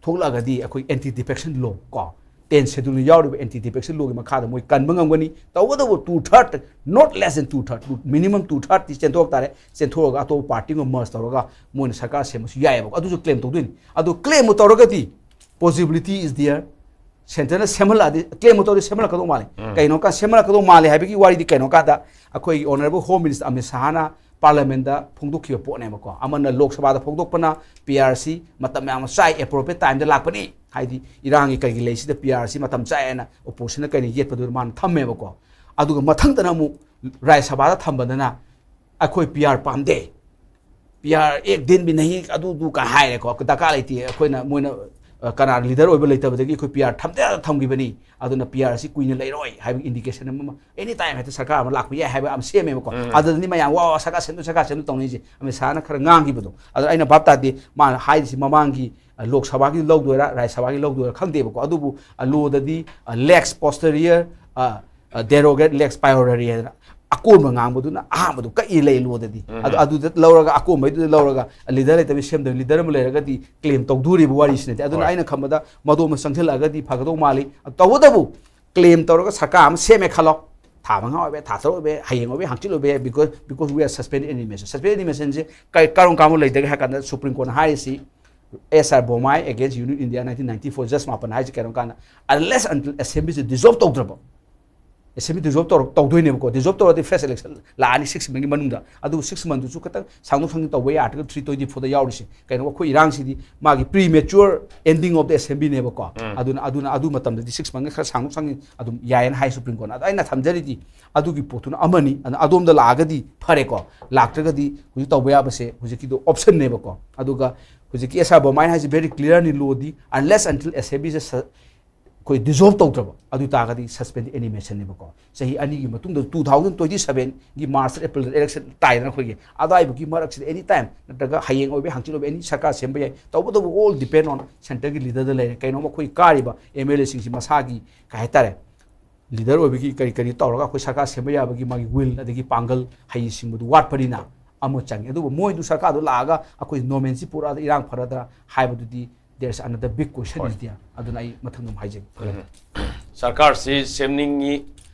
ꯊꯣꯛꯂꯛꯑꯒꯗꯤ ꯑꯩꯈꯣꯏ ꯑꯦꯟꯇꯤ ꯗꯤꯐꯦꯛꯁꯟ ꯂꯣ ꯀꯣ, ꯇꯦꯟ ꯁꯦꯗꯨꯜꯅ ꯌꯥꯎꯔꯤꯕ ꯑꯦꯟꯇꯤ ꯗꯤꯐꯦꯛꯁꯟ ꯂꯣꯒꯤ ꯃꯈꯥꯗ ꯃꯣꯏ ꯀꯟꯕ ꯉꯝꯒꯅꯤ꯫ ꯇꯧꯕꯇꯕꯨ two third, not less than two third, minimum two thirdꯇꯤ ꯆꯦꯟꯊꯣꯛ ꯇꯥꯔꯦ꯫ ꯆꯦꯟꯊꯣꯛꯑꯒ ꯑꯇꯣꯞꯄ ꯄꯥꯔꯇꯤ ꯑꯃꯒ ꯃꯔꯖ ꯇꯧꯔꯒ ꯃꯣꯏꯅ ꯁꯔꯀꯥꯔ ꯁꯦꯝꯕꯁꯨ ꯌꯥꯏꯑꯕꯀꯣ꯫ ꯑꯗꯨꯁꯨ ꯀ꯭ꯂꯦꯝ ꯇꯧꯗꯣꯏꯅꯤ꯫ ꯑꯗꯨ ꯀ꯭ꯂꯦꯝꯕꯨ ꯇꯧꯔꯒꯗꯤ possibility is there꯫ ꯁꯦꯟꯇꯔꯅ ꯁꯦꯝꯍꯜꯂꯛꯑꯗꯤ, ꯀ꯭ꯂꯦꯝꯕꯨ ꯇꯧꯔꯗꯤ ꯁꯦꯝꯍꯜꯂꯛꯀꯗꯧ ꯃꯥꯜꯂꯦ꯫ ꯎꯝ꯫ ꯀꯩꯅꯣ ꯀꯥꯟ ꯁꯦꯝꯍꯜꯂꯛꯀꯗꯧ ꯃꯥꯜꯂꯦ ꯍꯥꯏꯕꯒꯤ ꯋꯥꯔꯤꯗꯤ ꯀꯩꯅꯣ ꯀꯥꯟꯗ ꯑꯩꯈꯣꯏꯒꯤ ꯑꯣꯅꯔꯦꯕꯜ ꯍꯣꯝ ꯃꯤꯅꯤꯁꯇꯔ ꯑꯃꯤꯠ ꯁꯍꯥꯅ ꯄꯥꯔꯂꯤꯌꯥꯃꯦꯟꯗ ꯐꯣꯡꯗꯣꯛꯈꯤꯕ ꯄꯣꯠꯅꯦꯕꯀꯣ꯫ ꯑꯃꯅ ꯂꯣꯛ ꯁꯚꯥꯗ ꯐꯣꯡꯗꯣꯛꯄꯅ ꯄꯤ ꯑꯥꯔ ꯁꯤ ꯃꯇꯝ ꯌꯥꯝꯅ ꯆꯥꯏ, ꯑꯦꯄ꯭ꯔꯣꯄ꯭ꯔꯤꯌꯦꯠ ꯇꯥꯏꯝꯗ ꯂꯥꯛꯄꯅꯤ, ꯍꯥꯏꯗꯤ ꯏꯔꯥꯡꯒꯤ ꯀꯩꯒꯤ ꯂꯩꯁꯤꯗ ꯄꯤ ꯑꯥꯔ ꯁꯤ ꯃꯇꯝ ꯆꯥꯏ ꯍꯥꯏꯅ ꯑꯣꯄꯣꯖꯤꯁꯟꯅ ꯀꯩꯅ ꯌꯦꯠꯄꯗꯨ ꯃꯥꯅ ꯊꯝꯃꯦꯕꯀꯣ꯫ ꯑꯗꯨꯒ ꯃꯊꯪꯗꯅ ꯑꯃꯨꯛ ꯔꯥꯖ꯭ꯌ ꯁꯚꯥꯗ ꯊꯝꯕꯗꯅ ꯑꯩꯈꯣꯏ ꯄꯤ ꯑꯥꯔ ꯄꯥꯝꯗꯦ, ꯄꯤ ꯑꯥꯔ ꯑꯦꯛ ꯗꯤꯟ ꯕꯤ ꯅꯍꯤ ꯑꯗꯨꯗꯨ ꯀꯥ ꯍꯥꯏꯔꯦꯀꯣ, ꯗꯔꯀꯥꯔ ꯂꯩꯇꯦ꯫ ꯑꯩꯈꯣꯏꯅ, ꯃꯣꯏꯅ, ꯑ, ꯀꯅꯥ ꯂꯤꯗꯔ ꯑꯣꯏꯕ ꯂꯩꯇꯕꯗꯒꯤ ꯑꯩꯈꯣꯏ ꯄꯤ ꯑꯥꯔ ꯊꯝꯗ ꯌꯥꯗ ꯊꯝꯈꯤꯕꯅꯤ, ꯑꯗꯨꯅ ꯄꯤ ꯑꯥꯔ ꯑꯁꯤ ꯀꯨꯏꯅ ꯂꯩꯔꯣꯏ ꯍꯥꯏꯕꯒꯤ ꯏꯟꯗꯤꯀꯦꯁꯟ ꯑꯃ, ꯑꯦꯅꯤ ꯇꯥꯏꯝ ꯍꯦꯛꯇ ꯁꯔꯀꯥꯔ ꯑꯃ ꯂꯥꯛꯄ ꯌꯥꯏ ꯍꯥꯏꯕ ꯌꯥꯝ ꯁꯦꯝꯃꯦꯕꯀꯣ꯫ ꯎꯝ꯫ ꯑꯗꯨꯗꯅꯤ ꯃꯌꯥꯝ, "ꯋꯥ, ꯋꯥ, ꯁꯔꯀꯥꯔ ꯁꯦꯝꯗꯣꯛ, ꯁꯔꯀꯥꯔ ꯁꯦꯝꯗꯣꯛ" ꯇꯧꯅꯩꯁꯦ꯫ ꯑꯃꯤꯠ ꯁꯥꯍꯅ ꯈꯔ ꯉꯥꯡꯈꯤꯕꯗꯣ, ꯑꯗꯣ ꯑꯩꯅ ꯚꯥꯞ ꯇꯥꯗꯦ, ꯃꯥꯅ ꯍꯥꯏꯔꯤꯁꯤ ꯃꯃꯥꯡꯒꯤ, ꯑ, ꯂꯣꯛ ꯁꯚꯥꯒꯤ ꯂꯧꯗꯣꯏꯔꯥ, ꯔꯥꯖ꯭ꯌ ꯁꯚꯥꯒꯤ ꯂꯧꯗꯣꯏꯔꯥ ꯈꯪꯗꯦꯕꯀꯣ꯫ ꯑꯗꯨꯕꯨ, ꯑ, ꯂꯣꯗꯗꯤ, ꯑ, ꯂꯦꯛꯁ ꯄꯣꯁꯇꯔꯤꯌꯔ, ꯑ, ꯑ, ꯗꯦꯔꯣꯒꯦꯠ ꯂꯦꯛꯁ ꯄꯥꯏꯑꯣꯔꯔꯤ ꯍꯥꯏꯗꯅ ꯑꯀꯣꯟꯕ ꯉꯥꯡꯕꯗꯨꯅ ꯑꯍꯥꯟꯕꯗꯨ ꯀꯛꯏ ꯂꯩ ꯂꯣꯗꯗꯤ꯫ ꯎꯝ꯫ ꯑꯗꯨ, ꯑꯗꯨꯗ ꯂꯧꯔꯒ, ꯑꯀꯣꯟꯕꯩꯗꯨꯗ ꯂꯧꯔꯒ ꯂꯤꯗꯔ ꯂꯩꯇꯕꯩ ꯁꯦꯝꯗꯣꯏ, ꯂꯤꯗꯔ ꯑꯃ ꯂꯩꯔꯒꯗꯤ ꯀ꯭ꯂꯦꯝ ꯇꯧꯗꯣꯔꯤꯕ ꯋꯥꯔꯤꯁꯤꯅꯗꯤ꯫ ꯑꯗꯨꯅ ꯍꯣꯏ꯫ ꯑꯩꯅ ꯈꯟꯕꯗ ꯃꯗꯨ ꯑꯃ ꯆꯪꯁꯤꯜꯂꯛꯑꯒꯗꯤ ꯐꯒꯗꯧ ꯃꯥꯜꯂꯤ꯫ ꯇꯧꯕꯇꯕꯨ ꯀ꯭ꯂꯦꯝ ꯇꯧꯔꯒ ꯁꯔꯀꯥꯔ ꯑꯃ ꯁꯦꯝꯃꯦ ꯈꯜꯂꯣ, ꯊꯥ ꯃꯉꯥ ꯑꯣꯏꯕ ꯌꯥꯏ, ꯊꯥ ꯇꯔꯨꯛ ꯑꯣꯏꯕ ꯌꯥꯏ, ꯍꯌꯦꯡ ꯑꯣꯏꯕ ꯌꯥꯏ, ꯍꯪꯆꯤꯠ ꯑꯣꯏꯕ ꯌꯥꯏ, because, because we are suspended animation. Suspended animationꯁꯦ ꯀꯩ, ꯀꯔꯝ ꯀꯥꯟꯗ ꯂꯩꯗꯒꯦ ꯍꯥꯏ ꯀꯥꯟꯗ ꯁꯨꯄ꯭ꯔꯤꯝ ꯀꯣꯔꯠꯅ ꯍꯥꯏꯔꯤꯁꯤ, S R Bommai against Union India nineteen ninety four, ꯖꯁ ꯃꯥꯄꯟ ꯍꯥꯏꯁꯤ ꯀꯩꯅꯣ ꯀꯥꯟꯗ, unless until assemblyꯁꯦ dissolve ꯇꯧꯗ꯭ꯔꯕ, assembly dissolve ꯇꯧꯔ-, ꯇꯧꯗꯣꯏꯅꯦꯕꯀꯣ, dissolve ꯇꯧꯔꯗꯤ fresh election ꯂꯥꯛꯑꯅꯤ six monthꯒꯤ ꯃꯅꯨꯡꯗ꯫ ꯑꯗꯨꯕꯨ six monthꯗꯨꯁꯨ ꯈꯤꯇꯪ ꯁꯥꯡꯗꯣꯛ ꯁꯥꯡꯖꯤꯟ ꯇꯧꯕ ꯌꯥꯏ, Article three twenty fourꯗ ꯌꯥꯎꯔꯤꯁꯦ꯫ ꯀꯩꯅꯣ, ꯑꯩꯈꯣꯏ ꯏꯔꯥꯡꯁꯤꯗꯤ ꯃꯥꯒꯤ premature ending of the assemblyꯅꯦꯕꯀꯣ꯫ ꯎꯝ꯫ ꯑꯗꯨꯅ, ꯑꯗꯨꯅ ꯑꯗꯨ ꯃꯇꯝꯗꯗꯤ six monthꯒ ꯈꯔ ꯁꯥꯡꯗꯣꯛ ꯁꯥꯡꯖꯤꯟ ꯑꯗꯨꯝ ꯌꯥꯏꯌꯦꯅ ꯍꯥꯏ ꯁꯨꯄ꯭ꯔꯤꯝ ꯀꯣꯔꯠꯅ꯫ ꯑꯗꯣ ꯑꯩꯅ ꯊꯝꯖꯔꯤꯗꯤ ꯑꯗꯨꯒꯤ ꯄꯣꯠꯇꯨꯅ ꯑꯃꯅꯤ꯫ ꯑꯗꯨꯅ ꯑꯗꯣꯝꯗ ꯂꯥꯛꯑꯒꯗꯤ ꯐꯔꯦꯀꯣ, ꯂꯥꯛꯇ꯭ꯔꯒꯗꯤ ꯍꯧꯖꯤꯛ ꯇꯧꯕ ꯌꯥꯕꯁꯦ ꯍꯧꯖꯤꯛꯀꯤꯗꯣ optionꯅꯦꯕꯀꯣ꯫ ꯑꯗꯨꯒ ꯍꯧꯖꯤꯛꯀꯤ ꯑꯦꯁ ꯑꯥꯔ ꯕꯣꯃꯥꯏꯅ ꯍꯥꯏꯁꯦ very clearꯅꯤ, ꯂꯣꯗꯤ unless until assemblyꯁꯦ ꯁ-, ꯑꯩꯈꯣꯏ dissolve ꯇꯧꯗ꯭ꯔꯕ ꯑꯗꯨ ꯇꯥꯔꯒꯗꯤ suspended animationꯅꯦꯕꯀꯣ꯫ ꯆꯍꯤ ꯑꯅꯤꯒꯤ ꯃꯇꯨꯡꯗ two thousand twenty sevenꯒꯤ March April election ꯇꯥꯏꯗꯅ ꯑꯩꯈꯣꯏꯒꯤ, ꯑꯗꯨꯋꯥꯏꯕꯨꯒꯤ ꯃꯔꯛꯁꯤꯗ any time ꯅꯠꯇ꯭ꯔꯒ ꯍꯌꯦꯡ ꯑꯣꯏꯕ ꯍꯪꯆꯤꯠ ꯑꯣꯏꯕ any ꯁꯔꯀꯥꯔ ꯁꯦꯝꯕ ꯌꯥꯏ꯫ ꯇꯧꯕꯇꯕꯨ all depend on centreꯒꯤ leaderꯗ ꯂꯩꯔꯦ꯫ ꯀꯩꯅꯣꯝꯃ ꯑꯩꯈꯣꯏ ꯀꯥꯔꯤꯕ ꯑꯦꯝ ꯑꯦꯜ ꯑꯦꯁꯤꯡꯁꯤ ꯃꯁꯥꯒꯤ, ꯀꯩ ꯍꯥꯏꯇꯥꯔꯦ, ꯂꯤꯗꯔ ꯑꯣꯏꯕꯒꯤ ꯀꯔꯤ ꯀꯔꯤ ꯇꯧꯔꯒ ꯑꯩꯈꯣꯏ ꯁꯔꯀꯥꯔ ꯁꯦꯝꯕ ꯌꯥꯕꯒꯤ ꯃꯥꯒꯤ will ꯑꯗꯒꯤ ꯄꯥꯡꯒꯜ ꯍꯩꯁꯤꯡꯕꯗꯨ ꯋꯥꯠꯄꯅꯤꯅ ꯑꯃ ꯆꯪꯉꯤ꯫ ꯑꯗꯨꯕꯨ ꯃꯣꯏꯗꯨ ꯁꯔꯀꯥꯔꯗꯨ ꯂꯥꯛꯑꯒ ꯑꯩꯈꯣꯏ normalcy ꯄꯨꯔꯛꯑꯗ ꯏꯔꯥꯡ ꯐꯔꯗ꯭ꯔꯥ ꯍꯥꯏꯕꯗꯨꯗꯤ there is another big question ꯍꯣꯏ꯫ Is there꯫ ꯑꯗꯨꯅ ꯑꯩ ꯃꯊꯪ ꯑꯗꯨꯝ ꯍꯥꯏꯖꯒꯦ꯫ ꯎꯝ꯫ ꯁꯔꯀꯥꯔꯁꯤ ꯁꯦꯝꯅꯤꯡꯉꯤ,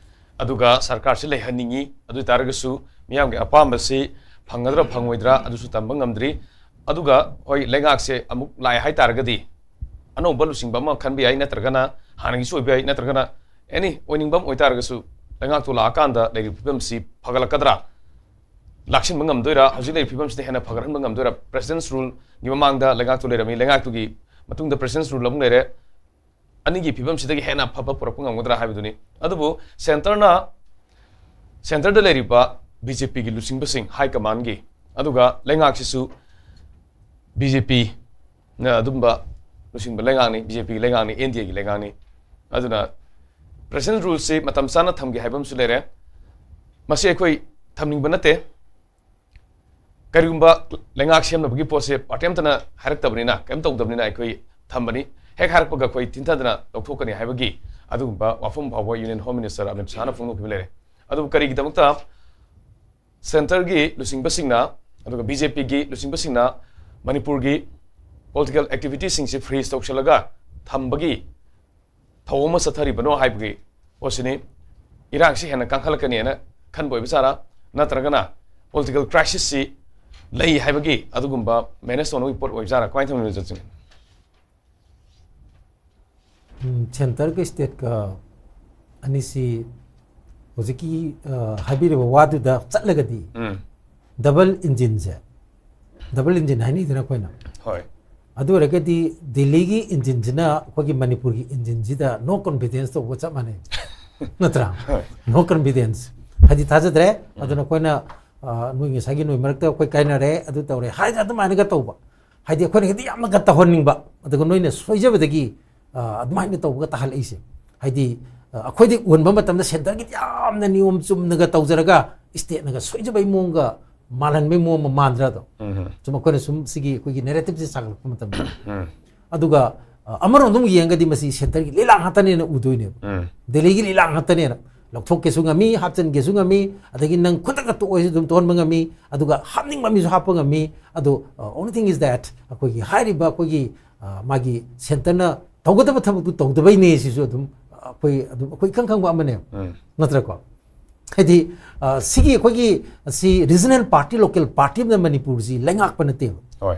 ꯑꯗꯨꯒ ꯁꯔꯀꯥꯔꯁꯤ ꯂꯩꯍꯟꯅꯤꯡꯉꯤ꯫ ꯑꯗꯨ ꯑꯣꯏ ꯇꯥꯔꯒꯁꯨ ꯃꯤꯌꯥꯝꯒꯤ ꯑꯄꯥꯝꯕꯁꯤ ꯐꯪꯒꯗ꯭ꯔꯥ ꯐꯪꯉꯣꯏꯗ꯭ꯔꯥ ꯑꯗꯨꯁꯨ ꯇꯝꯕ ꯉꯝꯗ꯭ꯔꯤ꯫ ꯑꯗꯨꯒ ꯍꯣꯏ, ꯂꯩꯉꯥꯛꯁꯦ ꯑꯃꯨꯛ ꯂꯥꯛꯑꯦ ꯍꯥꯏ ꯇꯥꯔꯒꯗꯤ ꯑꯅꯧꯕ ꯂꯨꯆꯤꯡꯕ ꯑꯃ ꯈꯟꯕ ꯌꯥꯏ, ꯅꯠꯇ꯭ꯔꯒꯅ ꯍꯥꯟꯅꯒꯤꯁꯨ ꯑꯣꯏꯕ ꯌꯥꯏ, ꯅꯠꯇ꯭ꯔꯒꯅ any ꯑꯣꯏꯅꯤꯡꯕ ꯑꯃ ꯑꯣꯏꯇꯥꯔꯒꯁꯨ ꯂꯩꯉꯥꯛꯇꯨ ꯂꯥꯛꯑꯀꯥꯟꯗ ꯂꯩꯔꯤꯕ ꯐꯤꯕꯝꯁꯤ ꯐꯒꯠꯂꯛꯀꯗ꯭ꯔꯥ, ꯂꯥꯛꯁꯤꯟꯕ ꯉꯝꯗꯣꯏꯔꯥ, ꯍꯧꯖꯤꯛ ꯂꯩꯔꯤꯕ ꯐꯤꯕꯝꯁꯤꯗ ꯍꯦꯟꯅ ꯐꯒꯠꯍꯟꯕ ꯉꯝꯗꯣꯏꯔꯥ? President's ruleꯒꯤ ꯃꯃꯥꯡꯗ ꯂꯩꯉꯥꯛꯇꯨ ꯂꯩꯔꯝꯃꯤ, ꯂꯩꯉꯥꯛꯇꯨꯒꯤ ꯃꯇꯨꯡꯗ President's rule ꯑꯃꯨꯛ ꯂꯩꯔꯦ꯫ ꯑꯅꯤꯒꯤ ꯐꯤꯕꯝꯁꯤꯗꯒꯤ ꯍꯦꯟꯅ ꯑꯐꯕ ꯄꯨꯔꯛꯄ ꯉꯝꯒꯗ꯭ꯔꯥ ꯍꯥꯏꯕꯗꯨꯅꯤ꯫ ꯑꯗꯨꯕꯨ centreꯅ, centreꯗ ꯂꯩꯔꯤꯕ ꯕꯤ ꯖꯦ ꯄꯤꯒꯤ ꯂꯨꯆꯤꯡꯕꯁꯤꯡ, high commandꯒꯤ ꯑꯗꯨꯒ ꯂꯩꯉꯥꯛꯁꯤꯁꯨ ꯕꯤ ꯖꯦ ꯄꯤꯅ ꯑꯗꯨꯝꯕ ꯂꯨꯆꯤꯡꯕ ꯂꯩꯉꯥꯛꯅꯤ, ꯕꯤ ꯖꯦ ꯄꯤꯒꯤ ꯂꯩꯉꯥꯛꯅꯤ, ꯑꯦꯟ ꯗꯤ ꯑꯦꯒꯤ ꯂꯩꯉꯥꯛꯅꯤ꯫ ꯑꯗꯨꯅ ꯄ꯭ꯔꯦꯁꯤꯗꯦꯟ ꯔꯨꯜꯁꯤ ꯃꯇꯝ ꯆꯥꯅ ꯊꯝꯒꯦ ꯍꯥꯏꯕ ꯑꯃꯁꯨ ꯂꯩꯔꯦ꯫ ꯃꯁꯤ ꯑꯩꯈꯣꯏ ꯊꯝꯅꯤꯡꯕ ꯅꯠꯇꯦ꯫ ꯀꯔꯤꯒꯨꯝꯕ ꯂꯩꯉꯥꯛ ꯁꯦꯝꯅꯕꯒꯤ ꯄꯣꯠꯁꯦ ꯄꯥꯔꯇꯤ ꯑꯝꯇꯅ ꯍꯥꯏꯔꯛꯇꯕꯅꯤꯅ, ꯀꯔꯤꯝ ꯇꯧꯗꯕꯅꯤꯅ ꯑꯩꯈꯣꯏ ꯊꯝꯕꯅꯤ꯫ ꯍꯦꯛ ꯍꯥꯏꯔꯛꯄꯒ ꯑꯩꯈꯣꯏ ꯊꯤꯟꯊꯗꯅ ꯂꯧꯊꯣꯛꯀꯅꯤ ꯍꯥꯏꯕꯒꯤ ꯑꯗꯨꯒꯨꯝꯕ ꯋꯥꯐꯝ ꯐꯥꯎꯕ ꯌꯨꯅꯤꯌꯟ ꯍꯣꯝ ꯃꯤꯅꯤꯁꯇꯔ ꯑꯃꯤꯠ ꯁꯥꯍꯅ ꯐꯣꯡꯗꯣꯛꯈꯤꯕ ꯂꯩꯔꯦ꯫ ꯑꯗꯨꯕꯨ ꯀꯔꯤꯒꯤꯗꯃꯛꯇ ꯁꯦꯟꯇꯔꯒꯤ ꯂꯨꯆꯤꯡꯕꯁꯤꯡꯅ, ꯑꯗꯨꯒ ꯕꯤ ꯖꯦ ꯄꯤꯒꯤ ꯂꯨꯆꯤꯡꯕꯁꯤꯡꯅ ꯃꯅꯤꯄꯨꯔꯒꯤ ꯄꯣꯂꯤꯇꯤꯀꯦꯜ ꯑꯦꯛꯇꯤꯚꯤꯇꯤꯁꯤꯡꯁꯤ ꯐ꯭ꯔꯤꯖ ꯇꯧꯁꯤꯜꯂꯒ ꯊꯝꯕꯒꯤ ꯊꯧꯑꯣꯡ ꯑꯃ ꯆꯠꯊꯔꯤꯕꯅꯣ ꯍꯥꯏꯕꯒꯤ ꯄꯣꯠꯁꯤꯅꯤ꯫ ꯏꯔꯥꯡꯁꯤ ꯍꯦꯟꯅ ꯀꯥꯡꯈꯠꯂꯛꯀꯅꯤꯅ ꯈꯟꯕ ꯑꯣꯏꯕ ꯖꯥꯠꯂꯥ, ꯅꯠꯇ꯭ꯔꯒꯅ ꯄꯣꯂꯤꯇꯤꯀꯦꯜ ꯀ꯭ꯔꯥꯏꯁꯤꯁꯁꯤ ꯂꯩ ꯍꯥꯏꯕꯒꯤ ꯑꯗꯨꯒꯨꯝꯕ ꯃꯦꯅꯦꯖ ꯇꯧꯅꯕꯒꯤ ꯄꯣꯠ ꯑꯣꯏꯕ ꯖꯥꯠꯂꯥ? ꯀꯃꯥꯏꯅ ꯇꯧꯅꯤ, ꯖꯣꯟꯁꯟ? ꯎꯝ, ꯁꯦꯟꯇꯔꯒ ꯁ꯭ꯇꯦꯠꯀ ꯑꯅꯤꯁꯤ ꯍꯧꯖꯤꯛꯀꯤ, ꯑ, ꯍꯥꯏꯕꯤꯔꯤꯕ ꯋꯥꯗꯨꯗ ꯆꯠꯂꯒꯗꯤ ꯎꯝ꯫ ꯗꯕꯜ ꯏꯟꯖꯤꯟꯁꯦ, ꯗꯕꯜ ꯏꯟꯖꯤꯟ ꯍꯥꯏꯅꯩꯗꯅ ꯑꯩꯈꯣꯏꯅ꯫ ꯍꯣꯏ꯫ ꯑꯗꯨ ꯑꯣꯏꯔꯒꯗꯤ ꯗꯤꯜꯂꯤꯒꯤ ꯏꯟꯖꯤꯟꯁꯤꯅ ꯑꯩꯈꯣꯏꯒꯤ ꯃꯅꯤꯄꯨꯔꯒꯤ ꯏꯟꯖꯤꯟꯁꯤꯗ ꯅꯣ ꯀꯣꯟꯐꯤꯗꯦꯟꯁ ꯇꯧꯕ ꯆꯞ ꯃꯥꯟꯅꯩ꯫ ꯅꯠꯇ꯭ꯔꯥ? ꯍꯣꯏ꯫ ꯅꯣ ꯀꯣꯟꯐꯤꯗꯦꯟꯁ꯫ ꯍꯥꯏꯗꯤ ꯊꯥꯖꯗ꯭ꯔꯦ꯫ ꯎꯝ꯫ ꯑꯗꯨꯅ ꯑꯩꯈꯣꯏꯅ, ꯑ, ꯅꯣꯏ ꯉꯁꯥꯏꯒꯤ ꯅꯣꯏ ꯃꯔꯛꯇ ꯑꯩꯈꯣꯏ ꯀꯥꯏꯅꯔꯦ, ꯑꯗꯨ ꯇꯧꯔꯦ ꯍꯥꯏꯅ ꯑꯗꯨꯃꯥꯏꯅꯒ ꯇꯧꯕ꯫ ꯍꯥꯏꯗꯤ ꯑꯩꯈꯣꯏꯅ ꯍꯦꯛꯇ ꯌꯥꯝꯅꯒ ꯇꯧꯍꯟꯅꯤꯡꯕ, ꯑꯗꯨꯒ ꯅꯣꯏꯅ ꯁꯣꯏꯖꯕꯗꯒꯤ, ꯑ, ꯑꯗꯨꯃꯥꯏꯅ ꯇꯧꯕꯒ ꯇꯥꯍꯜꯂꯛꯏꯁꯦ꯫ ꯍꯥꯏꯗꯤ, ꯑ, ꯑꯩꯈꯣꯏꯗꯤ ꯎꯍꯟꯕ ꯃꯇꯝꯗ ꯁꯦꯟꯇꯔꯒꯤꯗꯤ ꯌꯥꯝꯅ ꯅꯤꯌꯣꯝ ꯆꯨꯝꯅꯒ ꯇꯧꯖꯔꯒ ꯁ꯭ꯇꯦꯠꯅꯒ ꯁꯣꯏꯖꯕꯩ ꯃꯑꯣꯡꯒ, ꯃꯥꯜꯍꯟꯕꯩ ꯃꯑꯣꯡ ꯑꯃ ꯃꯥꯟꯗ꯭ꯔꯥ ꯑꯗꯣ? ꯎꯝ꯫ ꯁꯨꯝ ꯑꯩꯈꯣꯏꯅ ꯁꯨꯝ ꯁꯤꯒꯤ ꯑꯩꯈꯣꯏꯒꯤ ꯅꯦꯔꯦꯇꯤꯞꯁꯦ ꯁꯥꯒꯠꯂꯛꯄ ꯃꯇꯝꯗ꯫ ꯎꯝ꯫ ꯑꯗꯨꯒ, ꯑ, ꯑꯃꯔꯣꯝꯗ ꯑꯃꯨꯛ ꯌꯦꯡꯉꯒꯗꯤ ꯃꯁꯤ ꯁꯦꯟꯇꯔꯒꯤ ꯂꯤꯂꯥ ꯉꯥꯛꯇꯅꯦꯅ ꯎꯗꯣꯏꯅꯦꯕ꯫ ꯎꯝ꯫ ꯗꯦꯜꯂꯤꯒꯤ ꯂꯤꯂꯥ ꯉꯥꯛꯇꯅꯦꯅ꯫ ꯂꯧꯊꯣꯛꯀꯦꯁꯨ ꯉꯝꯃꯤ, ꯍꯥꯞꯆꯤꯟꯒꯦꯁꯨ ꯉꯝꯃꯤ, ꯑꯗꯒꯤ ꯅꯪ ꯈꯨꯗꯛꯇ ꯇꯣꯛꯑꯣꯁꯨ ꯑꯗꯨꯝ ꯇꯣꯛꯍꯟꯕ ꯉꯝꯃꯤ, ꯑꯗꯨꯒ ꯍꯥꯞꯅꯤꯡꯕ ꯃꯤꯁꯨ ꯍꯥꯞꯄ ꯉꯝꯃꯤ꯫ ꯑꯗꯣ, ꯑ, only thing is that ꯑꯩꯈꯣꯏꯒꯤ ꯍꯥꯏꯔꯤꯕ ꯑꯩꯈꯣꯏꯒꯤ, ꯑ, ꯃꯥꯒꯤ ꯁꯦꯟꯇꯔꯅ ꯇꯧꯒꯗꯕ ꯊꯕꯛꯇꯨ ꯇꯧꯗꯕꯩꯅꯦ ꯁꯤꯁꯨ ꯑꯗꯨꯝ ꯑꯩꯈꯣꯏ, ꯑꯗꯨꯝ ꯑꯩꯈꯣꯏ ꯏꯈꯪ ꯈꯪꯕ ꯑꯃꯅꯦꯕ꯫ ꯎꯝ꯫ ꯅꯠꯇ꯭ꯔꯀꯣ? ꯍꯥꯏꯗꯤ, ꯑ, ꯁꯤꯒꯤ ꯑꯩꯈꯣꯏꯒꯤ ꯁꯤ ꯔꯤꯖꯅꯦꯜ ꯄꯥꯔꯇꯤ, ꯂꯣꯀꯦꯜ ꯄꯥꯔꯇꯤ ꯑꯃꯅ ꯃꯅꯤꯄꯨꯔꯁꯤ ꯂꯩꯉꯥꯛꯄ ꯅꯠꯇꯦꯕ꯫ ꯍꯣꯏ꯫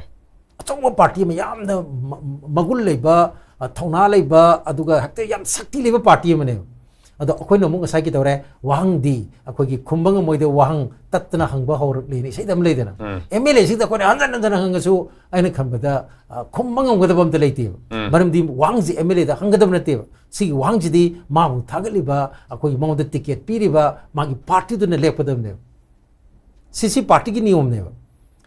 ꯑꯆꯧꯕ ꯄꯥꯔꯇꯤ ꯑꯃ, ꯌꯥꯝꯅ ꯃ-, ꯃꯒꯨꯟ ꯂꯩꯕ, ꯑ, ꯊꯧꯅꯥ ꯂꯩꯕ, ꯑꯗꯨꯒ ꯍꯦꯛꯇ ꯌꯥꯝ ꯁꯛꯇꯤ ꯂꯩꯕ ꯄꯥꯔꯇꯤ ꯑꯃꯅꯦꯕ꯫ ꯑꯗꯣ ꯑꯩꯈꯣꯏꯅ ꯑꯃꯨꯛ ꯉꯁꯥꯏꯒꯤ ꯇꯧꯔꯦ, ꯋꯥꯍꯪꯗꯤ ꯑꯩꯈꯣꯏꯒꯤ ꯈꯨꯝꯕ ꯉꯝꯃꯣꯏꯗꯕ ꯋꯥꯍꯪ ꯇꯠꯇꯅ ꯍꯪꯕ ꯍꯧꯔꯛꯂꯦꯅ ꯏꯁꯩꯗ ꯑꯃ ꯂꯩꯗꯅ꯫ ꯎꯝ꯫ ꯑꯦꯝ ꯑꯦꯜ ꯑꯦꯁꯤꯡꯗ ꯑꯩꯈꯣꯏꯅ ꯍꯟꯖꯟ ꯍꯟꯖꯟ ꯍꯪꯉꯁꯨ ꯑꯩꯅ ꯈꯟꯕꯗ, ꯑ, ꯈꯨꯝꯕ ꯉꯝꯒꯗꯕ ꯑꯝꯇ ꯂꯩꯇꯦꯕ꯫ ꯎꯝ꯫ ꯃꯔꯝꯗꯤ ꯋꯥꯍꯪꯁꯤ ꯑꯦꯝ ꯑꯦꯜ ꯑꯦꯗ ꯍꯪꯒꯗꯕ ꯅꯠꯇꯦꯕ꯫ ꯁꯤꯒꯤ ꯋꯥꯍꯪꯁꯤꯗꯤ ꯃꯥꯕꯨ ꯊꯥꯒꯠꯂꯤꯕ, ꯑꯩꯈꯣꯏꯒꯤ ꯃꯉꯣꯟꯗ ꯇꯤꯀꯦꯠ ꯄꯤꯔꯤꯕ ꯃꯥꯒꯤ ꯄꯥꯔꯇꯤꯗꯨꯅ ꯂꯦꯞꯀꯗꯕꯅꯦꯕ꯫ ꯁꯤ, ꯁꯤ ꯄꯥꯔꯇꯤꯒꯤ ꯅꯤꯌꯣꯝꯅꯦꯕ꯫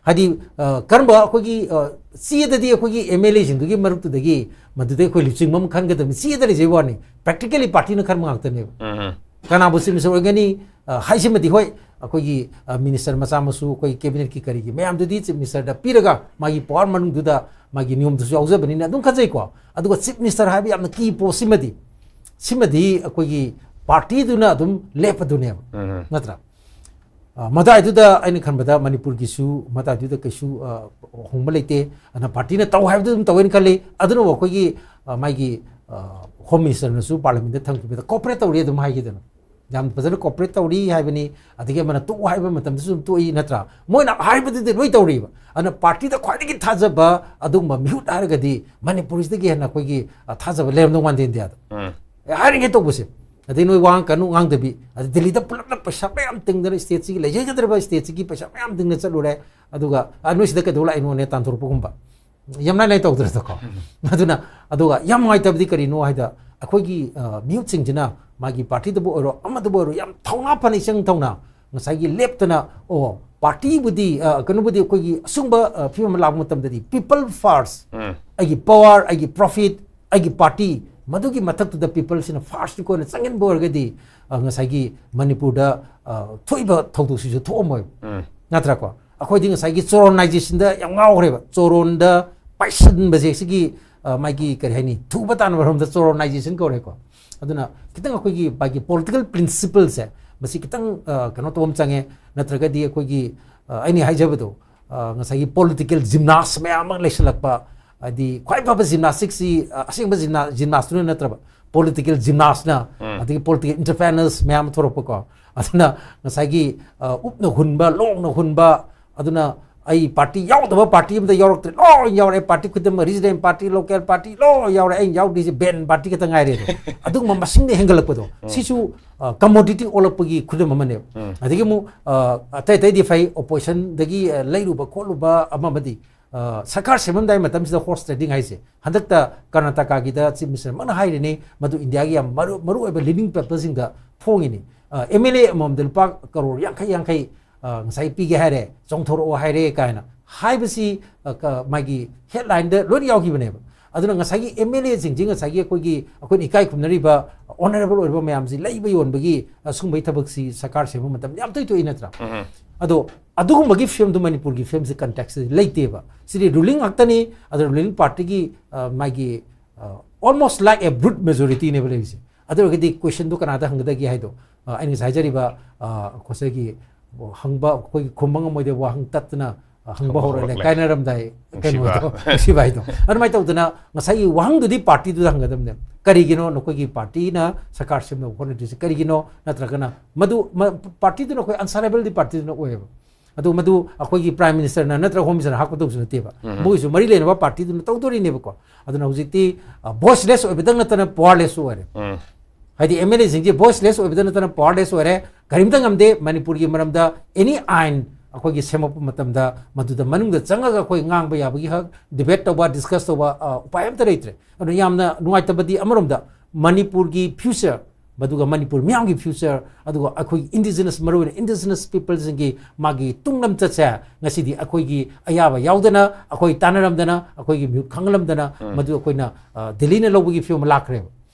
ꯍꯥꯏꯗꯤ, ꯑ, ꯀꯔꯝꯕ ꯑꯩꯈꯣꯏꯒꯤ, ꯑ, ꯆꯦꯗꯗꯤ ꯑꯩꯈꯣꯏꯒꯤ M L A ꯁꯤꯡꯗꯨꯒꯤ ꯃꯔꯛꯇꯨꯗꯒꯤ ꯃꯗꯨꯗꯩ ꯑꯩꯈꯣꯏ ꯂꯨꯆꯤꯡꯕ ꯑꯃ ꯈꯟꯒꯗꯕꯅꯤ, ꯆꯦꯗ ꯂꯩꯖꯩ ꯋꯥꯅꯤ, practically party ꯅ ꯈꯟꯕ ꯉꯥꯛꯇꯅꯦꯕ꯫ ꯎꯝ. ꯀꯅꯥꯕꯨ chief minister ꯑꯣꯏꯒꯅꯤ, ꯑ, ꯍꯥꯏꯁꯤꯃꯗꯤ ꯍꯣꯏ, ꯑꯩꯈꯣꯏꯒꯤ, ꯑ, minister ꯃꯆꯥ ꯃꯁꯨ, ꯑꯩꯈꯣꯏꯒꯤ cabinet ꯀꯤ ꯀꯔꯤꯒꯤ ꯃꯌꯥꯝꯗꯨꯗꯤ chief minister ꯗ ꯄꯤꯔꯒ ꯃꯥꯒꯤ power ꯃꯅꯨꯡꯗꯨꯗ ꯃꯥꯒꯤ ꯅꯤꯌꯣꯝꯗꯨꯁꯨ ꯌꯥꯎꯖꯕꯅꯤꯅ ꯑꯗꯨꯝ ꯈꯟꯖꯩꯀꯣ꯫ ꯑꯗꯨꯒ chief minister ꯍꯥꯏꯕ ꯌꯥꯝꯅ key post ꯁꯤꯃꯗꯤ, ꯁꯤꯃꯗꯤ ꯑꯩꯈꯣꯏꯒꯤ party ꯗꯨꯅ ꯑꯗꯨꯝ ꯂꯦꯞꯄꯗꯨꯅꯦꯕ, ꯎꯝ. ꯅꯠꯇ꯭ꯔꯥ? ꯑ, ꯃꯇꯥꯏꯗꯨꯗ ꯑꯩꯅ ꯈꯟꯕꯗ ꯃꯅꯤꯄꯨꯔꯒꯤꯁꯨ ꯃꯇꯥꯏꯗꯨꯗ ꯀꯩꯁꯨ, ꯑ, ꯑꯍꯣꯡꯕ ꯂꯩꯇꯦ꯫ ꯑꯗꯨꯅ party ꯅ ꯇꯧ ꯍꯥꯏꯕꯗꯨ ꯑꯗꯨꯝ ꯇꯧꯋꯦꯅ ꯈꯜꯂꯤ꯫ ꯑꯗꯨꯅꯕꯨ ꯑꯩꯈꯣꯏꯒꯤ, ꯑ, ꯃꯥꯒꯤ, ꯑ, home minister ꯅꯁꯨ parliament ꯗ ꯊꯝꯈꯤꯕꯗ cooperate ꯇꯧꯔꯤ ꯑꯗꯨꯝ ꯍꯥꯏꯈꯤꯗꯅ꯫ ꯌꯥꯝ ꯐꯖꯅ cooperate ꯇꯧꯔꯤ ꯍꯥꯏꯕꯅꯤ꯫ ꯑꯗꯒꯤ ꯑꯃꯅ ꯇꯣꯛꯎ ꯍꯥꯏꯕ ꯃꯇꯝꯗꯁꯨ ꯑꯗꯨꯝ ꯇꯣꯛꯏ, ꯅꯠꯇ꯭ꯔꯥ? ꯃꯣꯏꯅ ꯍꯥꯏꯕꯗꯨꯗꯤ ꯂꯣꯏ ꯇꯧꯔꯤꯕ꯫ ꯑꯗꯨꯅ party ꯗ ꯈ꯭ꯋꯥꯏꯗꯒꯤ ꯊꯥꯖꯕ ꯑꯗꯨꯒꯨꯝꯕ ꯃꯤꯍꯨꯠ ꯍꯥꯏꯔꯒꯗꯤ ꯃꯅꯤꯄꯨꯔꯁꯤꯗꯒꯤ ꯍꯦꯟꯅ ꯑꯩꯈꯣꯏꯒꯤ, ꯑ, ꯊꯥꯖꯕ ꯂꯩꯔꯝꯗꯧ ꯃꯥꯟꯗꯦ ꯏꯟꯗꯤꯌꯥꯗ꯫ ꯎꯝ. ꯑꯦ, ꯍꯥꯏꯔꯤꯉꯩ ꯇꯧꯕꯁꯦ꯫ ꯑꯗꯩ ꯅꯣꯏ ꯋꯥ ꯀꯩꯅꯣ ꯉꯥꯡꯗꯕꯤ, ꯑꯗꯩ ꯗꯤꯜꯂꯤꯗ ꯄꯨꯂꯞꯅ ꯄꯩꯁꯥ ꯃꯌꯥꯝ ꯇꯤꯡꯗꯅ state ꯁꯤꯒꯤ ꯂꯩꯖꯒꯗꯧꯔꯤꯕ state ꯁꯤꯒꯤ ꯄꯩꯁꯥ ꯃꯌꯥꯝ ꯇꯤꯡꯅ ꯆꯠꯂꯨꯔꯦ꯫ ꯑꯗꯨꯒ, "ꯑ, ꯅꯣꯏ ꯁꯤꯗ ꯀꯩꯗꯧ ꯂꯥꯛꯏꯅꯣꯅꯦ?" ꯇꯥꯟꯊꯣꯔꯛꯄꯒꯨꯝꯕ꯫ ꯌꯥꯝ ꯂꯥꯏ ꯂꯥꯏ ꯇꯧꯗ꯭ꯔꯗꯀꯣ꯫ ꯑꯗꯨꯅ, ꯑꯗꯨꯒ ꯌꯥꯝ ꯅꯨꯡꯉꯥꯏꯇꯕꯗꯤ ꯀꯔꯤꯅꯣ ꯍꯥꯏꯗ, ꯑꯩꯈꯣꯏꯒꯤ, ꯑ, ꯃꯤꯍꯨꯠꯁꯤꯡꯁꯤꯅ ꯃꯥꯒꯤ party ꯗꯕꯨ ꯑꯣꯏꯔꯣ, ꯑꯃꯗꯕꯨ ꯑꯣꯏꯔꯣ, ꯌꯥꯝ ꯊꯧꯅꯥ ꯐꯅ ꯏꯆꯪ ꯊꯧꯅ ꯉꯁꯥꯏꯒꯤ ꯂꯦꯞꯇꯅ, ꯑꯣ, party ꯕꯨꯗꯤ, ꯑ, ꯀꯩꯅꯣꯕꯨꯗꯤ ꯑꯩꯈꯣꯏꯒꯤ ꯑꯁꯨꯝꯕ, ꯑ, ꯐꯤꯕꯝ ꯑꯃ ꯂꯥꯛꯄ ꯃꯇꯝꯗꯗꯤ people first, ꯎꯝ. ꯑꯩꯒꯤ power, ꯑꯩꯒꯤ profit, ꯑꯩꯒꯤ party, ꯃꯗꯨꯒꯤ ꯃꯊꯛꯇꯨꯗ people ꯁꯤꯅ first ꯀꯣꯟꯅ ꯆꯪꯍꯟꯕ ꯑꯣꯏꯔꯒꯗꯤ, ꯑ, ꯉꯁꯥꯏꯒꯤ ꯃꯅꯤꯄꯨꯔꯗ, ꯑ, ꯊꯣꯛꯏꯕ ꯊꯧꯗꯣꯛꯁꯤꯁꯨ ꯊꯣꯛꯑꯝꯃꯣꯏ꯫ ꯎꯝ. ꯅꯠꯇ꯭ꯔꯥꯀꯣ? ꯑꯩꯈꯣꯏꯗꯤ ꯉꯁꯥꯏꯒꯤ ꯆꯣꯔꯣꯟꯅꯥꯏꯖꯦꯁꯟꯗ ꯌꯥꯝ ꯉꯥꯎꯈ꯭ꯔꯦꯕ꯫ ꯆꯣꯔꯣꯟꯗ ꯄꯥꯏꯁꯟꯕꯁꯦ ꯁꯤꯒꯤ, ꯑ, ꯃꯥꯒꯤ ꯀꯔꯤ ꯍꯥꯏꯅꯤ, ꯊꯨꯕ ꯇꯥꯟꯅꯕ ꯃꯔꯝꯗ ꯆꯣꯔꯣꯟꯅꯥꯏꯖꯦꯁꯟ ꯀꯧꯔꯦꯀꯣ꯫ ꯑꯗꯨꯅ ꯈꯤꯇꯪ ꯑꯩꯈꯣꯏꯒꯤ ꯃꯥꯒꯤ political principle ꯁꯦ ꯃꯁꯤ ꯈꯤꯇꯪ, ꯑ, ꯀꯩꯅꯣ ꯇꯧꯕ ꯑꯃ ꯆꯪꯉꯦ꯫ ꯅꯠꯇ꯭ꯔꯒꯗꯤ ꯑꯩꯈꯣꯏꯒꯤ, ꯑ, ꯑꯩꯅ ꯍꯥꯏꯖꯕꯗꯣ, ꯑ, ꯉꯁꯥꯏꯒꯤ political gymnast ꯃꯌꯥꯝ ꯑꯃ ꯂꯩꯁꯜꯂꯛꯄ, ꯍꯥꯏꯗꯤ ꯈ꯭ꯋꯥꯏ ꯐꯕ gymnastic ꯁꯤ, ꯑ, ꯑꯁꯦꯡꯕ gymna-, gymnast ꯇꯨꯅ ꯅꯠꯇ꯭ꯔꯕ, political gymnast ꯅ, ꯎꯝ. ꯑꯗꯒꯤ political entrepreneurs ꯃꯌꯥꯝ ꯑꯃ ꯊꯣꯛꯂꯛꯄꯀꯣ꯫ ꯑꯗꯨꯅ ꯉꯁꯥꯏꯒꯤ, ꯑ, ꯎꯞꯅ ꯍꯨꯟꯕ, ꯂꯣꯡꯅ ꯍꯨꯟꯕ, ꯑꯗꯨꯅ ꯑꯩ party ꯌꯥꯎꯗꯕ party ꯑꯃꯗ ꯌꯥꯎꯔꯛꯇ꯭ꯔꯦ, ꯂꯣꯏ ꯌꯥꯎꯔꯦ꯫ Party ꯈꯨꯗꯤꯡꯃꯛ, regional party, local party ꯂꯣꯏ ꯌꯥꯎꯔꯦ꯫ ꯑꯩꯅ ꯌꯥꯎꯗ꯭ꯔꯤꯁꯦ band party ꯈꯛꯇ ꯉꯥꯏꯔꯦ꯫ ꯑꯗꯨꯒꯨꯝꯕ ꯃꯁꯤꯡꯗ ꯍꯦꯟꯒꯠꯂꯛꯄꯗꯣ, ꯁꯤꯁꯨ, ꯑ, commodity ꯑꯣꯜꯂꯛꯄꯒꯤ ꯈꯨꯗꯝ ꯑꯃꯅꯦꯕ꯫ ꯎꯝ. ꯑꯗꯒꯤ ꯑꯃꯨꯛ, ꯑ, ꯑꯇꯩ ꯑꯇꯩꯗꯤ ꯐꯩ, opposition ꯗꯒꯤ, ꯑ, ꯂꯩꯔꯨꯕ ꯈꯣꯠꯂꯨꯕ ꯑꯃ ꯑꯃꯗꯤ, ꯑ, ꯁꯔꯀꯥꯔ ꯁꯦꯝꯃꯝꯗꯥꯏ ꯃꯇꯝꯁꯤꯗ horse trading ꯍꯥꯏꯁꯦ, ꯍꯟꯗꯛꯇ ꯀꯔꯅꯥꯇꯀꯥꯒꯤꯗ chief minister ꯃꯛꯅ ꯍꯥꯏꯔꯤꯅꯤ, ꯃꯗꯨ ꯏꯟꯗꯤꯌꯥꯒꯤ ꯌꯥꯝ ꯃꯔꯨ, ꯃꯔꯨꯑꯣꯏꯕ leading people ꯁꯤꯡꯗ ꯐꯣꯡꯉꯤꯅꯤ꯫ ꯑ, M L A ꯑꯃꯃꯝꯗ ꯂꯨꯄꯥ ꯀꯔꯣꯔ ꯌꯥꯡꯈꯩ ꯌꯥꯡꯈꯩ ꯑ, ꯉꯁꯥꯏ ꯄꯤꯒꯦ ꯍꯥꯏꯔꯦ, ꯆꯣꯡꯊꯣꯔꯛꯑꯣ ꯍꯥꯏꯔꯦ ꯀꯥꯏꯅ ꯍꯥꯏꯕꯁꯤ, ꯑ, ꯀ-, ꯃꯥꯒꯤ ꯍꯦꯗꯂꯥꯏꯟꯗ ꯂꯣꯏꯅ ꯌꯥꯎꯈꯤꯕꯅꯦꯕ꯫ ꯑꯗꯨꯅ ꯉꯁꯥꯏꯒꯤ ꯑꯦꯝ ꯑꯦꯜ ꯑꯦꯁꯤꯡꯁꯤ ꯉꯁꯥꯏꯒꯤ ꯑꯩꯈꯣꯏꯒꯤ, ꯑꯩꯈꯣꯏꯅ ꯏꯀꯥꯏ ꯈꯨꯝꯅꯔꯤꯕ ꯑꯣꯅꯔꯦꯕꯜ ꯑꯣꯏꯔꯕ ꯃꯌꯥꯝꯁꯤ ꯂꯩꯕ ꯌꯣꯟꯕꯒꯤ, ꯑ, ꯁꯨꯝꯕꯒꯤ ꯊꯕꯛꯁꯤ ꯁꯔꯀꯥꯔ ꯁꯦꯝꯕ ꯃꯇꯝꯗ ꯌꯥꯝ ꯇꯣꯏ ꯇꯣꯏ ꯅꯠꯇ꯭ꯔꯥ? ꯑꯗꯣ ꯑꯗꯨꯒꯨꯝꯕꯒꯤ ꯐꯤꯕꯝꯗꯨ ꯃꯅꯤꯄꯨꯔꯒꯤ ꯐꯤꯕꯝꯁꯤ ꯀꯟꯇꯦꯛꯁꯇꯗꯤ ꯂꯩꯇꯦꯕ꯫ ꯁꯤꯗꯤ ꯔꯨꯂꯤꯡ ꯉꯥꯛꯇꯅꯤ꯫ ꯑꯗꯨꯅ ꯔꯨꯂꯤꯡ ꯄꯥꯔꯇꯤꯒꯤ, ꯑ, ꯃꯥꯒꯤ, ꯑ, almost like a brute majorityꯅꯦꯕ ꯂꯩꯔꯤꯁꯦ꯫ ꯑꯗꯨ ꯑꯣꯏꯔꯒꯗꯤ ꯀꯣꯏꯁꯟꯗꯨ ꯀꯅꯥꯗ ꯍꯪꯒꯗꯒꯦ ꯍꯥꯏꯗꯣ, ꯑ, ꯑꯩꯅ ꯉꯁꯥꯏ ꯍꯥꯏꯖꯔꯤꯕ, ꯑ, ꯉꯁꯥꯏꯒꯤ ꯍꯪꯕ, ꯑꯩꯈꯣꯏꯒꯤ ꯈꯨꯝꯕ ꯉꯝꯃꯣꯏꯗꯕ ꯋꯥꯍꯪ ꯇꯠꯇꯅ, ꯑ, ꯍꯪꯕ ꯍꯪꯕ ꯍꯧꯔꯛꯂꯦ꯫ ꯍꯧꯔꯛꯂꯦ꯫ ꯀꯥꯏꯅꯔꯝꯗꯥꯏ ꯅꯨꯡꯁꯤꯕ꯫ ꯀꯩꯅꯣꯗꯣ, ꯅꯨꯡꯁꯤꯕ ꯍꯥꯏꯗꯣ꯫ ꯑꯗꯨꯃꯥꯏꯅ ꯇꯧꯗꯅ ꯉꯁꯥꯏꯒꯤ ꯋꯥꯍꯪꯗꯨꯗꯤ ꯄꯥꯔꯇꯤꯗꯨꯗ ꯍꯪꯒꯗꯕꯅꯦ꯫ ꯀꯔꯤꯒꯤꯅꯣ ꯅꯈꯣꯏꯒꯤ ꯄꯥꯔꯇꯤꯅ ꯁꯔꯀꯥꯔ ꯁꯦꯝꯅꯕ ꯍꯣꯠꯅꯗ꯭ꯔꯤꯁꯦ ꯀꯔꯤꯒꯤꯅꯣ? ꯅꯠꯇ꯭ꯔꯒꯅ ꯃꯗꯨ ꯃ-, ꯄꯥꯔꯇꯤꯗꯨꯅ ꯑꯩꯈꯣꯏ ꯑꯟꯁꯔꯦꯕꯜꯗꯤ ꯄꯥꯔꯇꯤꯗꯨꯅ ꯑꯣꯏꯌꯦꯕ꯫ ꯑꯗꯨ ꯃꯗꯨ ꯑꯩꯈꯣꯏꯒꯤ ꯄ꯭ꯔꯥꯏꯝ ꯃꯤꯅꯤꯁꯇꯔꯅ ꯅꯠꯇ꯭ꯔꯒ ꯍꯣꯝ ꯃꯤꯅꯤꯁꯇꯔꯅ ꯍꯥꯞꯀꯗꯧꯁꯨ ꯅꯠꯇꯦꯕ꯫ ꯎꯝ꯫ ꯃꯣꯏꯁꯨ ꯃꯔꯤ ꯂꯩꯅꯕ ꯄꯥꯔꯇꯤꯗꯨꯅ ꯇꯧꯗꯣꯔꯤꯅꯦꯕꯀꯣ꯫ ꯑꯗꯨꯅ ꯍꯧꯖꯤꯛꯇꯤ, ꯑ, ꯚꯣꯏꯁꯂꯦꯁ ꯑꯣꯏꯕꯗꯪ ꯅꯠꯇꯅ ꯄꯋꯥꯔꯂꯦꯁꯁꯨ ꯑꯣꯏꯔꯦ꯫ ꯎꯝ꯫ ꯍꯥꯏꯗꯤ ꯑꯦꯝ ꯑꯦꯜ ꯑꯦꯁꯤꯡꯁꯦ ꯚꯣꯏꯁꯂꯦꯁ ꯑꯣꯏꯕꯗ ꯅꯠꯇꯅ ꯄꯋꯥꯔꯂꯦꯁ ꯑꯣꯏꯔꯦ꯫ ꯀꯔꯤꯝꯇ ꯉꯝꯗꯦ꯫ ꯃꯅꯤꯄꯨꯔꯒꯤ ꯃꯔꯝꯗ ꯑꯦꯅꯤ ꯑꯥꯏꯟ ꯑꯩꯈꯣꯏꯒꯤ ꯁꯦꯝꯃꯛꯄ ꯃꯇꯝꯗ ꯃꯗꯨꯗ ꯃꯅꯨꯡꯗ ꯆꯪꯉꯒ ꯑꯩꯈꯣꯏ ꯉꯥꯡꯕ ꯌꯥꯕꯒꯤ ꯍꯛ, ꯗꯤꯕꯦꯠ ꯇꯧꯕ, ꯗꯤꯁꯀꯁ ꯇꯧꯕ, ꯑ, ꯎꯄꯥꯏ ꯑꯝꯇ ꯂꯩꯇ꯭ꯔꯦ꯫ ꯑꯗꯨꯅ ꯌꯥꯝꯅ ꯅꯨꯡꯉꯥꯏꯇꯕꯗꯤ ꯑꯃꯔꯣꯝꯗ ꯃꯅꯤꯄꯨꯔꯒꯤ ꯐ꯭ꯌꯨꯆꯔ, ꯃꯗꯨꯒ ꯃꯅꯤꯄꯨꯔ ꯃꯤꯌꯥꯝꯒꯤ ꯐ꯭ꯌꯨꯆꯔ, ꯑꯗꯨꯒ ꯑꯩꯈꯣꯏꯒꯤ ꯏꯟꯗꯤꯖꯤꯅꯁ, ꯃꯔꯨꯑꯣꯏꯅ ꯏꯟꯗꯤꯖꯤꯅꯁ ꯄꯤꯄꯜꯁꯤꯡꯒꯤ ꯃꯥꯒꯤ ꯇꯨꯡ ꯂꯝꯆꯠꯁꯦ ꯉꯁꯤꯗꯤ ꯑꯩꯈꯣꯏꯒꯤ ꯑꯌꯥꯕ ꯌꯥꯎꯗꯅ, ꯑꯩꯈꯣꯏ ꯇꯥꯟꯅꯔꯝꯗꯅ, ꯑꯩꯈꯣꯏꯒꯤ ꯃꯤꯍꯨꯠ ꯈꯪꯍꯜꯂꯝꯗꯅ ꯎꯝ꯫ ꯃꯗꯨ ꯑꯩꯈꯣꯏꯅ, ꯑ, ꯗꯦꯜꯂꯤꯅ ꯂꯧꯕꯒꯤ ꯐꯤꯕꯝ ꯑꯃ ꯂꯥꯛꯈ꯭ꯔꯦꯕ꯫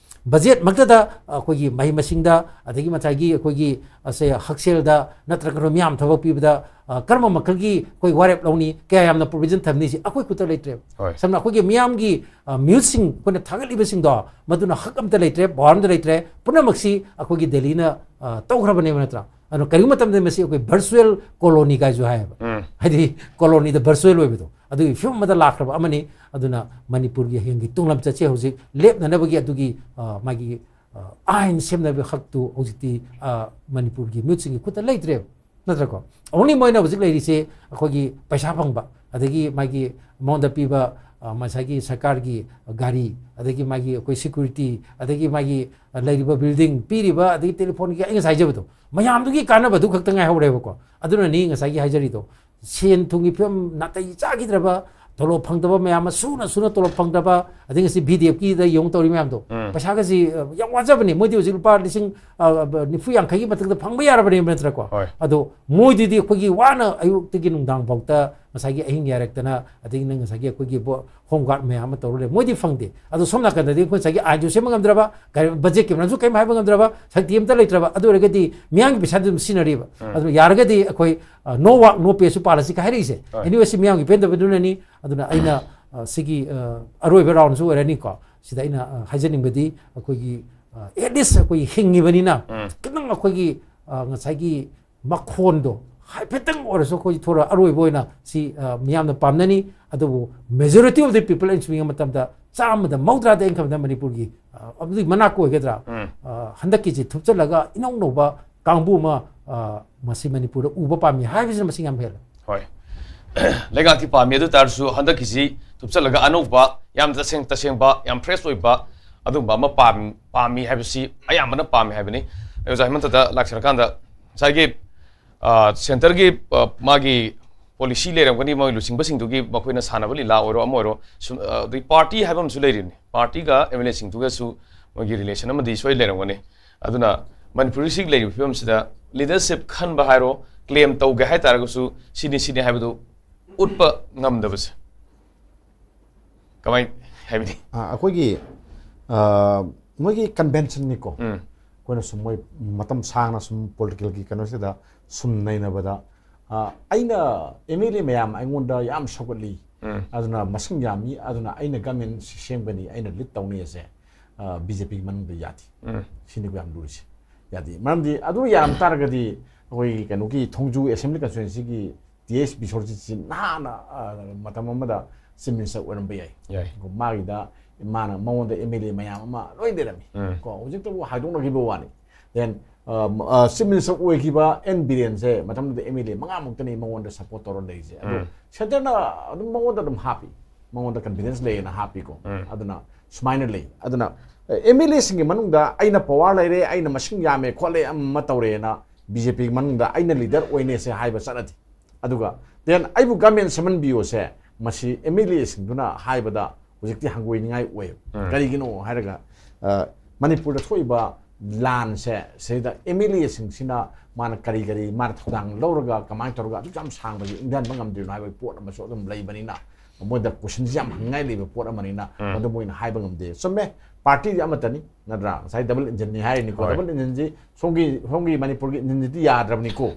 ꯕꯖꯦꯠꯃꯛꯇꯗ ꯑꯩꯈꯣꯏꯒꯤ ꯃꯍꯩ ꯃꯁꯤꯡꯗ, ꯑꯗꯒꯤ ꯉꯁꯥꯏꯒꯤ ꯑꯩꯈꯣꯏꯒꯤ, ꯑꯁꯦ, ꯍꯛꯁꯦꯜꯗ ꯅꯠꯇ꯭ꯔꯒ ꯃꯤꯌꯥꯝ ꯊꯕꯛ ꯄꯤꯕꯗ, ꯑ, ꯀꯔꯝꯕ ꯃꯈꯜꯒꯤ ꯑꯩꯈꯣꯏ ꯋꯥꯔꯦꯞ ꯂꯧꯅꯤ, ꯀꯌꯥ ꯌꯥꯝꯅ ꯄ꯭ꯔꯣꯚꯤꯖꯟ ꯊꯝꯅꯤ, ꯁꯤ ꯑꯩꯈꯣꯏ ꯈꯨꯠꯇ ꯂꯩꯇ꯭ꯔꯦꯕ꯫ ꯍꯣꯏ꯫ ꯁꯝꯅ ꯑꯩꯈꯣꯏꯒꯤ ꯃꯤꯌꯥꯝꯒꯤ, ꯑ, ꯃꯤꯍꯨꯠꯁꯤꯡ ꯑꯩꯈꯣꯏꯅ ꯊꯥꯒꯠꯂꯤꯕꯁꯤꯡꯗꯣ, ꯃꯗꯨꯅ ꯍꯛ ꯑꯝꯇ ꯂꯩꯇ꯭ꯔꯦ, ꯄꯋꯥꯔ ꯑꯝꯇ ꯂꯩꯇ꯭ꯔꯦ, ꯄꯨꯝꯅꯃꯛꯁꯤ ꯑꯩꯈꯣꯏꯒꯤ ꯗꯦꯜꯂꯤꯅ, ꯑ, ꯇꯧꯈ꯭ꯔꯕꯅꯦꯕ, ꯅꯠꯇ꯭ꯔꯥ? ꯑꯗꯣ ꯀꯔꯤꯒꯨꯝꯕ ꯃꯇꯝꯗ ꯃꯁꯤ ꯑꯩꯈꯣꯏ ꯚꯔꯆꯨꯋꯦꯜ ꯀꯣꯂꯣꯅꯤ ꯀꯥꯏꯁꯨ ꯍꯥꯏꯌꯦꯕ꯫ ꯎꯝ꯫ ꯍꯥꯏꯗꯤ ꯀꯣꯂꯣꯅꯤꯗ ꯚꯔꯆꯨꯋꯦꯜ ꯑꯣꯏꯕꯗꯣ, ꯑꯗꯨꯒꯤ ꯐꯤꯕꯝ ꯑꯃꯗ ꯂꯥꯛꯈ꯭ꯔꯕ ꯑꯃꯅꯤ꯫ ꯑꯗꯨꯅ ꯃꯅꯤꯄꯨꯔꯒꯤ ꯍꯌꯦꯡꯒꯤ ꯇꯨꯡ ꯂꯝꯆꯠꯁꯦ ꯍꯧꯖꯤꯛ ꯂꯦꯞꯅꯅꯕꯒꯤ ꯑꯗꯨꯒꯤ, ꯑ, ꯃꯥꯒꯤ, ꯑ, ꯑꯥꯏꯟ ꯁꯦꯝꯅꯕꯒꯤ ꯍꯛꯇꯨ ꯍꯧꯖꯤꯛꯇꯤ, ꯑ, ꯃꯅꯤꯄꯨꯔꯒꯤ ꯃꯤꯍꯨꯠꯁꯤꯡꯒꯤ ꯈꯨꯠꯇ ꯂꯩꯇ꯭ꯔꯦꯕ, ꯅꯠꯇ꯭ꯔꯀꯣ? ꯑꯣꯡꯂꯤ ꯃꯣꯏꯅ ꯍꯧꯖꯤꯛ ꯂꯩꯔꯤꯁꯦ ꯑꯩꯈꯣꯏꯒꯤ ꯄꯩꯁꯥ ꯐꯪꯕ, ꯑꯗꯒꯤ ꯃꯥꯒꯤ ꯃꯉꯣꯟꯗ ꯄꯤꯕ, ꯑ, ꯉꯁꯥꯏꯒꯤ ꯁꯔꯀꯥꯔꯒꯤ ꯒꯥꯔꯤ, ꯑꯗꯒꯤ ꯃꯥꯒꯤ ꯑꯩꯈꯣꯏ ꯁꯦꯀ꯭ꯌꯨꯔꯤꯇꯤ, ꯑꯗꯒꯤ ꯃꯥꯒꯤ, ꯑ, ꯂꯩꯔꯤꯕ ꯕꯤꯜꯗꯤꯡ, ꯄꯤꯔꯤꯕ, ꯑꯗꯒꯤ ꯇꯦꯂꯤꯐꯣꯟꯒꯤ ꯑꯩ ꯉꯁꯥꯏ ꯍꯥꯏꯖꯕꯗꯣ, ꯃꯌꯥꯝꯗꯨꯒꯤ ꯀꯥꯟꯅꯕꯗꯨ ꯈꯛꯇ ꯉꯥꯏꯍꯧꯔꯦꯕꯀꯣ꯫ ꯑꯗꯨꯅꯅꯤ ꯉꯁꯥꯏꯒꯤ ꯍꯥꯏꯖꯔꯤꯗꯣ, ꯁꯦꯟ ꯊꯨꯝꯒꯤ ꯐꯤꯕꯝ ꯅꯥꯇꯩ ꯆꯥꯈꯤꯗ꯭ꯔꯕ, ꯇꯣꯂꯣꯞ ꯐꯪꯗꯕ ꯃꯌꯥꯝ ꯑꯃ, ꯁꯨꯅ ꯁꯨꯅ ꯇꯣꯂꯣꯞ ꯐꯪꯗꯕ, ꯑꯗꯩ ꯉꯁꯤ ꯚꯤ ꯗꯤ ꯑꯦꯐꯀꯤꯗ ꯌꯦꯡꯉꯨ ꯇꯧꯔꯤ ꯃꯌꯥꯝꯗꯣ, ꯎꯝ꯫ ꯄꯩꯁꯥꯒꯁꯤ, ꯑ, ꯌꯥꯝ ꯋꯥꯖꯕꯅꯤ꯫ ꯃꯣꯏꯗꯤ ꯍꯧꯖꯤꯛ ꯂꯨꯄꯥ ꯂꯤꯁꯤꯡ, ꯑ, ꯅꯤꯐꯨ ꯌꯥꯡꯈꯩꯒꯤ ꯃꯊꯛꯇ ꯐꯪꯕ ꯌꯥꯔꯕꯅꯦꯕ, ꯅꯠꯇ꯭ꯔꯀꯣ? ꯍꯣꯏ꯫ ꯑꯗꯣ ꯃꯣꯏꯗꯨꯗꯤ ꯑꯩꯈꯣꯏꯒꯤ ꯋꯥꯅ ꯑꯌꯨꯛꯇꯒꯤ ꯅꯨꯡꯗꯥꯡ ꯐꯥꯎꯇ ꯉꯁꯥꯏꯒꯤ ꯑꯍꯤꯡ ꯌꯥꯔꯦꯛꯇꯅ, ꯑꯗꯒꯤ ꯅꯪ ꯉꯁꯥꯏꯒꯤ ꯑꯩꯈꯣꯏꯒꯤ ꯕꯣ-, ꯍꯣꯝ ꯒꯥꯔꯗ ꯃꯌꯥꯝ ꯑꯃ ꯇꯧꯔ ꯂꯩ꯫ ꯃꯣꯏꯗꯤ ꯐꯪꯗꯦ꯫ ꯑꯗꯣ ꯁꯣꯝ ꯅꯥꯀꯟꯗꯗꯤ ꯑꯩꯈꯣꯏ ꯉꯁꯥꯏꯒꯤ ꯑꯥꯏꯟꯁꯨ ꯁꯦꯝꯕ ꯉꯝꯗ꯭ꯔꯕ, ꯀꯔꯤ, ꯕꯖꯦꯠꯀꯤ ꯃꯔꯝꯁꯨ ꯀꯔꯤꯝ ꯍꯥꯏꯕ ꯉꯝꯗ꯭ꯔꯕ, ꯁꯛꯇꯤ ꯑꯃꯠꯇ ꯂꯩꯇ꯭ꯔꯕ, ꯑꯗꯨ ꯑꯣꯏꯔꯒꯗꯤ ꯃꯤꯌꯥꯝꯒꯤ ꯄꯩꯁꯥꯗꯨ ꯑꯗꯨꯝ ꯁꯤꯖꯤꯟꯅꯔꯤꯕ꯫ ꯎꯝ꯫ ꯑꯗꯨꯅ ꯌꯥꯔꯒꯗꯤ ꯑꯩꯈꯣꯏ, ꯑ, "No work, no pay"ꯁꯨ ꯄꯥꯜꯂꯁꯤ ꯀ ꯍꯥꯏꯔꯛꯏꯁꯦ꯫ ꯍꯣꯏ꯫ Anyway, ꯁꯤ ꯃꯤꯌꯥꯝꯒꯤ ꯄꯦꯟꯗꯕꯗꯨꯅꯅꯤ꯫ ꯑꯗꯨꯅ ꯑꯩꯅ, ꯑ, ꯁꯤꯒꯤ, ꯑ, ꯑꯔꯣꯏꯕ ꯔꯥꯎꯟꯁꯨ ꯑꯣꯏꯔꯅꯤꯀꯣ꯫ ꯁꯤꯗ ꯑꯩꯅ, ꯑ, ꯍꯥꯏꯖꯅꯤꯡꯕꯗꯤ, ꯑꯩꯈꯣꯏꯒꯤ, ꯑ, at least ꯑꯩꯈꯣꯏꯒꯤ ꯍꯤꯡꯉꯤꯕꯅꯤꯅ, ꯎꯝ꯫ ꯈꯤꯇꯪ ꯑꯩꯈꯣꯏꯒꯤ, ꯑ, ꯉꯁꯥꯏꯒꯤ ꯃꯈꯣꯟꯗꯣ ꯍꯥꯏꯐꯦꯠꯇꯪ ꯑꯣꯏꯔꯁꯨ ꯑꯩꯈꯣꯏ ꯊꯣꯔ ꯑꯔꯣꯏꯕ ꯑꯣꯏꯅ ꯁꯤ, ꯑ, ꯃꯤꯌꯥꯝꯅ ꯄꯥꯝꯅꯅꯤ꯫ ꯑꯗꯨꯕꯨ majority of the people ꯑꯩꯅ ꯁꯨꯝ ꯌꯦꯡꯕ ꯃꯇꯝꯗ ꯆꯥꯝꯃꯗ ꯃꯧꯗ꯭ꯔꯥꯗ ꯑꯩꯅ ꯈꯟꯕꯗ ꯃꯅꯤꯄꯨꯔꯒꯤ, ꯑ, ꯑꯗꯨꯒꯤ ꯃꯅꯥꯛ ꯑꯣꯏꯒꯗ꯭ꯔꯥ? ꯎꯝ꯫ ꯑ, ꯍꯟꯗꯛꯀꯤꯁꯤ ꯊꯨꯞꯆꯜꯂꯒ ꯏꯅꯧ ꯅꯧꯕ ꯀꯥꯡꯕꯨ ꯑꯃ, ꯑ, ꯃꯁꯤ ꯃꯅꯤꯄꯨꯔꯗ ꯎꯕ ꯄꯥꯝꯃꯤ ꯍꯥꯏꯕꯁꯤꯅ ꯃꯁꯤꯡ ꯌꯥꯝ ꯍꯦꯜꯂꯦ꯫ ꯍꯣꯏ꯫ ꯂꯩꯉꯥꯛꯇꯤ ꯄꯥꯝꯃꯤ, ꯑꯗꯨ ꯇꯥꯔꯁꯨ ꯍꯟꯗꯛꯀꯤꯁꯤ ꯊꯨꯞꯆꯜꯂꯒ ꯑꯅꯧꯕ, ꯌꯥꯝ ꯇꯁꯦꯡ ꯇꯁꯦꯡꯕ, ꯌꯥꯝ fresh ꯑꯣꯏꯕ ꯑꯗꯨꯒꯨꯝꯕ ꯑꯃ ꯄꯥꯝ-, ꯄꯥꯝꯃꯤ ꯍꯥꯏꯕꯁꯤ ꯑꯌꯥꯝꯕꯅ ꯄꯥꯝꯃꯤ ꯍꯥꯏꯕꯅꯤ꯫ ꯑꯩ ꯑꯣꯖꯥ ꯍꯦꯃꯟꯇꯗ ꯂꯥꯛꯆꯔꯀꯥꯟꯗ ꯉꯁꯥꯏꯒꯤ, ꯑ, centreꯒꯤ, ꯑ, ꯃꯥꯒꯤ policy ꯂꯩꯔꯝꯒꯅꯤ, ꯃꯣꯏ ꯂꯨꯆꯤꯡꯕꯁꯤꯡꯗꯨꯒꯤ ꯃꯈꯣꯏꯅ ꯁꯥꯟꯅꯕ ꯂꯤꯂꯥ ꯑꯣꯏꯔꯣ, ꯑꯃ ꯑꯣꯏꯔꯣ, ꯁꯨꯝ, ꯑ, ꯑꯗꯩ party ꯍꯥꯏꯕ ꯑꯃꯁꯨ ꯂꯩꯔꯤꯅꯤ꯫ Partyꯒ MLAꯁꯤꯡꯗꯨꯒꯁꯨ ꯃꯣꯏꯒꯤ relation ꯑꯃꯗꯤ ꯁꯣꯏ ꯂꯩꯔꯝꯒꯅꯤ꯫ ꯑꯗꯨꯅ ꯃꯅꯤꯄꯨꯔꯁꯤ ꯂꯩꯔꯤꯕ ꯐꯤꯕꯝꯁꯤꯗ leadership ꯈꯟꯕ ꯍꯥꯏꯔꯣ, claim ꯇꯧꯒꯦ ꯍꯥꯏꯇꯥꯔꯒꯁꯨ ꯁꯤꯅꯤ ꯁꯤꯅꯤ ꯍꯥꯏꯕꯗꯨ ꯎꯠꯄ ꯉꯝꯗꯕꯁꯦ ꯀꯃꯥꯏ ꯍꯥꯏꯕꯗꯤ? ꯑ, ꯑꯩꯈꯣꯏꯒꯤ, ꯑ, ꯃꯣꯏꯒꯤ conventionꯅꯤꯀꯣ꯫ ꯎꯝ꯫ ꯑꯩꯈꯣꯏꯅ ꯁꯨꯝ ꯃꯣꯏ ꯃꯇꯝ ꯁꯥꯡꯅ ꯁꯨꯝ politicalꯒꯤ ꯀꯩꯅꯣꯁꯤꯗ ꯁꯨꯝ ꯅꯩꯅꯕꯗ, ꯑ, ꯑꯩꯅ MLA ꯃꯌꯥꯝ ꯑꯩꯉꯣꯟꯗ ꯌꯥꯝ ꯁꯧꯒꯠꯂꯤ, ꯎꯝ꯫ ꯑꯗꯨꯅ ꯃꯁꯤꯡ ꯌꯥꯝꯃꯤ, ꯑꯗꯨꯅ ꯑꯩꯅ government ꯁꯦꯝꯒꯅꯤ, ꯑꯩꯅ lead ꯇꯧꯅꯤ ꯑꯁꯦ, ꯑ, BJPꯒꯤ ꯃꯅꯨꯡꯗ ꯌꯥꯗꯦ꯫ ꯎꯝ꯫ ꯁꯤꯅꯤꯀꯣ ꯌꯥꯝ ꯂꯨꯔꯤꯁꯦ꯫ ꯌꯥꯗꯦ꯫ ꯃꯔꯝꯗꯤ ꯑꯗꯨ ꯌꯥꯔꯝ ꯇꯥꯔꯒꯗꯤ ꯑꯩꯈꯣꯏꯒꯤ ꯀꯩꯅꯣꯒꯤ ꯊꯣꯡꯖꯨ assembly constituencyꯒꯤ ꯇꯤ ꯑꯦꯁ ꯕꯤꯁꯣꯔꯖꯤꯠꯁꯤ ꯅꯍꯥꯟꯅ, ꯑ, ꯃꯇꯝ ꯑꯃꯗ chief minister ꯑꯣꯏꯔꯝꯕ ꯌꯥꯏ꯫ ꯌꯥꯏ꯫ ꯃꯥꯒꯤꯗ ꯃꯥꯅ, ꯃꯉꯣꯟꯗ MLA ꯃꯌꯥꯝ ꯑꯃ ꯂꯣꯏ ꯂꯩꯔꯝꯃꯤ꯫ ꯎꯝ꯫ ꯀꯣ, ꯍꯧꯖꯤꯛꯇꯕꯨ ꯍꯥꯏꯗꯣꯛꯅꯈꯤꯕ ꯋꯥꯅꯤ꯫ Then, ꯑ, ꯑ, chief minister ꯑꯣꯏꯈꯤꯕ ꯑꯦꯟ ꯕꯤꯔꯦꯟꯁꯦ ꯃꯇꯝꯗꯨꯗ MLA ꯃꯉꯥꯃꯨꯛꯇꯅꯤ ꯃꯉꯣꯟꯗ support ꯇꯧꯔ ꯂꯩꯔꯤꯁꯦ꯫ ꯑꯗꯣ ꯎꯝ꯫ Centreꯅ ꯑꯗꯨꯝ ꯃꯉꯣꯟꯗ ꯑꯗꯨꯝ ꯍꯥꯞꯄꯤ꯫ ꯃꯉꯣꯟꯗ confidence ꯂꯩꯌꯦꯅ ꯍꯥꯞꯄꯤꯀꯣ꯫ ꯎꯝ꯫ ꯑꯗꯨꯅ ꯁꯨꯃꯥꯏꯅ ꯂꯩ꯫ ꯑꯗꯨꯅ, ꯑ, MLAꯁꯤꯡꯒꯤ ꯃꯅꯨꯡꯗ ꯑꯩꯅ power ꯂꯩꯔꯦ, ꯑꯩꯅ ꯃꯁꯤꯡ ꯌꯥꯝꯃꯦ ꯈꯣꯠꯂꯦ, ꯑꯃ ꯑꯃ ꯇꯧꯔꯦꯅ BJPꯒꯤ ꯃꯅꯨꯡꯗ ꯑꯩꯅ leader ꯑꯣꯏꯅꯦꯁꯦ ꯍꯥꯏꯕ ꯆꯠꯅꯗꯦ꯫ ꯑꯗꯨꯒ then ꯑꯩꯕꯨ government ꯁꯦꯝꯍꯟꯕꯤꯌꯣꯁꯦ ꯃꯁꯤ ꯑꯦꯝ ꯑꯦꯜ ꯑꯦꯁꯤꯡꯗꯨꯅ ꯍꯥꯏꯕꯗ ꯍꯧꯖꯤꯛꯇꯤ ꯍꯪꯒꯣꯏꯅꯤꯡꯉꯥꯏ ꯑꯣꯏ꯫ ꯎꯝ꯫ ꯀꯔꯤꯒꯤꯅꯣ ꯍꯥꯏꯔꯒ, ꯑ, ꯃꯅꯤꯄꯨꯔꯗ ꯊꯣꯛꯏꯕ ꯂꯥꯟꯁꯦ ꯁꯤꯗ ꯑꯦꯝ ꯑꯦꯜ ꯑꯦꯁꯤꯡꯁꯤꯅ ꯃꯥꯅ ꯀꯔꯤ ꯀꯔꯤ ꯃꯥꯅ ꯊꯧꯗꯥꯡ ꯂꯧꯔꯒ ꯀꯃꯥꯏꯅ ꯇꯧꯔꯒ ꯑꯗꯨꯛ ꯌꯥꯝ ꯁꯥꯡꯕꯁꯤ ꯏꯪꯊꯍꯟꯕ ꯉꯝꯗ꯭ꯔꯤꯅꯣ ꯍꯥꯏꯕꯒꯤ ꯄꯣꯠ ꯑꯃꯁꯨ ꯑꯗꯨꯝ ꯂꯩꯕꯅꯤꯅ, ꯃꯣꯏꯗ ꯀꯣꯏꯁꯟꯁꯤ ꯌꯥꯝ ꯍꯪꯅꯤꯡꯉꯥꯏ ꯂꯩꯕ ꯄꯣꯠ ꯑꯃꯅꯤꯅ, ꯎꯝ꯫ ꯃꯗꯨ ꯃꯣꯏꯅ ꯍꯥꯏꯕ ꯉꯝꯗꯦ꯫ ꯆꯨꯝꯃꯦ, ꯄꯥꯔꯇꯤꯗꯤ ꯑꯃꯠꯇꯅꯤ, ꯅꯠꯇ꯭ꯔꯥ? ꯉꯁꯥꯏ ꯗꯕꯜ ꯏꯟꯖꯤꯟꯅꯤ ꯍꯥꯏꯔꯤꯅꯤꯀꯣ꯫ ꯍꯣꯏ꯫ ꯗꯕꯜ ꯏꯟꯖꯤꯟꯁꯤ ꯁꯣꯝꯒꯤ, ꯁꯣꯝꯒꯤ ꯃꯅꯤꯄꯨꯔꯒꯤ ꯏꯟꯖꯤꯟꯁꯤꯗꯤ ꯌꯥꯗ꯭ꯔꯕꯅꯤꯀꯣ꯫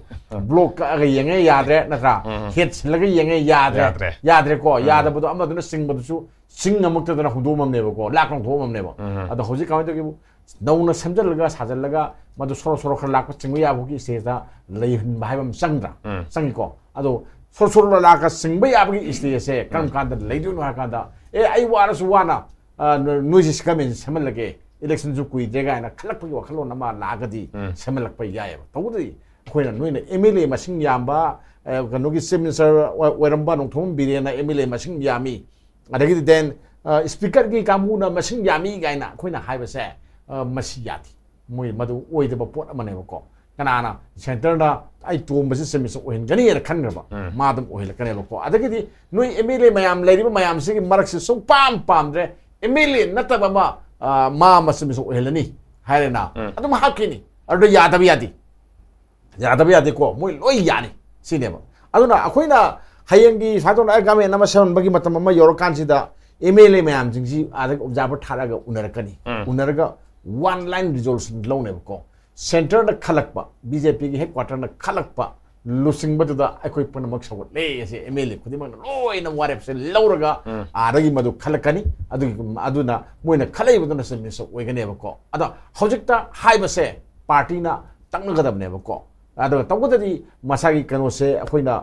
ꯕ꯭ꯂꯣꯛ ꯀꯛꯑꯒ ꯌꯦꯡꯉꯦ, ꯌꯥꯗ꯭ꯔꯦ, ꯅꯠꯇ꯭ꯔꯥ? ꯎꯝ꯫ ꯍꯦꯠ ꯁꯤꯜꯂꯒ ꯌꯦꯡꯉꯦ, ꯌꯥꯗ꯭ꯔꯦ꯫ ꯌꯥꯗ꯭ꯔꯦ꯫ ꯌꯥꯗ꯭ꯔꯦꯀꯣ꯫ ꯎꯝ꯫ ꯌꯥꯗꯕꯗꯣ ꯑꯃꯗꯨꯅ ꯆꯤꯡꯕꯗꯨꯁꯨ ꯆꯤꯡ ꯉꯝꯃꯛꯇꯗꯅ ꯍꯨꯟꯗꯣꯛꯑꯝꯃꯦꯕꯀꯣ, ꯂꯥꯛ ꯂꯧꯊꯣꯛꯑꯝꯃꯦꯕ꯫ ꯎꯝ꯫ ꯑꯗꯣ ꯍꯧꯖꯤꯛ ꯀꯃꯥꯏꯅ ꯇꯧꯒꯦꯕꯨ, ꯅꯧꯅ ꯁꯦꯝꯖꯤꯜꯂꯒ ꯁꯥꯖꯤꯜꯂꯒ ꯃꯗꯨ ꯁꯣꯔꯣ ꯁꯣꯔꯣ ꯈꯔ ꯂꯥꯛꯄ ꯆꯤꯡꯕ ꯌꯥꯕꯒꯤ ꯏꯁꯇꯦꯖꯇ ꯂꯩꯍꯟꯕ ꯍꯥꯏꯕ ꯑꯃ ꯆꯪꯗ꯭ꯔꯥ? ꯎꯝ꯫ ꯆꯪꯉꯤꯀꯣ꯫ ꯑꯗꯣ ꯁꯣꯔꯣ ꯁꯣꯔꯣ ꯂꯥꯛꯑꯒ ꯆꯤꯡꯕ ꯌꯥꯕꯒꯤ ꯏꯁꯇꯦꯖꯁꯦ ꯀꯔꯝ ꯎꯝ꯫ ꯀꯥꯟꯗ ꯂꯩꯗꯣꯏꯅꯣ ꯍꯥꯏ ꯀꯥꯟꯗ, "ꯑꯦ, ꯑꯩ ꯋꯥꯔꯁꯨ ꯋꯥꯅ, ꯑ, ꯅꯣꯏꯁꯤ ꯁꯤ ꯒꯃꯦꯟꯁꯤ ꯁꯦꯝꯍꯜꯂꯒꯦ, ꯏꯂꯦꯛꯁꯟꯁꯨ ꯀꯨꯏꯗ꯭ꯔꯦ" ꯀꯥꯏꯅ ꯈꯜꯂꯛꯄꯒꯤ ꯋꯥꯈꯜꯂꯣꯟ ꯑꯃ ꯂꯥꯛꯑꯒꯗꯤ ꯎꯝ꯫ ꯁꯦꯝꯍꯜꯂꯛꯄ ꯌꯥꯏꯑꯕ꯫ ꯇꯧꯕꯗꯤ ꯑꯩꯈꯣꯏꯅ, ꯅꯣꯏꯅ ꯑꯦꯝ ꯑꯦꯜ ꯑꯦ ꯃꯁꯤꯡ ꯌꯥꯝꯕ, ꯑ, ꯀꯩꯅꯣꯒꯤ ꯆꯤꯐ ꯃꯤꯅꯤꯁꯇꯔ ꯑꯣꯏ-, ꯑꯣꯏꯔꯝꯕ ꯅꯣꯡꯊꯣꯝꯕꯝ ꯕꯤꯔꯦꯟꯅ ꯑꯦꯝ ꯑꯦꯜ ꯑꯦ ꯃꯁꯤꯡ ꯌꯥꯝꯃꯤ, ꯑꯗꯒꯤꯗꯤ then, ꯑ, ꯁ꯭ꯄꯤꯀꯔꯒꯤ ꯀꯥꯡꯕꯨꯅ ꯃꯁꯤꯡ ꯌꯥꯝꯃꯤ ꯀꯥꯏꯅ ꯑꯩꯈꯣꯏꯅ ꯍꯥꯏꯕꯁꯦ, ꯑ, ꯃꯁꯤ ꯌꯥꯗꯦ꯫ ꯃꯣꯏ ꯃꯗꯨ ꯑꯣꯏꯗꯕ ꯄꯣꯠ ꯑꯃꯅꯦꯕꯀꯣ꯫ ꯀꯅꯥꯅ ꯁꯦꯟꯇꯔꯅ ꯑꯩ ꯇꯣꯝꯕꯁꯤ ꯆꯤꯐ ꯃꯤꯅꯤꯁꯇꯔ ꯑꯣꯏꯍꯟꯒꯅꯤ ꯍꯥꯏꯅ ꯈꯟꯈ꯭ꯔꯕ, ꯎꯝ꯫ ꯃꯥ ꯑꯗꯨꯝ ꯑꯣꯏꯍꯜꯂꯛꯀꯅꯦꯕꯀꯣ꯫ ꯑꯗꯒꯤꯗꯤ ꯅꯣꯏ ꯑꯦꯝ ꯑꯦꯜ ꯑꯦ ꯃꯌꯥꯝ ꯂꯩꯔꯤꯕ ꯃꯌꯥꯝꯁꯤꯒꯤ ꯃꯔꯛꯁꯤ ꯁꯨꯡꯄꯥꯝ ꯄꯥꯝꯗ꯭ꯔꯦ, ꯑꯦꯝ ꯑꯦꯜ ꯑꯦ ꯅꯠꯇꯕ ꯑꯃ, ꯑ, ꯃꯥ ꯑꯃ ꯆꯤꯐ ꯃꯤꯅꯤꯁꯇꯔ ꯑꯣꯏꯍꯜꯂꯅꯤ ꯍꯥꯏꯔꯦꯅ, ꯎꯝ꯫ ꯑꯗꯨꯝ ꯍꯥꯞꯈꯤꯅꯤ꯫ ꯑꯗꯨꯗ ꯌꯥꯗꯕ ꯌꯥꯗꯦ꯫ ꯌꯥꯗꯕ ꯌꯥꯗꯦꯀꯣ, ꯃꯣꯏ ꯂꯣꯏ ꯌꯥꯅꯤ ꯁꯤꯅꯦꯕ꯫ ꯑꯗꯨꯅ ꯑꯩꯈꯣꯏꯅ ꯍꯌꯦꯡꯒꯤ ꯁꯨꯃꯥꯏꯅ ꯇꯧꯅ ꯑꯩ ꯒꯃꯦꯟ ꯑꯃ ꯁꯦꯝꯍꯟꯕꯒꯤ ꯃꯇꯝ ꯑꯃ ꯌꯧꯔꯀꯥꯟꯁꯤꯗ ꯑꯦꯝ ꯑꯦꯜ ꯑꯦ ꯃꯌꯥꯝꯁꯤꯡꯁꯤ ꯑꯥꯗꯒꯤ ꯑꯣꯕꯖꯥꯔꯚꯔ ꯊꯥꯔꯛꯑꯒ ꯎꯅꯔꯛꯀꯅꯤ꯫ ꯎꯝ꯫ ꯎꯅꯔꯒ ꯋꯥꯟ ꯂꯥꯏꯟ ꯔꯤꯖꯣꯂꯨꯁꯟ ꯂꯧꯅꯦꯕꯀꯣ꯫ ꯁꯦꯟꯇꯔꯗ ꯈꯜꯂꯛꯄ, ꯕꯤ ꯖꯦ ꯄꯤꯒꯤ ꯍꯦꯗ ꯀ꯭ꯋꯥꯇꯔꯅ ꯈꯜꯂꯛꯄ ꯂꯨꯆꯤꯡꯕꯗꯨꯗ ꯑꯩꯈꯣꯏ ꯄꯨꯝꯅꯃꯛ ꯁꯧꯒꯠꯂꯦ ꯑꯁꯤ ꯑꯦꯝ ꯑꯦꯜ ꯑꯦ ꯈꯨꯗꯤꯡꯃꯛꯅ ꯂꯣꯏꯅ ꯋꯥꯔꯦꯞꯁꯦ ꯂꯧꯔꯒ ꯎꯝ꯫ ꯑꯥꯗꯒꯤ ꯃꯗꯨ ꯈꯜꯂꯛꯀꯅꯤ꯫ ꯑꯗꯨꯒꯤ, ꯑꯗꯨꯅ ꯃꯣꯏꯅ ꯈꯜꯂꯛꯏꯕꯗꯨꯅ ꯆꯤꯐ ꯃꯤꯅꯤꯁꯇꯔ ꯑꯣꯏꯒꯅꯦꯕꯀꯣ꯫ ꯑꯗꯣ ꯍꯧꯖꯤꯛꯇ ꯍꯥꯏꯕꯁꯦ ꯄꯥꯔꯇꯤꯅ ꯇꯛꯅꯒꯗꯕꯅꯦꯕꯀꯣ꯫ ꯑꯗꯨꯒ ꯇꯧꯕꯗꯗꯤ ꯃꯁꯥꯒꯤ ꯀꯩꯅꯣꯁꯦ ꯑꯩꯈꯣꯏꯅ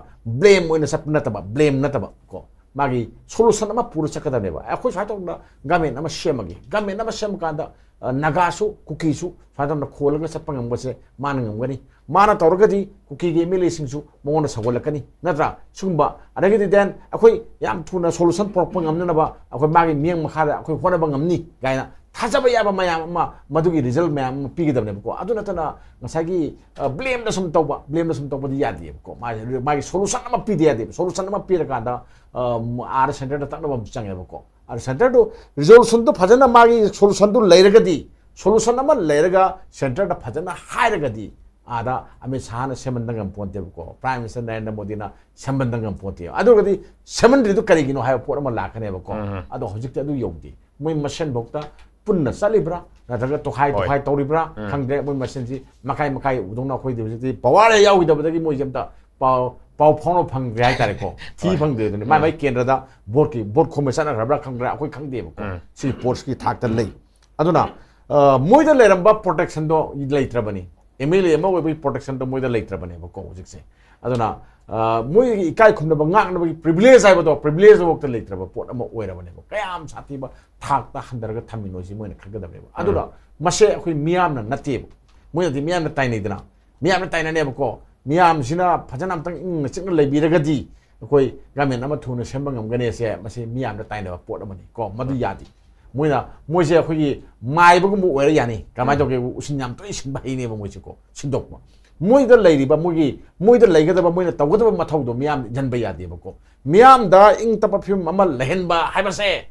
ꯕ꯭ꯂꯦꯝ ꯑꯣꯏꯅ ꯆꯠꯄ ꯅꯠꯇꯕ, ꯕ꯭ꯂꯦꯝ ꯅꯠꯇꯕ ꯀꯣ, ꯃꯥꯒꯤ ꯁꯣꯂꯨꯁꯟ ꯑꯃ ꯄꯨꯔ ꯆꯠꯀꯗꯕꯅꯦꯕ꯫ ꯑꯩꯈꯣꯏ ꯁꯨꯃꯥꯏꯅ ꯇꯧꯗꯅ ꯒꯃꯦꯟ ꯑꯃ ꯁꯦꯝꯃꯒꯦ, ꯒꯃꯦꯟ ꯑꯃ ꯁꯦꯝꯕ ꯀꯥꯟꯗ, ꯑ, ꯅꯥꯒꯥꯁꯨ ꯀꯨꯀꯤꯁꯨ ꯁꯨꯃꯥꯏꯅ ꯇꯧꯗꯅ ꯈꯣꯜꯂꯒ ꯆꯠꯄ ꯉꯝꯕꯁꯦ ꯃꯥꯅ ꯉꯝꯒꯅꯤ꯫ ꯃꯥꯅ ꯇꯧꯔꯒꯗꯤ ꯀꯨꯀꯤꯒꯤ ꯑꯦꯝ ꯑꯦꯜ ꯑꯦꯁꯤꯡꯁꯨ ꯃꯉꯣꯟꯗ ꯁꯧꯒꯠꯂꯛꯀꯅꯤ, ꯅꯠꯇ꯭ꯔꯥ? ꯁꯤꯒꯨꯝꯕ, ꯑꯗꯒꯤꯗꯤ then ꯑꯩꯈꯣꯏ ꯌꯥꯝ ꯊꯨꯅ ꯁꯣꯂꯨꯁꯟ ꯄꯨꯔꯛꯄ ꯉꯝꯅꯅꯕ ꯑꯩꯈꯣꯏ ꯃꯥꯒꯤ ꯃꯤꯠꯌꯦꯡ ꯃꯈꯥꯗ ꯑꯩꯈꯣꯏ ꯍꯣꯠꯅꯕ ꯉꯝꯅꯤ ꯀꯥꯏꯅ ꯊꯥꯖꯕ ꯌꯥꯕ ꯃꯌꯥꯝ ꯑꯃ, ꯃꯗꯨꯒꯤ ꯔꯤꯖꯜ ꯃꯌꯥꯝ ꯑꯃ ꯄꯤꯒꯗꯕꯅꯦꯕꯀꯣ꯫ ꯑꯗꯨ ꯅꯠꯇꯅ ꯉꯁꯥꯏꯒꯤ ꯕ꯭ꯂꯦꯝꯗ ꯁꯨꯝ ꯇꯧꯕ, ꯕ꯭ꯂꯦꯝꯗ ꯁꯨꯝ ꯇꯧꯕꯗꯤ ꯌꯥꯗꯦꯕꯀꯣ꯫ ꯃꯥꯒꯤ, ꯃꯥꯒꯤ ꯁꯣꯂꯨꯁꯟ ꯑꯃ ꯄꯤꯗ ꯌꯥꯗꯦꯕ꯫ ꯁꯣꯂꯨꯁꯟ ꯑꯃ ꯄꯤꯔꯀꯥꯟꯗ ꯑꯥꯗ ꯁꯦꯟꯇꯔꯗ ꯇꯛꯅꯕ ꯑꯃ ꯆꯪꯉꯦꯕꯀꯣ꯫ ꯑꯗ ꯁꯦꯟꯇꯔꯗꯨ, ꯔꯤꯖꯣꯂꯨꯁꯟꯗꯨ ꯐꯖꯅ, ꯃꯥꯒꯤ ꯁꯣꯂꯨꯁꯟꯗꯨ ꯂꯩꯔꯒꯗꯤ, ꯁꯣꯂꯨꯁꯟ ꯑꯃ ꯂꯩꯔꯒ ꯁꯦꯟꯇꯔꯗ ꯐꯖꯅ ꯍꯥꯏꯔꯒꯗꯤ, ꯑꯥꯗ ꯑꯃꯤꯠ ꯁꯥꯍꯅ ꯁꯦꯝꯍꯟꯗ ꯉꯝ ꯄꯣꯟꯇꯦꯕꯀꯣ, ꯄ꯭ꯔꯥꯏꯝ ꯃꯤꯅꯤꯁꯇꯔ ꯅꯔꯦꯟꯗ꯭ꯔ ꯃꯣꯗꯤꯅ ꯁꯦꯝꯍꯟꯗ ꯉꯝ ꯄꯣꯟꯇꯦꯕ꯫ ꯑꯗꯨꯒꯗꯤ ꯁꯦꯝꯍꯟꯗ꯭ꯔꯤꯗꯨ ꯀꯔꯤꯒꯤꯅꯣ ꯍꯥꯏꯕ ꯄꯣꯠ ꯑꯃ ꯂꯥꯛꯀꯅꯦꯕꯀꯣ꯫ ꯑꯗꯣ ꯍꯧꯖꯤꯛꯇꯤ ꯑꯗꯨ ꯌꯧꯗꯦ꯫ ꯃꯣꯏ ꯃꯁꯦꯟꯐꯧꯗ ꯄꯨꯟꯅ ꯆꯠꯂꯤꯕ꯭ꯔꯥ, ꯅꯠꯇ꯭ꯔꯒ ꯇꯣꯈꯥꯏ ꯍꯣꯏ꯫ ꯇꯣꯈꯥꯏ ꯇꯧꯔꯤꯕ꯭ꯔꯥ ꯎꯝ꯫ ꯈꯪꯗ꯭ꯔꯦ꯫ ꯃꯣꯏ ꯃꯁꯦꯟꯁꯤ ꯃꯈꯥꯏ ꯃꯈꯥꯏ ꯎꯗꯧꯅ ꯑꯩꯈꯣꯏꯗꯤ ꯍꯧꯖꯤꯛꯇꯤ ꯄꯋꯥꯔ ꯍꯦꯛ ꯌꯥꯎꯈꯤꯗꯕꯗꯒꯤ ꯃꯣꯏꯁꯦ ꯑꯝꯇ ꯄꯥꯎ, ꯄꯥꯎ ꯐꯥꯎꯅꯕ ꯐꯪꯗ꯭ꯔꯦ ꯍꯥꯏꯇꯥꯔꯦꯀꯣ꯫ ꯊꯤ ꯍꯣꯏ꯫ ꯐꯪꯗ꯭ꯔꯦ ꯑꯗꯨꯅꯤ꯫ ꯃꯥꯏ ꯎꯝ꯫ ꯃꯥꯏ ꯀꯦꯟꯗ꯭ꯔꯗ ꯚꯣꯠꯀꯤ, ꯚꯣꯠ ꯈꯣꯝꯕ ꯆꯠꯅꯈ꯭ꯔꯕ꯭ꯔꯥ ꯈꯪꯗ꯭ꯔꯦ, ꯑꯩꯈꯣꯏ ꯈꯪꯗꯦꯕꯀꯣ꯫ ꯎꯝ꯫ ꯁꯤ ꯄꯣꯁꯀꯤ ꯊꯥꯛꯇ ꯂꯩ꯫ ꯑꯗꯨꯅ ꯑ, ꯃꯣꯏꯗ ꯂꯩꯔꯝꯕ ꯄ꯭ꯔꯣꯇꯦꯛꯁꯟꯗꯣ ꯂꯩꯇ꯭ꯔꯕꯅꯤ꯫ ꯑꯦꯝ ꯑꯦꯜ ꯑꯦ ꯑꯃ ꯑꯣꯏꯕꯒꯤ ꯄ꯭ꯔꯣꯇꯦꯛꯁꯟꯗꯣ ꯃꯣꯏꯗ ꯂꯩꯇ꯭ꯔꯕꯅꯦꯕꯀꯣ ꯍꯧꯖꯤꯛꯁꯦ꯫ ꯑꯗꯨꯅ ꯑ, ꯃꯣꯏꯒꯤ ꯏꯀꯥꯏ ꯈꯨꯝꯅꯕ, ꯉꯥꯛꯅꯕꯒꯤ ꯄ꯭ꯔꯤꯚꯤꯂꯦꯖ ꯍꯥꯏꯕꯗꯣ, ꯄ꯭ꯔꯤꯚꯤꯂꯦꯖ ꯐꯥꯎꯗ ꯂꯩꯇ꯭ꯔꯕ ꯄꯣꯠ ꯑꯃ ꯑꯣꯏꯔꯕꯅꯦꯕ꯫ ꯀꯌꯥꯝ ꯁꯥꯊꯤꯕ ꯊꯥꯛꯇ ꯍꯟꯊꯔꯒ ꯊꯝꯃꯤꯅꯣ ꯁꯤ ꯃꯣꯏꯅ ꯈꯪꯒꯗꯕꯅꯦꯕ꯫ ꯑꯗꯨꯅ ꯎꯝ꯫ ꯃꯁꯦ ꯑꯩꯈꯣꯏ ꯃꯤꯌꯥꯝꯅ ꯅꯠꯇꯦꯕ꯫ ꯃꯣꯏꯅꯗꯤ ꯃꯤꯌꯥꯝꯅ ꯇꯥꯏꯅꯩꯗꯅ, ꯃꯤꯌꯥꯝꯅ ꯇꯥꯏꯅꯅꯦꯕꯀꯣ꯫ ꯃꯤꯌꯥꯝꯁꯤꯅ ꯐꯖꯅ ꯑꯝꯇꯪ ꯏꯪꯅ ꯆꯤꯛꯅ ꯂꯩꯕꯤꯔꯒꯗꯤ ꯑꯩꯈꯣꯏ ꯒꯃꯦꯟ ꯑꯃ ꯊꯨꯅ ꯁꯦꯝꯕ ꯉꯝꯒꯅꯤ꯫ ꯑꯁꯦ ꯃꯁꯤ ꯃꯤꯌꯥꯝꯅ ꯇꯥꯏꯅꯕ ꯄꯣꯠ ꯑꯃꯅꯤ ꯀꯣ꯫ ꯃꯗꯨ ꯎꯝ꯫ ꯌꯥꯗꯦ꯫ ꯃꯣꯏꯅ, ꯃꯣꯏꯁꯦ ꯑꯩꯈꯣꯏꯒꯤ ꯃꯥꯏꯕꯒꯨꯝꯕ ꯑꯣꯏꯔ ꯌꯥꯅꯤ꯫ ꯀꯃꯥꯏꯅ ꯎꯝ꯫ ꯇꯧꯒꯦ? ꯎꯁꯤꯟ ꯌꯥꯝ ꯇꯣꯏꯅ ꯁꯤꯟꯕ ꯍꯩꯅꯦꯕ ꯃꯣꯏꯁꯦꯀꯣ, ꯁꯤꯟꯗꯣꯛꯄ꯫ ꯃꯣꯏꯗ ꯂꯩꯔꯤꯕ, ꯃꯣꯏꯒꯤ, ꯃꯣꯏꯗ ꯂꯩꯒꯗꯕ, ꯃꯣꯏꯅ ꯇꯧꯒꯗꯕ ꯃꯊꯧꯗꯣ ꯃꯤꯌꯥꯝꯗ ꯏꯟꯍꯟꯕ ꯌꯥꯗꯦꯕꯀꯣ꯫ ꯃꯤꯌꯥꯝꯗ ꯏꯪ ꯇꯞꯄ ꯐꯤꯕꯝ ꯑꯃ ꯂꯩꯍꯟꯕ ꯍꯥꯏꯕꯁꯦ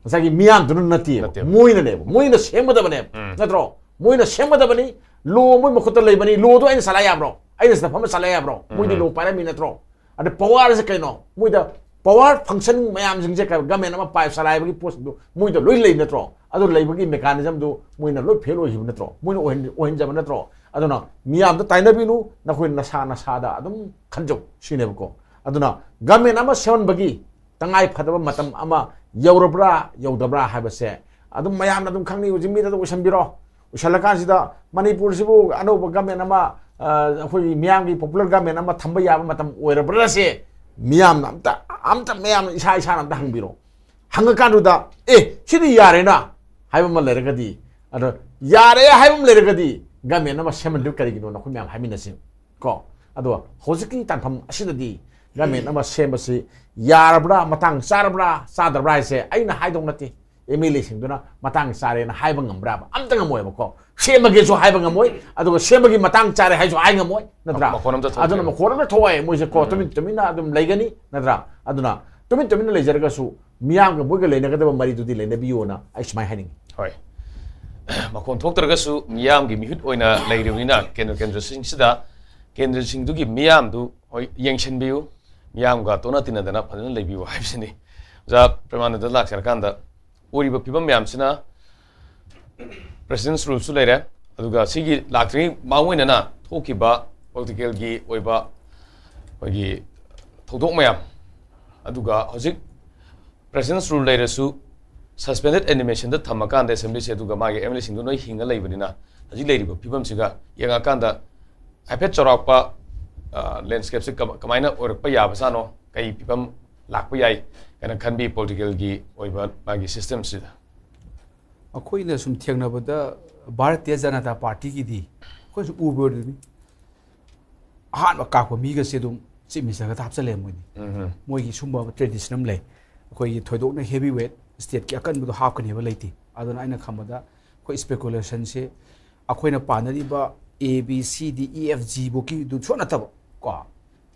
ꯉꯁꯥꯏꯒꯤ ꯃꯤꯌꯥꯝꯗꯨꯅ ꯅꯠꯇꯦꯕ, ꯅꯠꯇꯦꯕ꯫ ꯃꯣꯏꯅꯅꯦꯕ, ꯃꯣꯏꯅ ꯁꯦꯝꯒꯗꯕꯅꯦꯕ꯫ ꯎꯝ꯫ ꯅꯠꯇ꯭ꯔꯣ? ꯃꯣꯏꯅ ꯁꯦꯝꯒꯗꯕꯅꯤ꯫ ꯂꯣ ꯃꯣꯏ ꯃꯈꯨꯠꯇ ꯂꯩꯕꯅꯤ꯫ ꯂꯣꯗꯣ ꯑꯩꯅ ꯆꯂꯥꯏ ꯌꯥꯕ꯭ꯔꯣ? ꯑꯩꯅ ꯁꯤꯗ ꯐꯝꯃ ꯆꯂꯥꯏ ꯌꯥꯕ꯭ꯔꯣ? ꯃꯣꯏꯗꯤ ꯎꯝ꯫ ꯂꯣ ꯄꯥꯏꯔꯝꯃꯤ ꯅꯠꯇ꯭ꯔꯣ? ꯑꯗ ꯄꯋꯥꯔꯁꯦ ꯀꯩꯅꯣ? ꯃꯣꯏꯗ ꯄꯋꯥꯔ ꯐꯪꯁꯟ ꯃꯌꯥꯝꯁꯤꯡꯁꯦ ꯀ-, ꯒꯃꯦꯟ ꯑꯃ ꯄꯥꯏ ꯆꯂꯥꯏꯕꯒꯤ ꯄꯣꯠꯁꯤꯡꯗꯨ ꯃꯣꯏꯗ ꯂꯣꯏ ꯂꯩ ꯅꯠꯇ꯭ꯔꯣ? ꯑꯗꯨ ꯂꯩꯕꯒꯤ ꯃꯦꯀꯥꯅꯤꯖꯝꯗꯨ ꯃꯣꯏꯅ ꯂꯣꯏ ꯐꯦꯜ ꯑꯣꯏꯈꯤꯕ ꯅꯠꯇ꯭ꯔꯣ? ꯃꯣꯏꯅ ꯑꯣꯏꯍꯟ-, ꯑꯣꯏꯍꯟꯖꯕ ꯅꯠꯇ꯭ꯔꯣ? ꯑꯗꯨꯅ ꯃꯤꯌꯥꯝꯗ ꯇꯥꯏꯅꯕꯤꯅꯨ, ꯅꯈꯣꯏ ꯅꯁꯥ ꯅꯁꯥꯗ ꯑꯗꯨꯝ ꯈꯟꯖꯧ ꯁꯤꯅꯦꯕꯀꯣ꯫ ꯑꯗꯨꯅ ꯒꯃꯦꯟ ꯑꯃ ꯁꯦꯝꯍꯟꯕꯒꯤ ꯇꯉꯥꯏ ꯐꯗꯕ ꯃꯇꯝ ꯑꯃ ꯌꯧꯔꯕ꯭ꯔꯥ ꯌꯧꯗꯕ꯭ꯔꯥ ꯍꯥꯏꯕꯁꯦ ꯑꯗꯨꯝ ꯃꯌꯥꯝꯅ ꯑꯗꯨꯝ ꯈꯪꯅꯤ꯫ ꯍꯧꯖꯤꯛ ꯃꯤꯗ ꯑꯗꯨꯝ ꯑꯣꯏꯁꯟꯕꯤꯔꯣ꯫ ꯑꯣꯏꯁꯜꯂꯀꯥꯟꯁꯤꯗ ꯃꯅꯤꯄꯨꯔꯁꯤꯕꯨ ꯑꯅꯧꯕ ꯒꯃꯦꯟ ꯑꯃ, ꯑ, ꯑꯩꯈꯣꯏꯒꯤ ꯃꯤꯌꯥꯝꯒꯤ ꯄꯣꯄꯨꯂꯔ ꯒꯃꯦꯟ ꯑꯃ ꯊꯝꯕ ꯌꯥꯕ ꯃꯇꯝ ꯑꯣꯏꯔꯕ꯭ꯔꯥ ꯁꯦ ꯃꯤꯌꯥꯝꯅ ꯑꯝꯇ, ꯑꯝꯇ ꯃꯌꯥꯝꯅ ꯏꯁꯥ ꯏꯁꯥꯅ ꯑꯝꯇ ꯍꯪꯕꯤꯔꯣ꯫ ꯍꯪꯉꯀꯥꯟꯗꯨꯗ, "ꯑꯦ, ꯁꯤꯗꯤ ꯌꯥꯔꯦꯅ" ꯍꯥꯏꯕ ꯑꯃ ꯂꯩꯔꯒꯗꯤ, ꯑꯗꯣ ꯌꯥꯔꯦ ꯍꯥꯏꯕ ꯑꯃ ꯂꯩꯔꯒꯗꯤ ꯒꯃꯦꯟ ꯑꯃ ꯁꯦꯝꯍꯟꯗ꯭ꯔꯤꯕ ꯀꯔꯤꯒꯤꯅꯣ? ꯅꯈꯣꯏ ꯃꯌꯥꯝ ꯍꯥꯏꯃꯤꯟꯅꯁꯤ ꯀꯣ꯫ ꯑꯗꯣ ꯍꯧꯖꯤꯛꯀꯤ ꯇꯥꯟꯐꯝ ꯑꯁꯤꯗꯗꯤ ꯒꯃꯦꯟ ꯑꯃ ꯁꯦꯝꯕꯁꯤ ꯌꯥꯔꯕ꯭ꯔꯥ, ꯃꯇꯥꯡ ꯆꯥꯔꯕ꯭ꯔꯥ, ꯆꯥꯗ꯭ꯔꯕ꯭ꯔꯥ ꯍꯥꯏꯁꯦ ꯑꯩꯅ ꯍꯥꯏꯗꯧ ꯅꯠꯇꯦ꯫ ꯑꯦꯝ ꯑꯦꯜ ꯑꯦꯁꯤꯡꯗꯨꯅ ꯃꯇꯥꯡ ꯆꯥꯔꯦꯅ ꯍꯥꯏꯕ ꯉꯝꯕ꯭ꯔꯥꯕ? ꯑꯝꯇ ꯉꯝꯃꯣꯏꯕꯀꯣ꯫ ꯁꯦꯝꯃꯒꯦꯁꯨ ꯍꯥꯏꯕ ꯉꯝꯃꯣꯏ, ꯑꯗꯨꯒ ꯁꯦꯝꯕꯒꯤ ꯃꯇꯥꯡ ꯆꯥꯔꯦ ꯍꯥꯏꯁꯨ ꯍꯥꯏ ꯉꯝꯃꯣꯏ, ꯅꯠꯇ꯭ꯔꯥ? ꯃꯈꯣꯟ ꯑꯝꯇ ꯊꯣꯛꯇꯦ꯫ ꯑꯗꯨꯅ ꯃꯈꯣꯟ ꯑꯃ ꯊꯣꯛꯑꯦ ꯃꯣꯏꯁꯦ ꯀꯣ, ꯎꯝ꯫ ꯇꯨꯃꯤꯟ ꯇꯨꯃꯤꯟꯅ ꯑꯗꯨꯝ ꯂꯩꯒꯅꯤ, ꯅꯠꯇ꯭ꯔꯥ? ꯑꯗꯨꯅ ꯇꯨꯃꯤꯟ ꯇꯨꯃꯤꯟꯅ ꯂꯩꯖꯔꯒꯁꯨ ꯃꯤꯌꯥꯝꯒ ꯃꯣꯏꯒ ꯂꯩꯅꯒꯗꯕ ꯃꯔꯤꯗꯨꯗꯤ ꯂꯩꯅꯕꯤꯌꯣꯅ ꯑꯩ ꯁꯨꯃꯥꯏꯅ ꯍꯥꯏꯅꯤꯡꯉꯤ꯫ ꯍꯣꯏ꯫ ꯃꯈꯣꯟ ꯊꯣꯛꯇ꯭ꯔꯒꯁꯨ ꯃꯤꯌꯥꯝꯒꯤ ꯃꯤꯍꯨꯠ ꯑꯣꯏꯅ ꯂꯩꯔꯤꯕꯅꯤꯅ ꯀꯦꯟꯗ꯭ꯔ ꯀꯦꯟꯗ꯭ꯔꯁꯤꯡꯁꯤꯗ ꯀꯦꯟꯗ꯭ꯔꯁꯤꯡꯗꯨꯒꯤ ꯃꯤꯌꯥꯝꯗꯨ ꯍꯣꯏ ꯌꯦꯡꯁꯤꯟꯕꯤꯌꯨ, ꯃꯤꯌꯥꯝꯒ ꯇꯣꯠꯅ ꯇꯤꯟꯅꯗꯅ ꯐꯖꯅ ꯂꯩꯕꯤꯌꯨ ꯍꯥꯏꯕꯁꯤꯅꯤ꯫ ꯑꯣꯖꯥ ꯄ꯭ꯔꯦꯃꯥꯅꯟꯗ ꯂꯥꯛꯆꯔꯀꯥꯟꯗ ꯑꯣꯏꯔꯤꯕ ꯐꯤꯕꯝ ꯃꯌꯥꯝꯁꯤꯅ President's Ruleꯁꯨ ꯂꯩꯔꯦ, ꯑꯗꯨꯒ ꯁꯤꯒꯤ ꯂꯥꯛꯇ꯭ꯔꯤꯉꯩ ꯃꯃꯥꯡ ꯑꯣꯏꯅꯅ ꯊꯣꯛꯈꯤꯕ ꯄꯣꯂꯤꯇꯤꯀꯦꯜꯒꯤ ꯑꯣꯏꯕ ꯑꯩꯈꯣꯏꯒꯤ ꯊꯧꯗꯣꯛ ꯃꯌꯥꯝ, ꯑꯗꯨꯒ ꯍꯧꯖꯤꯛ President's Rule ꯂꯩꯔꯁꯨ suspended animationꯗ ꯊꯝꯃꯀꯥꯟꯗ ꯑꯦꯁꯦꯝꯕ꯭ꯂꯤꯁꯦ, ꯑꯗꯨꯒ ꯃꯥꯒꯤ ꯑꯦꯝ ꯑꯦꯜ ꯑꯦꯁꯤꯡꯗꯣ ꯂꯣꯏ ꯍꯤꯡꯉ ꯂꯩꯕꯅꯤꯅ ꯍꯧꯖꯤꯛ ꯂꯩꯔꯤꯕ ꯐꯤꯕꯝꯁꯤꯒ ꯌꯦꯡꯉꯀꯥꯟꯗ ꯍꯥꯏꯐꯦꯠ ꯆꯥꯎꯔꯥꯛꯄ ꯂꯦꯟꯁꯀꯦꯞꯁꯦ ꯀꯃꯥꯏꯅ ꯑꯣꯏꯔꯛꯄ ꯌꯥꯕꯖꯥꯠꯅꯣ, ꯀꯩ ꯐꯤꯕꯝ ꯂꯥꯛꯄ ꯌꯥꯏ ꯀꯥꯏꯅ ꯈꯟꯕꯤ ꯄꯣꯂꯤꯇꯤꯀꯦꯜꯒꯤ ꯑꯣꯏꯕ ꯃꯥꯒꯤ ꯁꯤꯁꯇꯦꯝꯁꯤꯗ? ꯑꯩꯈꯣꯏꯅ ꯁꯨꯝ ꯊꯦꯡꯅꯕꯗ ꯚꯥꯔꯇꯤꯌ ꯖꯅꯇꯥ ꯄꯥꯔꯇꯤꯒꯤꯗꯤ ꯑꯩꯈꯣꯏꯁꯨ ꯎꯕ ꯑꯣꯏꯔꯗꯤ ꯑꯍꯥꯟꯕ ꯀꯥꯞꯄ ꯃꯤꯒꯁꯦ ꯑꯗꯨꯝ ꯆꯤꯞ ꯃꯤꯅꯤꯁꯇꯔꯒ ꯍꯥꯞꯆꯜꯂꯦ ꯃꯣꯏꯗꯤ꯫ ꯃꯣꯏꯒꯤ ꯁꯨꯝꯕ ꯇ꯭ꯔꯦꯗꯤꯁꯟ ꯑꯃ ꯂꯩ꯫ ꯑꯩꯈꯣꯏꯒꯤ ꯊꯣꯏꯗꯣꯛꯅ ꯍꯦꯚꯤ ꯋꯦꯠ ꯁ꯭ꯇꯦꯠꯀꯤ ꯑꯀꯟꯕꯗꯣ ꯍꯥꯞꯀꯅꯦꯕ ꯂꯩꯇꯦ꯫ ꯑꯗꯨꯅ ꯑꯩꯅ ꯈꯟꯕꯗ ꯑꯩꯈꯣꯏ ꯁ꯭ꯄꯦꯀꯨꯂꯦꯁꯟꯁꯦ ꯑꯩꯈꯣꯏꯅ ꯄꯥꯅꯔꯤꯕ A B C D E F G ꯐꯧꯀꯤꯗꯨ ꯁꯨꯡꯅꯠ ꯅꯠꯇꯕ ꯀꯣ,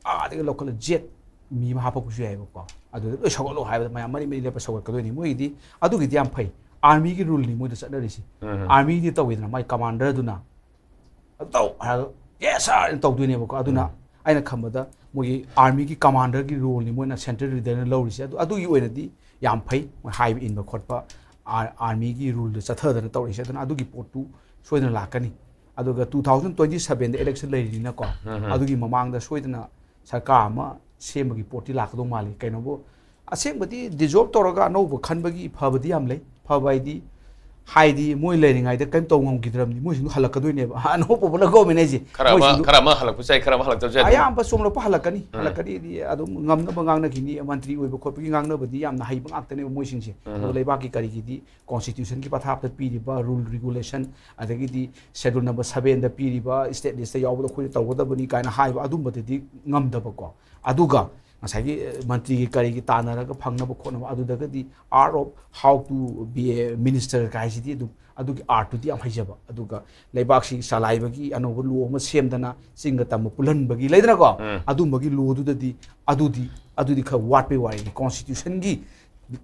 ꯑꯥꯗꯒꯤ ꯂꯧꯈꯠꯂ ꯖꯦꯠ ꯃꯤ ꯑꯃ ꯍꯥꯞꯄꯛꯄꯁꯨ ꯌꯥꯏꯑꯕꯀꯣ꯫ ꯑꯗꯨꯗ ꯂꯣꯏ ꯁꯧꯒꯠꯂꯣ ꯍꯥꯏꯕꯗ ꯃꯌꯥꯝ ꯃꯔꯤ ꯃꯔꯤ ꯂꯦꯞꯄ ꯁꯧꯒꯠꯀꯗꯣꯏꯅꯤ꯫ ꯃꯣꯏꯒꯤꯗꯤ ꯑꯗꯨꯒꯤꯗꯤ ꯌꯥꯝ ꯐꯩ꯫ ꯑꯥꯔꯃꯤꯒꯤ ꯔꯨꯜꯅꯤ ꯃꯣꯏꯗ ꯆꯠꯅꯔꯤꯁꯤ꯫ ꯑꯥꯔꯃꯤꯗꯤ ꯇꯧꯋꯤꯗꯅ ꯃꯥꯏ ꯀꯃꯥꯟꯗꯔꯗꯨꯅ ꯑꯗꯨ ꯇꯧ ꯍꯥꯏꯔꯒ ꯌꯦꯁ ꯁꯥꯔ ꯍꯥꯏꯅ ꯇꯧꯗꯣꯏꯅꯦꯕꯀꯣ꯫ ꯑꯗꯨꯅ ꯑꯩꯅ ꯈꯟꯕꯗ ꯃꯣꯏꯒꯤ ꯑꯥꯔꯃꯤꯒꯤ ꯀꯃꯥꯟꯗꯔꯒꯤ ꯔꯣꯜꯅꯤ ꯃꯣꯏꯅ ꯁꯦꯟꯇ꯭ꯔꯦꯜ ꯂꯤꯗꯔꯅ ꯂꯧꯔꯤꯁꯦ꯫ ꯑꯗꯨ ꯑꯗꯨꯒꯤ ꯑꯣꯏꯅꯗꯤ ꯌꯥꯝ ꯐꯩ, ꯃꯣꯏ ꯍꯥꯏꯕ ꯏꯟꯕ ꯈꯣꯠꯄ, ꯑꯥꯔ- ꯑꯥꯔꯃꯤꯒꯤ ꯔꯨꯜꯗ ꯆꯠꯊꯗꯅ ꯇꯧꯔꯛꯏꯁꯦ꯫ ꯑꯗꯨꯅ ꯑꯗꯨꯒꯤ ꯄꯣꯠꯇꯨ ꯁꯣꯏꯗꯅ ꯂꯥꯛꯀꯅꯤ꯫ ꯑꯗꯨꯒ ꯇꯨ ꯊꯥꯎꯖꯟ ꯇ꯭ꯋꯦꯟꯇꯤ ꯁꯕꯦꯟꯗ ꯏꯂꯦꯛꯁꯟ ꯂꯩꯔꯤꯅꯤꯅꯀꯣ, ꯑꯗꯨꯒꯤ ꯃꯃꯥꯡꯗ ꯁꯣꯏꯗꯅ ꯁꯔꯀꯥꯔ ꯑꯃ ꯁꯦꯝꯕꯒꯤ ꯄꯣꯠꯇꯤ ꯂꯥꯛꯀꯗꯧ ꯃꯥꯜꯂꯤ꯫ ꯀꯩꯅꯣꯕꯨ ꯑꯁꯦꯡꯕꯗꯤ ꯗꯤꯖꯣꯜꯕ ꯇꯧꯔꯒ ꯑꯅꯧꯕ ꯈꯟꯕꯒꯤ ꯐꯕꯗꯤ ꯌꯥꯝ ꯂꯩ꯫ ꯐꯕ ꯍꯥꯏꯗꯤ ꯍꯥꯏꯗꯤ ꯃꯣꯏ ꯂꯩꯔꯤꯉꯩꯗ ꯀꯔꯤꯝ ꯇꯧ ꯉꯝꯈꯤꯗ꯭ꯔꯕꯅꯤ, ꯃꯣꯏꯁꯤꯡꯗꯣ ꯍꯜꯂꯛꯀꯗꯣꯏꯅꯦꯕ꯫ ꯑꯅꯧꯕ ꯄꯣꯄꯨꯂꯔ ꯒꯣꯔꯃꯦꯟ ꯍꯥꯏꯁꯦ ꯈꯔ ꯑꯃ ꯃꯣꯏꯁꯤꯡꯗꯣ ꯈꯔ ꯑꯃ ꯍꯜꯂꯛꯄꯁꯨ ꯌꯥꯏ, ꯈꯔ ꯑꯃ ꯍꯜꯂꯛꯇꯕꯁꯨ ꯌꯥꯏ ꯑꯗꯨꯝ꯫ ꯑꯌꯥꯝꯕ ꯆꯣꯝꯂꯛꯄ ꯍꯜꯂꯛꯀꯅꯤ꯫ ꯍꯜꯂꯛꯀꯅꯤꯗꯤ ꯑꯗꯨꯝ ꯉꯝꯅꯕ ꯉꯥꯡꯅꯈꯤꯅꯤ꯫ ꯃꯟꯇ꯭ꯔꯤ ꯑꯣꯏꯕ ꯈꯣꯠꯄꯒꯤ ꯉꯥꯡꯅꯕꯗꯤ ꯌꯥꯝꯅ ꯍꯩꯕ ꯉꯥꯛꯇꯅꯦꯕ ꯃꯣꯏꯁꯤꯡꯁꯦ꯫ ꯑꯗꯣ ꯂꯩꯕꯥꯛꯀꯤ ꯀꯔꯤꯒꯤꯗꯤ ꯀꯣꯟꯁꯇꯤꯇ꯭ꯌꯨꯁꯟꯒꯤ ꯄꯊꯥꯞꯇ ꯄꯤꯔꯤꯕ ꯔꯨꯜ ꯔꯤꯒꯨꯂꯦꯁꯟ, ꯑꯗꯒꯤꯗꯤ ꯁꯦꯗꯨꯜ ꯅꯝꯕꯔ ꯁꯕꯦꯟꯗ ꯄꯤꯔꯤꯕ ꯁ꯭ꯇꯦꯠ ꯂꯤꯁꯇ ꯌꯥꯎꯕꯗꯣ ꯑꯩꯈꯣꯏꯅ ꯇꯧꯒꯗꯕꯅꯤ ꯀꯥꯏꯅ ꯍꯥꯏꯕ ꯑꯗꯨꯝꯕꯗꯗꯤ ꯉꯝꯗꯕꯀꯣ꯫ ꯑꯗꯨꯒ ꯉꯁꯥꯏꯒꯤ ꯃꯟꯇ꯭ꯔꯤꯒꯤ ꯀꯔꯤꯒꯤ ꯇꯥꯟꯅꯔꯒ ꯐꯪꯅꯕ ꯈꯣꯠꯅꯕ, ꯑꯗꯨꯗꯒꯗꯤ art of how to be a minister ꯀꯥꯏꯁꯤꯗꯤ ꯑꯗꯨꯝ ꯑꯗꯨꯒꯤ artꯇꯨꯗꯤ ꯌꯥꯝ ꯍꯩꯖꯕ, ꯑꯗꯨꯒ ꯂꯩꯕꯥꯛꯁꯤ ꯆꯂꯥꯏꯕꯒꯤ ꯑꯅꯧꯕ law ꯑꯃ ꯁꯦꯝꯗꯅ ꯆꯤꯡꯒ ꯇꯝꯒ ꯄꯨꯜꯍꯟꯕꯒꯤ ꯂꯩꯗꯅꯀꯣ, ꯑꯗꯨꯝꯕꯒꯤ lawꯗꯨꯗꯗꯤ ꯑꯗꯨꯗꯤ ꯑꯗꯨꯗꯤ ꯈꯔ ꯋꯥꯠꯄꯩ ꯋꯥꯔꯤꯅꯤ꯫ Constitutionꯒꯤ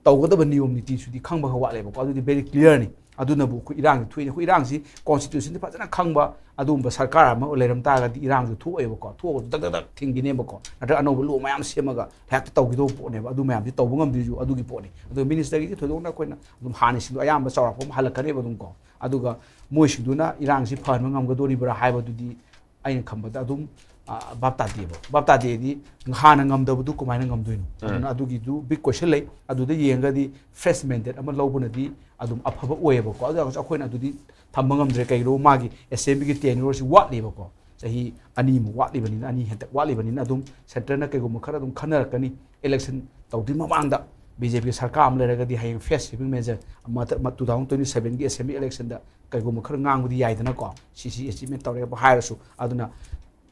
ꯇꯧꯒꯗꯕ ꯅꯤꯌꯣꯝ ꯅꯤꯇꯤꯁꯨꯗꯤ ꯈꯪꯕ ꯈꯔ ꯋꯥꯠꯂꯦꯕꯀꯣ, ꯑꯗꯨꯗꯤ very clearꯅꯤ꯫ ꯑꯗꯨꯅꯕꯨ ꯑꯩꯈꯣꯏ ꯏꯔꯥꯡꯁꯤ ꯊꯣꯛꯏꯅꯤ꯫ ꯑꯩꯈꯣꯏ ꯏꯔꯥꯡꯁꯤ constitutionꯗꯤ ꯐꯖꯅ ꯈꯪꯕ ꯑꯗꯨꯒꯨꯝꯕ ꯁꯔꯀꯥꯔ ꯑꯃ ꯂꯩꯔꯝ ꯇꯥꯔꯒꯗꯤ ꯏꯔꯥꯡꯁꯨ ꯊꯣꯛꯑꯣꯏꯕꯀꯣ, ꯊꯣꯛꯑꯒꯁꯨ ꯗꯛ ꯗꯛ ꯗꯛ ꯊꯤꯡꯈꯤꯅꯦꯕꯀꯣ, ꯅꯠꯇ꯭ꯔꯒ ꯑꯅꯧꯕ law ꯃꯌꯥꯝ ꯁꯦꯝꯃꯒ ꯍꯦꯛꯇ ꯇꯧꯈꯤꯗꯧꯕ ꯄꯣꯠꯅꯦꯕ꯫ ꯑꯗꯨ ꯃꯌꯥꯝꯁꯤ ꯇꯧꯕ ꯉꯝꯗ꯭ꯔꯤꯁꯨ ꯑꯗꯨꯒꯤ ꯄꯣꯠꯅꯤ꯫ ꯑꯗꯨꯒ ministerꯒꯤꯗꯤ ꯊꯣꯏꯗꯣꯛꯅ ꯑꯩꯈꯣꯏꯅ ꯑꯗꯨꯝ ꯍꯥꯟꯅꯁꯤꯡꯗꯣ ꯑꯌꯥꯝꯕ ꯆꯥꯎꯔꯥꯛꯄ ꯑꯃ ꯍꯜꯂꯛꯀꯅꯦꯕ ꯑꯗꯨꯝ ꯀꯣ꯫ ꯑꯗꯨꯒ ꯃꯣꯏꯁꯤꯡꯗꯨꯅ ꯏꯔꯥꯡꯁꯤ ꯐꯍꯟꯕ ꯉꯝꯒꯗꯣꯔꯤꯕ꯭ꯔꯥ ꯍꯥꯏꯕꯗꯨꯗꯤ ꯑꯩꯅ ꯈꯟꯕꯗ ꯑꯗꯨꯝ, ꯑ, ꯚꯥꯞ ꯇꯥꯗꯦꯕ꯫ ꯚꯥꯞ ꯇꯥꯗꯦꯗꯤ ꯍꯥꯟꯅ ꯉꯝꯗꯕꯗꯨ ꯀꯃꯥꯏꯅ ꯉꯝꯗꯣꯏꯅꯣ? ꯑꯗꯨꯅ ꯑꯗꯨꯒꯤꯗꯨ big question ꯂꯩ꯫ ꯑꯗꯨꯗ ꯌꯦꯡꯉꯒꯗꯤ fresh mandate ꯑꯃ ꯂꯧꯕꯅꯗꯤ ꯑꯗꯨꯝ ꯑꯐꯕ ꯑꯣꯏꯌꯦꯕꯀꯣ꯫ ꯑꯗꯨ ꯑꯣꯏꯔꯒꯁꯨ ꯑꯩꯈꯣꯏꯅ ꯑꯗꯨꯗꯤ ꯊꯝꯕ ꯉꯝꯗ꯭ꯔꯦ꯫ ꯀꯩꯒꯤꯅꯣ, ꯃꯥꯒꯤ assemblyꯒꯤ tenureꯁꯤ ꯋꯥꯠꯂꯤꯕꯀꯣ꯫ ꯆꯍꯤ ꯑꯅꯤꯃꯨꯛ ꯋꯥꯠꯂꯤꯕꯅꯤꯅ, ꯑꯅꯤ ꯍꯦꯟꯇꯛ ꯋꯥꯠꯂꯤꯕꯅꯤꯅ ꯑꯗꯨꯝ centreꯅ ꯀꯩꯒꯨꯝꯕ ꯈꯔ ꯑꯗꯨꯝ ꯈꯟꯅꯔꯛꯀꯅꯤ꯫ Election ꯇꯧꯗ꯭ꯔꯤ ꯃꯃꯥꯡꯗ BJPꯒꯤ ꯁꯔꯀꯥꯔ ꯑꯃ ꯂꯩꯔꯒꯗꯤ ꯍꯌꯦꯡ face saving measure ꯑꯃ two thousand twenty sevenꯒꯤ assembly electionꯗ ꯀꯩꯒꯨꯝꯕ ꯈꯔ ꯉꯥꯡꯕꯗꯤ ꯌꯥꯏꯗꯅꯀꯣ꯫ ꯁꯤ ꯁꯤ achievement ꯇꯧꯔꯦꯕꯨ ꯍꯥꯏꯔꯁꯨ꯫ ꯑꯗꯨꯅ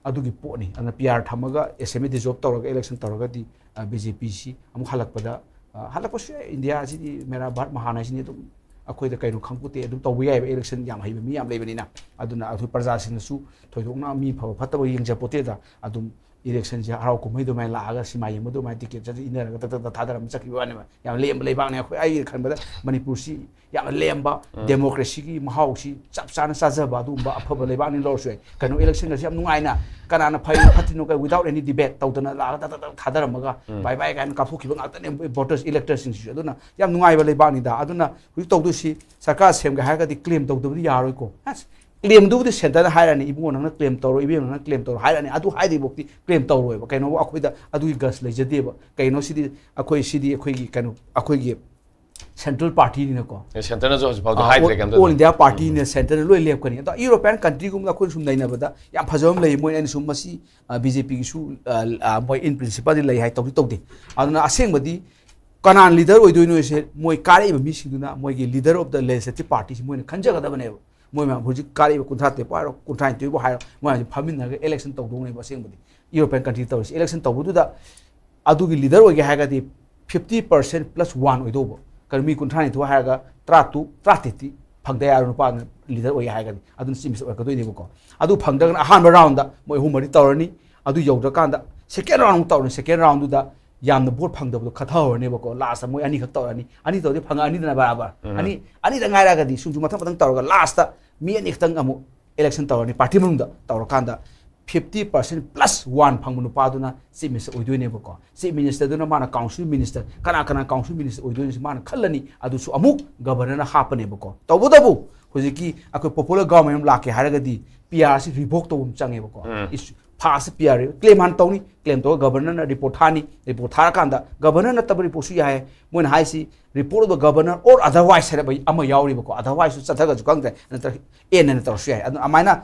ꯑꯗꯨꯒꯤ ꯄꯣꯠꯅꯤ꯫ ꯑꯗꯨꯅ PR ꯊꯝꯃꯒ assembly dissolve ꯇꯧꯔꯒ election ꯇꯧꯔꯒꯗꯤ, ꯑ, BJPꯁꯤ ꯑꯃꯨꯛ ꯍꯜꯂꯛꯄꯗ, ꯑ, ꯍꯜꯂꯛꯄꯁꯨ ꯌꯥꯏ꯫ ꯏꯟꯗꯤꯌꯥꯁꯤꯗꯤ ꯃꯦꯔꯥ ꯚꯥꯔꯠ ꯃꯍꯥꯟ ꯍꯥꯏꯁꯤꯅꯤ꯫ ꯑꯗꯨꯝ ꯑꯩꯈꯣꯏꯗ ꯀꯩꯅꯣ ꯈꯪꯄꯣꯠꯇꯦ꯫ ꯑꯗꯨꯝ ꯇꯧꯕ ꯌꯥꯏꯑꯕ, election ꯌꯥꯝ ꯍꯩꯕ ꯃꯤ ꯌꯥꯝ ꯂꯩꯕꯅꯤꯅ꯫ ꯑꯗꯨꯅ ꯑꯩꯈꯣꯏ ꯄ꯭ꯔꯖꯥꯁꯤꯡꯅꯁꯨ ꯊꯣꯏꯗꯣꯛꯅ ꯃꯤ ꯐꯕ ꯐꯠꯇꯕ ꯌꯦꯡꯖꯄꯣꯠꯇꯦꯗ꯫ ꯑꯗꯨꯝ electionꯁꯦ ꯍꯔꯥꯎ ꯀꯨꯝꯍꯩ ꯑꯗꯨꯃꯥꯏꯅ ꯂꯥꯛꯑꯒ ꯁꯤꯃꯥ ꯌꯦꯡꯕ ꯑꯗꯨꯃꯥꯏꯅ ticket ꯆꯠ ꯏꯟꯅꯔꯒ ꯇꯛ ꯇꯛ ꯇꯛ ꯊꯥꯗꯔꯝꯃ ꯆꯠꯈꯤꯕ ꯋꯥꯅꯦꯕ꯫ ꯌꯥꯝ ꯂꯦꯝꯕ ꯂꯩꯕꯥꯛꯅꯦ꯫ ꯑꯩꯈꯣꯏ, ꯑꯩꯒꯤ ꯈꯟꯕꯗ ꯃꯅꯤꯄꯨꯔꯁꯤ ꯌꯥꯝꯅ ꯂꯦꯝꯕ, democracyꯒꯤ ꯃꯍꯥꯎꯁꯤ ꯆꯞ ꯆꯥꯅ ꯆꯥꯖꯕ ꯑꯗꯨꯒꯨꯝꯕ ꯑꯐꯕ ꯂꯩꯕꯥꯛꯅꯤ ꯂꯧꯔꯁꯨ ꯌꯥꯏ꯫ ꯀꯩꯅꯣ, electionꯒꯁꯤ ꯌꯥꯝ ꯅꯨꯡꯉꯥꯏꯅ ꯀꯅꯥꯅ ꯐꯩꯅꯣ ꯐꯠꯇ꯭ꯔꯤꯅꯣ ꯀꯩ without any debate ꯇꯧꯗꯅ ꯂꯥꯛꯑꯒ ꯇꯛ ꯇꯛ ꯇꯛ ꯊꯥꯗꯔꯝꯃꯒ bye bye ꯀꯥꯏꯅ ꯀꯥꯞꯊꯣꯛꯈꯤꯕ ꯉꯥꯛꯇꯅꯦ voters, electorꯁꯤꯡꯁꯤꯁꯨ꯫ ꯑꯗꯨꯅ ꯌꯥꯝ ꯅꯨꯡꯉꯥꯏꯕ ꯂꯩꯕꯥꯛꯅꯤꯗ꯫ ꯑꯗꯨꯅ ꯍꯧꯖꯤꯛ ꯇꯧꯗꯣꯏꯁꯤ ꯁꯔꯀꯥꯔ ꯁꯦꯝꯒꯦ ꯍꯥꯏꯔꯒꯗꯤ claim ꯇꯧꯗꯕꯗꯤ ꯌꯥꯔꯣꯏꯀꯣ꯫ ꯑꯁ, claimꯗꯨꯕꯨꯗꯤ centreꯅ ꯍꯥꯏꯔꯅꯤ, "ꯏꯕꯨꯡꯉꯣ ꯅꯪꯅ claim ꯇꯧꯔꯣ, ꯏꯕꯦꯝꯃ ꯅꯪꯅ claim ꯇꯧꯔꯣ" ꯍꯥꯏꯔꯅꯤ꯫ ꯑꯗꯨ ꯍꯥꯏꯗ꯭ꯔꯤꯐꯥꯎꯗꯤ claim ꯇꯧꯔꯣꯏꯕ꯫ ꯀꯩꯅꯣꯕꯨ ꯑꯩꯈꯣꯏꯗ ꯑꯗꯨꯒꯤ guts ꯂꯩꯖꯗꯦꯕ꯫ ꯀꯩꯅꯣ ꯁꯤꯗꯤ ꯑꯩꯈꯣꯏ, ꯁꯤꯗꯤ ꯑꯩꯈꯣꯏꯒꯤ ꯀꯩꯅꯣ, ꯑꯩꯈꯣꯏꯒꯤ central partyꯅꯤꯅꯀꯣ꯫ Centreꯅꯁꯨ ꯍꯧꯖꯤꯛ ꯐꯥꯎꯗꯤ ꯑꯥ, ꯍꯥꯏꯗ꯭ꯔꯦ all, ꯀꯩꯝꯇ꯫ all India partyꯅ centreꯅ ꯂꯣꯏ ꯂꯦꯞꯀꯅꯤ꯫ ꯑꯗꯣ European countryꯒꯨꯝꯕꯗ ꯑꯩꯈꯣꯏꯅ ꯁꯨꯝ ꯅꯩꯅꯕꯗ ꯌꯥꯝ ꯐꯖꯕ ꯑꯃ ꯂꯩ꯫ ꯃꯣꯏꯅ, ꯑꯩꯅ ꯁꯨꯝ ꯃꯁꯤ, ꯑ, BJPꯒꯤꯁꯨ, ꯑ, ꯑ, ꯃꯣꯏ in principleꯗꯤ ꯂꯩ ꯍꯥꯏ, ꯇꯧꯗꯤ ꯇꯧꯗꯦ꯫ ꯑꯗꯨꯅ ꯑꯁꯦꯡꯕꯗꯤ ꯀꯅꯥꯅ leader ꯑꯣꯏꯗꯣꯏꯅꯣꯁꯦ ꯃꯣꯏ ꯀꯥꯔꯛꯏꯕ ꯃꯤꯁꯤꯡꯗꯨꯅ ꯃꯣꯏꯒꯤ leader of the legislative partyꯁꯤ ꯃꯣꯏꯅ ꯈꯟꯖꯒꯗꯕꯅꯦꯕ꯫ ꯃꯣꯏ ꯃꯌꯥꯝ ꯍꯧꯖꯤꯛ ꯀꯥꯔꯛꯏꯕ ꯀꯨꯟꯊ꯭ꯔꯥ ꯇꯔꯦꯠꯄꯨ ꯍꯥꯏꯔꯣ, ꯀꯨꯟꯊ꯭ꯔꯥ ꯅꯤꯊꯣꯏꯕꯨ ꯍꯥꯏꯔꯣ, ꯃꯣꯏ ꯍꯧꯖꯤꯛ ꯐꯝꯃꯤꯟꯅꯔꯒ election ꯇꯧꯗꯧꯅꯦꯕ꯫ ꯑꯁꯦꯡꯕꯗꯤ European country ꯇꯧꯔꯤꯁꯤ election ꯇꯧꯕꯗꯨꯗ ꯑꯗꯨꯒꯤ ꯂꯤꯗꯔ ꯑꯣꯏꯒꯦ ꯍꯥꯏꯔꯒꯗꯤ ꯐꯤꯐꯇꯤ ꯄꯥꯔꯁꯦꯟ ꯄ꯭ꯂꯁ ꯋꯥꯟ ꯑꯣꯏꯗꯧꯕ꯫ ꯀꯔꯤ ꯃꯤ ꯀꯨꯟꯊ꯭ꯔꯥꯅꯤꯊꯣꯏ ꯍꯥꯏꯔꯒ ꯇꯔꯥꯇꯨ ꯇꯔꯥꯇꯔꯦꯠꯇꯤ ꯐꯪꯗ ꯌꯥꯔꯣꯏ, ꯅꯨꯄꯥꯗꯨꯅ ꯂꯤꯗꯔ ꯑꯣꯏꯒꯦ ꯍꯥꯏꯔꯒꯗꯤ꯫ ꯑꯗꯨꯅ ꯆꯤꯞ ꯃꯤꯅꯤꯁꯇꯔ ꯑꯣꯏꯔꯛꯀꯗꯣꯏꯅꯦꯕꯀꯣ꯫ ꯑꯗꯨ ꯐꯪꯗ꯭ꯔꯒꯅ ꯑꯍꯥꯟꯕ ꯔꯥꯎꯟꯗ ꯃꯣꯏ ꯑꯍꯨꯝ ꯃꯔꯤ ꯇꯧꯔꯅꯤ꯫ ꯑꯗꯨ ꯌꯧꯗ꯭ꯔꯀꯥꯟꯗ ꯁꯦꯀꯦꯟ ꯔꯥꯎꯟ ꯑꯃꯨꯛ ꯇꯧꯔꯅꯤ꯫ ꯁꯦꯀꯦꯟ ꯔꯥꯎꯟꯗꯨꯗ ꯌꯥꯝꯅ ꯚꯣꯠ ꯐꯪꯗꯕꯗꯣ ꯈꯠꯊꯍꯧꯔꯅꯦꯕꯀꯣ꯫ ꯂꯥꯁꯇ ꯃꯣꯏ ꯑꯅꯤꯈꯛ ꯇꯧꯔꯅꯤ꯫ ꯑꯅꯤ ꯇꯧꯔꯗꯤ ꯐꯪꯉꯛꯑꯅꯤꯗꯅ ꯕꯔꯥꯕꯔ꯫ ꯎꯝ꯫ ꯑꯅꯤ, ꯑꯅꯤꯗ ꯉꯥꯏꯔꯛꯑꯒꯗꯤ ꯁꯨꯝ ꯁꯨꯝ ꯃꯊꯪ ꯃꯊꯪ ꯇꯧꯔꯒ ꯂꯥꯁꯇ ꯃꯤ ꯑꯅꯤꯈꯛꯇꯪ ꯑꯃꯨꯛ ꯏꯂꯦꯛꯁꯟ ꯇꯧꯔꯅꯤ ꯄꯥꯔꯇꯤ ꯃꯅꯨꯡꯗ꯫ ꯇꯧꯔꯀꯥꯟꯗ ꯐꯤꯐꯇꯤ ꯄꯥꯔꯁꯦꯟ ꯄ꯭ꯂꯁ ꯋꯥꯟ ꯐꯪꯕ ꯅꯨꯄꯥꯗꯨꯅ ꯆꯤꯞ ꯃꯤꯅꯤꯁꯇꯔ ꯑꯣꯏꯗꯣꯏꯅꯦꯕꯀꯣ꯫ ꯆꯤꯞ ꯃꯤꯅꯤꯁꯇꯔꯗꯨꯅ ꯃꯥꯅ ꯀꯥꯎꯟꯁꯤꯜ ꯃꯤꯅꯤꯁꯇꯔ, ꯀꯅꯥ ꯀꯅꯥ ꯀꯥꯎꯟꯁꯤꯜ ꯃꯤꯅꯤꯁꯇꯔ ꯑꯣꯏꯗꯣꯏꯅꯣꯁꯦ ꯃꯥꯅ ꯈꯜꯂꯅꯤ꯫ ꯑꯗꯨꯁꯨ ꯑꯃꯨꯛ ꯒꯕꯔꯅꯔꯅ ꯍꯥꯞꯄꯅꯦꯕꯀꯣ꯫ ꯇꯧꯕꯇꯕꯨ ꯍꯧꯖꯤꯛꯀꯤ ꯑꯩꯈꯣꯏ ꯄꯣꯄꯨꯂꯔ ꯒꯚꯔꯟꯃꯦꯟꯠ ꯑꯃ ꯂꯥꯛꯀꯦ ꯍꯥꯏꯔꯒꯗꯤ ꯄꯤ ꯑꯥꯔ ꯁꯤ ꯔꯤꯚꯣꯛ ꯇꯧꯕ ꯑꯃ ꯆꯪꯉꯦꯕꯀꯣ꯫ ꯎꯝ꯫ ꯏꯁ-, ꯐꯥꯔꯁ ꯄꯤ ꯑꯥꯔ ꯀ꯭ꯂꯦꯝ ꯍꯥꯟꯅ ꯇꯧꯅꯤ꯫ ꯀ꯭ꯂꯦꯝ ꯇꯧꯔꯒ ꯒꯕꯔꯅꯔꯅ ꯔꯤꯄꯣꯔꯠ ꯊꯥꯅꯤ꯫ ꯔꯤꯄꯣꯔꯠ ꯊꯥꯔꯀꯥꯟꯗ ꯒꯕꯔꯅꯔ ꯅꯠꯇꯕ ꯔꯤꯄꯣꯔꯠꯁꯨ ꯌꯥꯏ꯫ ꯃꯣꯏꯅ ꯍꯥꯏꯁꯤ report of the governor or otherwise ꯍꯥꯏꯕ ꯑꯃ ꯌꯥꯎꯔꯤꯕꯀꯣ꯫ Otherwiseꯁꯨ ꯆꯠꯊꯔꯒꯁꯨ ꯈꯪꯗ꯭ꯔꯦ, ꯅꯠꯇ꯭ꯔꯒ ꯑꯦꯟ ꯍꯥꯏꯅ ꯇꯧꯔꯁꯨ ꯌꯥꯏ꯫ ꯑꯗꯨ ꯑꯗꯨꯃꯥꯏꯅ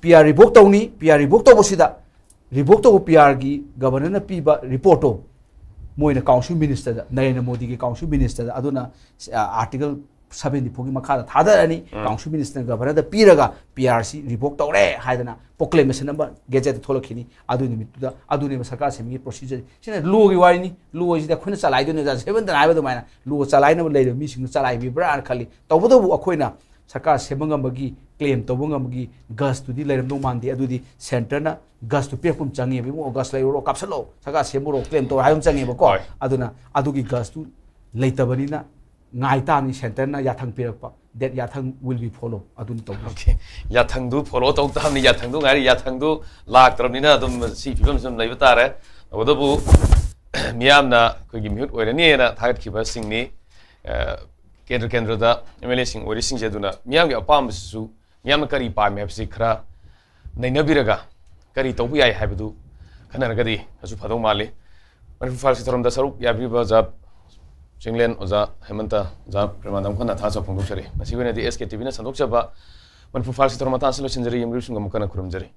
ꯄꯤ ꯑꯥꯔ ꯔꯤꯚꯣꯛ ꯇꯧꯅꯤ꯫ ꯄꯤ ꯑꯥꯔ ꯔꯤꯚꯣꯛ ꯇꯧꯕꯁꯤꯗ ꯔꯤꯚꯣꯛ ꯇꯧꯕ ꯄꯤ ꯑꯥꯔꯒꯤ ꯒꯕꯔꯅꯔꯅ ꯄꯤꯕ ꯔꯤꯄꯣꯔꯠꯇꯣ ꯃꯣꯏꯅ ꯀꯥꯎꯟꯁꯤꯜ ꯃꯤꯅꯤꯁꯇꯔꯗ, ꯅꯔꯦꯟꯗ꯭ꯔ ꯃꯣꯗꯤꯒꯤ ꯀꯥꯎꯟꯁꯤꯜ ꯃꯤꯅꯤꯁꯇꯔꯗ, ꯑꯗꯨꯅ ꯑꯥꯔꯇꯤꯀꯜ ꯁꯚꯦꯟꯇꯤ ꯐꯣꯔꯒꯤ ꯃꯈꯥꯗ ꯊꯥꯗꯔꯅꯤ꯫ ꯎꯝ꯫ ꯀꯥꯎꯟꯁꯤꯜ ꯃꯤꯅꯤꯁꯇꯔꯅ ꯒꯕꯔꯅꯔꯗ ꯄꯤꯔꯒ ꯄꯤ ꯑꯥꯔ ꯁꯤ ꯔꯤꯚꯣꯛ ꯇꯧꯔꯦ ꯍꯥꯏꯗꯅ ꯄ꯭ꯔꯣꯀ꯭ꯂꯦꯃꯦꯁꯟ ꯑꯃ ꯒꯦꯖꯦꯠꯇ ꯊꯣꯛꯂꯛꯈꯤꯅꯤ꯫ ꯑꯗꯨ ꯅꯨꯃꯤꯠꯇꯨꯗ ꯑꯗꯨꯅꯦꯕ ꯁꯔꯀꯥꯔ ꯁꯦꯝꯕꯒꯤ ꯄ꯭ꯔꯣꯁꯤꯖꯔ꯫ ꯁꯤꯅ ꯂꯣꯒꯤ ꯋꯥꯔꯤꯅꯤ꯫ ꯂꯣꯁꯤꯗꯤ ꯑꯩꯈꯣꯏꯅ ꯆꯂꯥꯏꯗꯣꯏꯅꯦ, ꯖꯁ ꯍꯦꯃꯟꯇꯅ ꯍꯥꯏꯕ ꯑꯗꯨꯃꯥꯏꯅ ꯂꯣ ꯆꯂꯥꯏꯅꯕ ꯂꯩꯔꯤꯕ ꯃꯤꯁꯤꯡꯗꯨ ꯆꯂꯥꯏꯕꯤꯕ꯭ꯔꯥꯅ ꯈꯜꯂꯤ꯫ ꯇꯧꯕꯇꯕꯨ ꯑꯩꯈꯣꯏꯅ ꯁꯔꯀꯥꯔ ꯁꯦꯝꯕ ꯉꯝꯕꯒꯤ, ꯀ꯭ꯂꯦꯝ ꯇꯧꯕ ꯉꯝꯕꯒꯤ ꯒꯁꯇꯨꯗꯤ ꯂꯩꯔꯝꯗꯧ ꯃꯥꯟꯗꯦ꯫ ꯑꯗꯨꯗꯤ ꯁꯦꯟꯇꯔꯅ ꯒꯁꯇꯨ ꯄꯤꯔꯛꯄ ꯑꯃ ꯆꯪꯉꯦꯕ꯫ "ꯏꯕꯨꯡꯉꯣ, ꯒꯁ ꯂꯩꯔꯨꯔꯣ, ꯀꯥꯞꯁꯜꯂꯣ, ꯁꯔꯀꯥꯔ ꯁꯦꯝꯃꯨꯔꯣ, ꯀ꯭ꯂꯦꯝ ꯇꯧꯔꯣ" ꯍꯥꯏꯕ ꯑꯃ ꯆꯪꯉꯦꯕꯀꯣ꯫ ꯍꯣꯏ꯫ ꯑꯗꯨꯅ ꯑꯗꯨꯒꯤ ꯒꯁꯇꯨ ꯂꯩꯇꯕꯅꯤꯅ ꯉꯥꯏ ꯇꯥꯕꯅꯤ ꯁꯦꯟꯇꯔꯅ ꯌꯥꯊꯪ ꯄꯤꯔꯛꯄ꯫ That ꯌꯥꯊꯪ will be follow꯫ ꯑꯗꯨꯅ ꯇꯧꯗꯣꯏꯁꯦ꯫ Okay꯫ ꯌꯥꯊꯪꯗꯨ follow ꯇꯧ ꯇꯥꯕꯅꯤ꯫ ꯌꯥꯊꯪꯗꯨ ꯉꯥꯏꯔꯤ꯫ ꯌꯥꯊꯪꯗꯨ ꯂꯥꯛꯇ꯭ꯔꯕꯅꯤꯅ ꯑꯗꯨꯝ ꯁꯤ ꯐꯤꯕꯝꯁꯤ ꯑꯗꯨꯝ ꯂꯩꯕ ꯇꯥꯔꯦ꯫ ꯇꯧꯕꯇꯕꯨ ꯃꯤꯌꯥꯝꯅ ꯑꯩꯈꯣꯏꯒꯤ ꯃꯤꯍꯨꯠ ꯑꯣꯏꯔꯅꯤꯅ ꯊꯥꯒꯠꯈꯤꯕꯁꯤꯡꯅꯤ꯫ ꯑ, ꯀꯦꯟꯗ꯭ꯔ ꯀꯦꯟꯗ꯭ꯔꯗ ꯑꯦꯝ ꯑꯦꯜ ꯑꯦꯁꯤꯡ ꯑꯣꯏꯔꯤꯁꯤꯡꯁꯦ꯫ ꯑꯗꯨꯅ ꯃꯤꯌꯥꯝꯒꯤ ꯑꯄꯥꯝꯕꯁꯤꯁꯨ ꯃꯤꯌꯥꯝꯅ ꯀꯔꯤ ꯄꯥꯝꯃꯤ ꯍꯥꯏꯕꯁꯤ ꯈꯔ ꯅꯩꯅꯕꯤꯔꯒ ꯀꯔꯤ ꯇꯧꯕ ꯌꯥꯏ ꯍꯥꯏꯕꯗꯨ ꯈꯟꯅꯔꯒꯗꯤ ꯑꯁꯨ ꯐꯗꯧ ꯃꯥꯜꯂꯤ꯫ ꯃꯅꯤꯄꯨꯔ ꯐꯥꯏꯜꯁꯀꯤ ꯊꯧꯔꯝꯗ ꯁꯔꯨꯛ ꯌꯥꯕꯤꯕ ꯑꯣꯖꯥ ꯆꯤꯡꯂꯦꯟ, ꯑꯣꯖꯥ ꯍꯦꯃꯟꯇ, ꯑꯣꯖꯥ ꯄ꯭ꯔꯦꯃꯥꯅꯟꯗ ꯑꯃꯨꯛ ꯍꯟꯅ ꯊꯥꯒꯠꯆꯕ ꯐꯣꯡꯗꯣꯛꯆꯔꯤ꯫ ꯃꯁꯤꯒꯤ ꯑꯣꯏꯅꯗꯤ ꯑꯦꯁ ꯀꯦ ꯇꯤ ꯚꯤꯅ ꯁꯟꯗꯣꯛꯆꯕ ꯃꯅꯤꯄꯨꯔ ꯐꯥꯏꯜꯁꯀꯤ ꯊꯧꯔꯝ ꯃꯇꯥꯡ ꯑꯁꯤ ꯂꯣꯏꯁꯤꯟꯖꯔꯤ꯫ ꯌꯨꯝꯕꯤꯔꯤꯁꯤꯡꯒ ꯑꯃꯨꯛ ꯍꯟꯅ ꯈꯨꯔꯨꯝꯖꯔꯤ꯫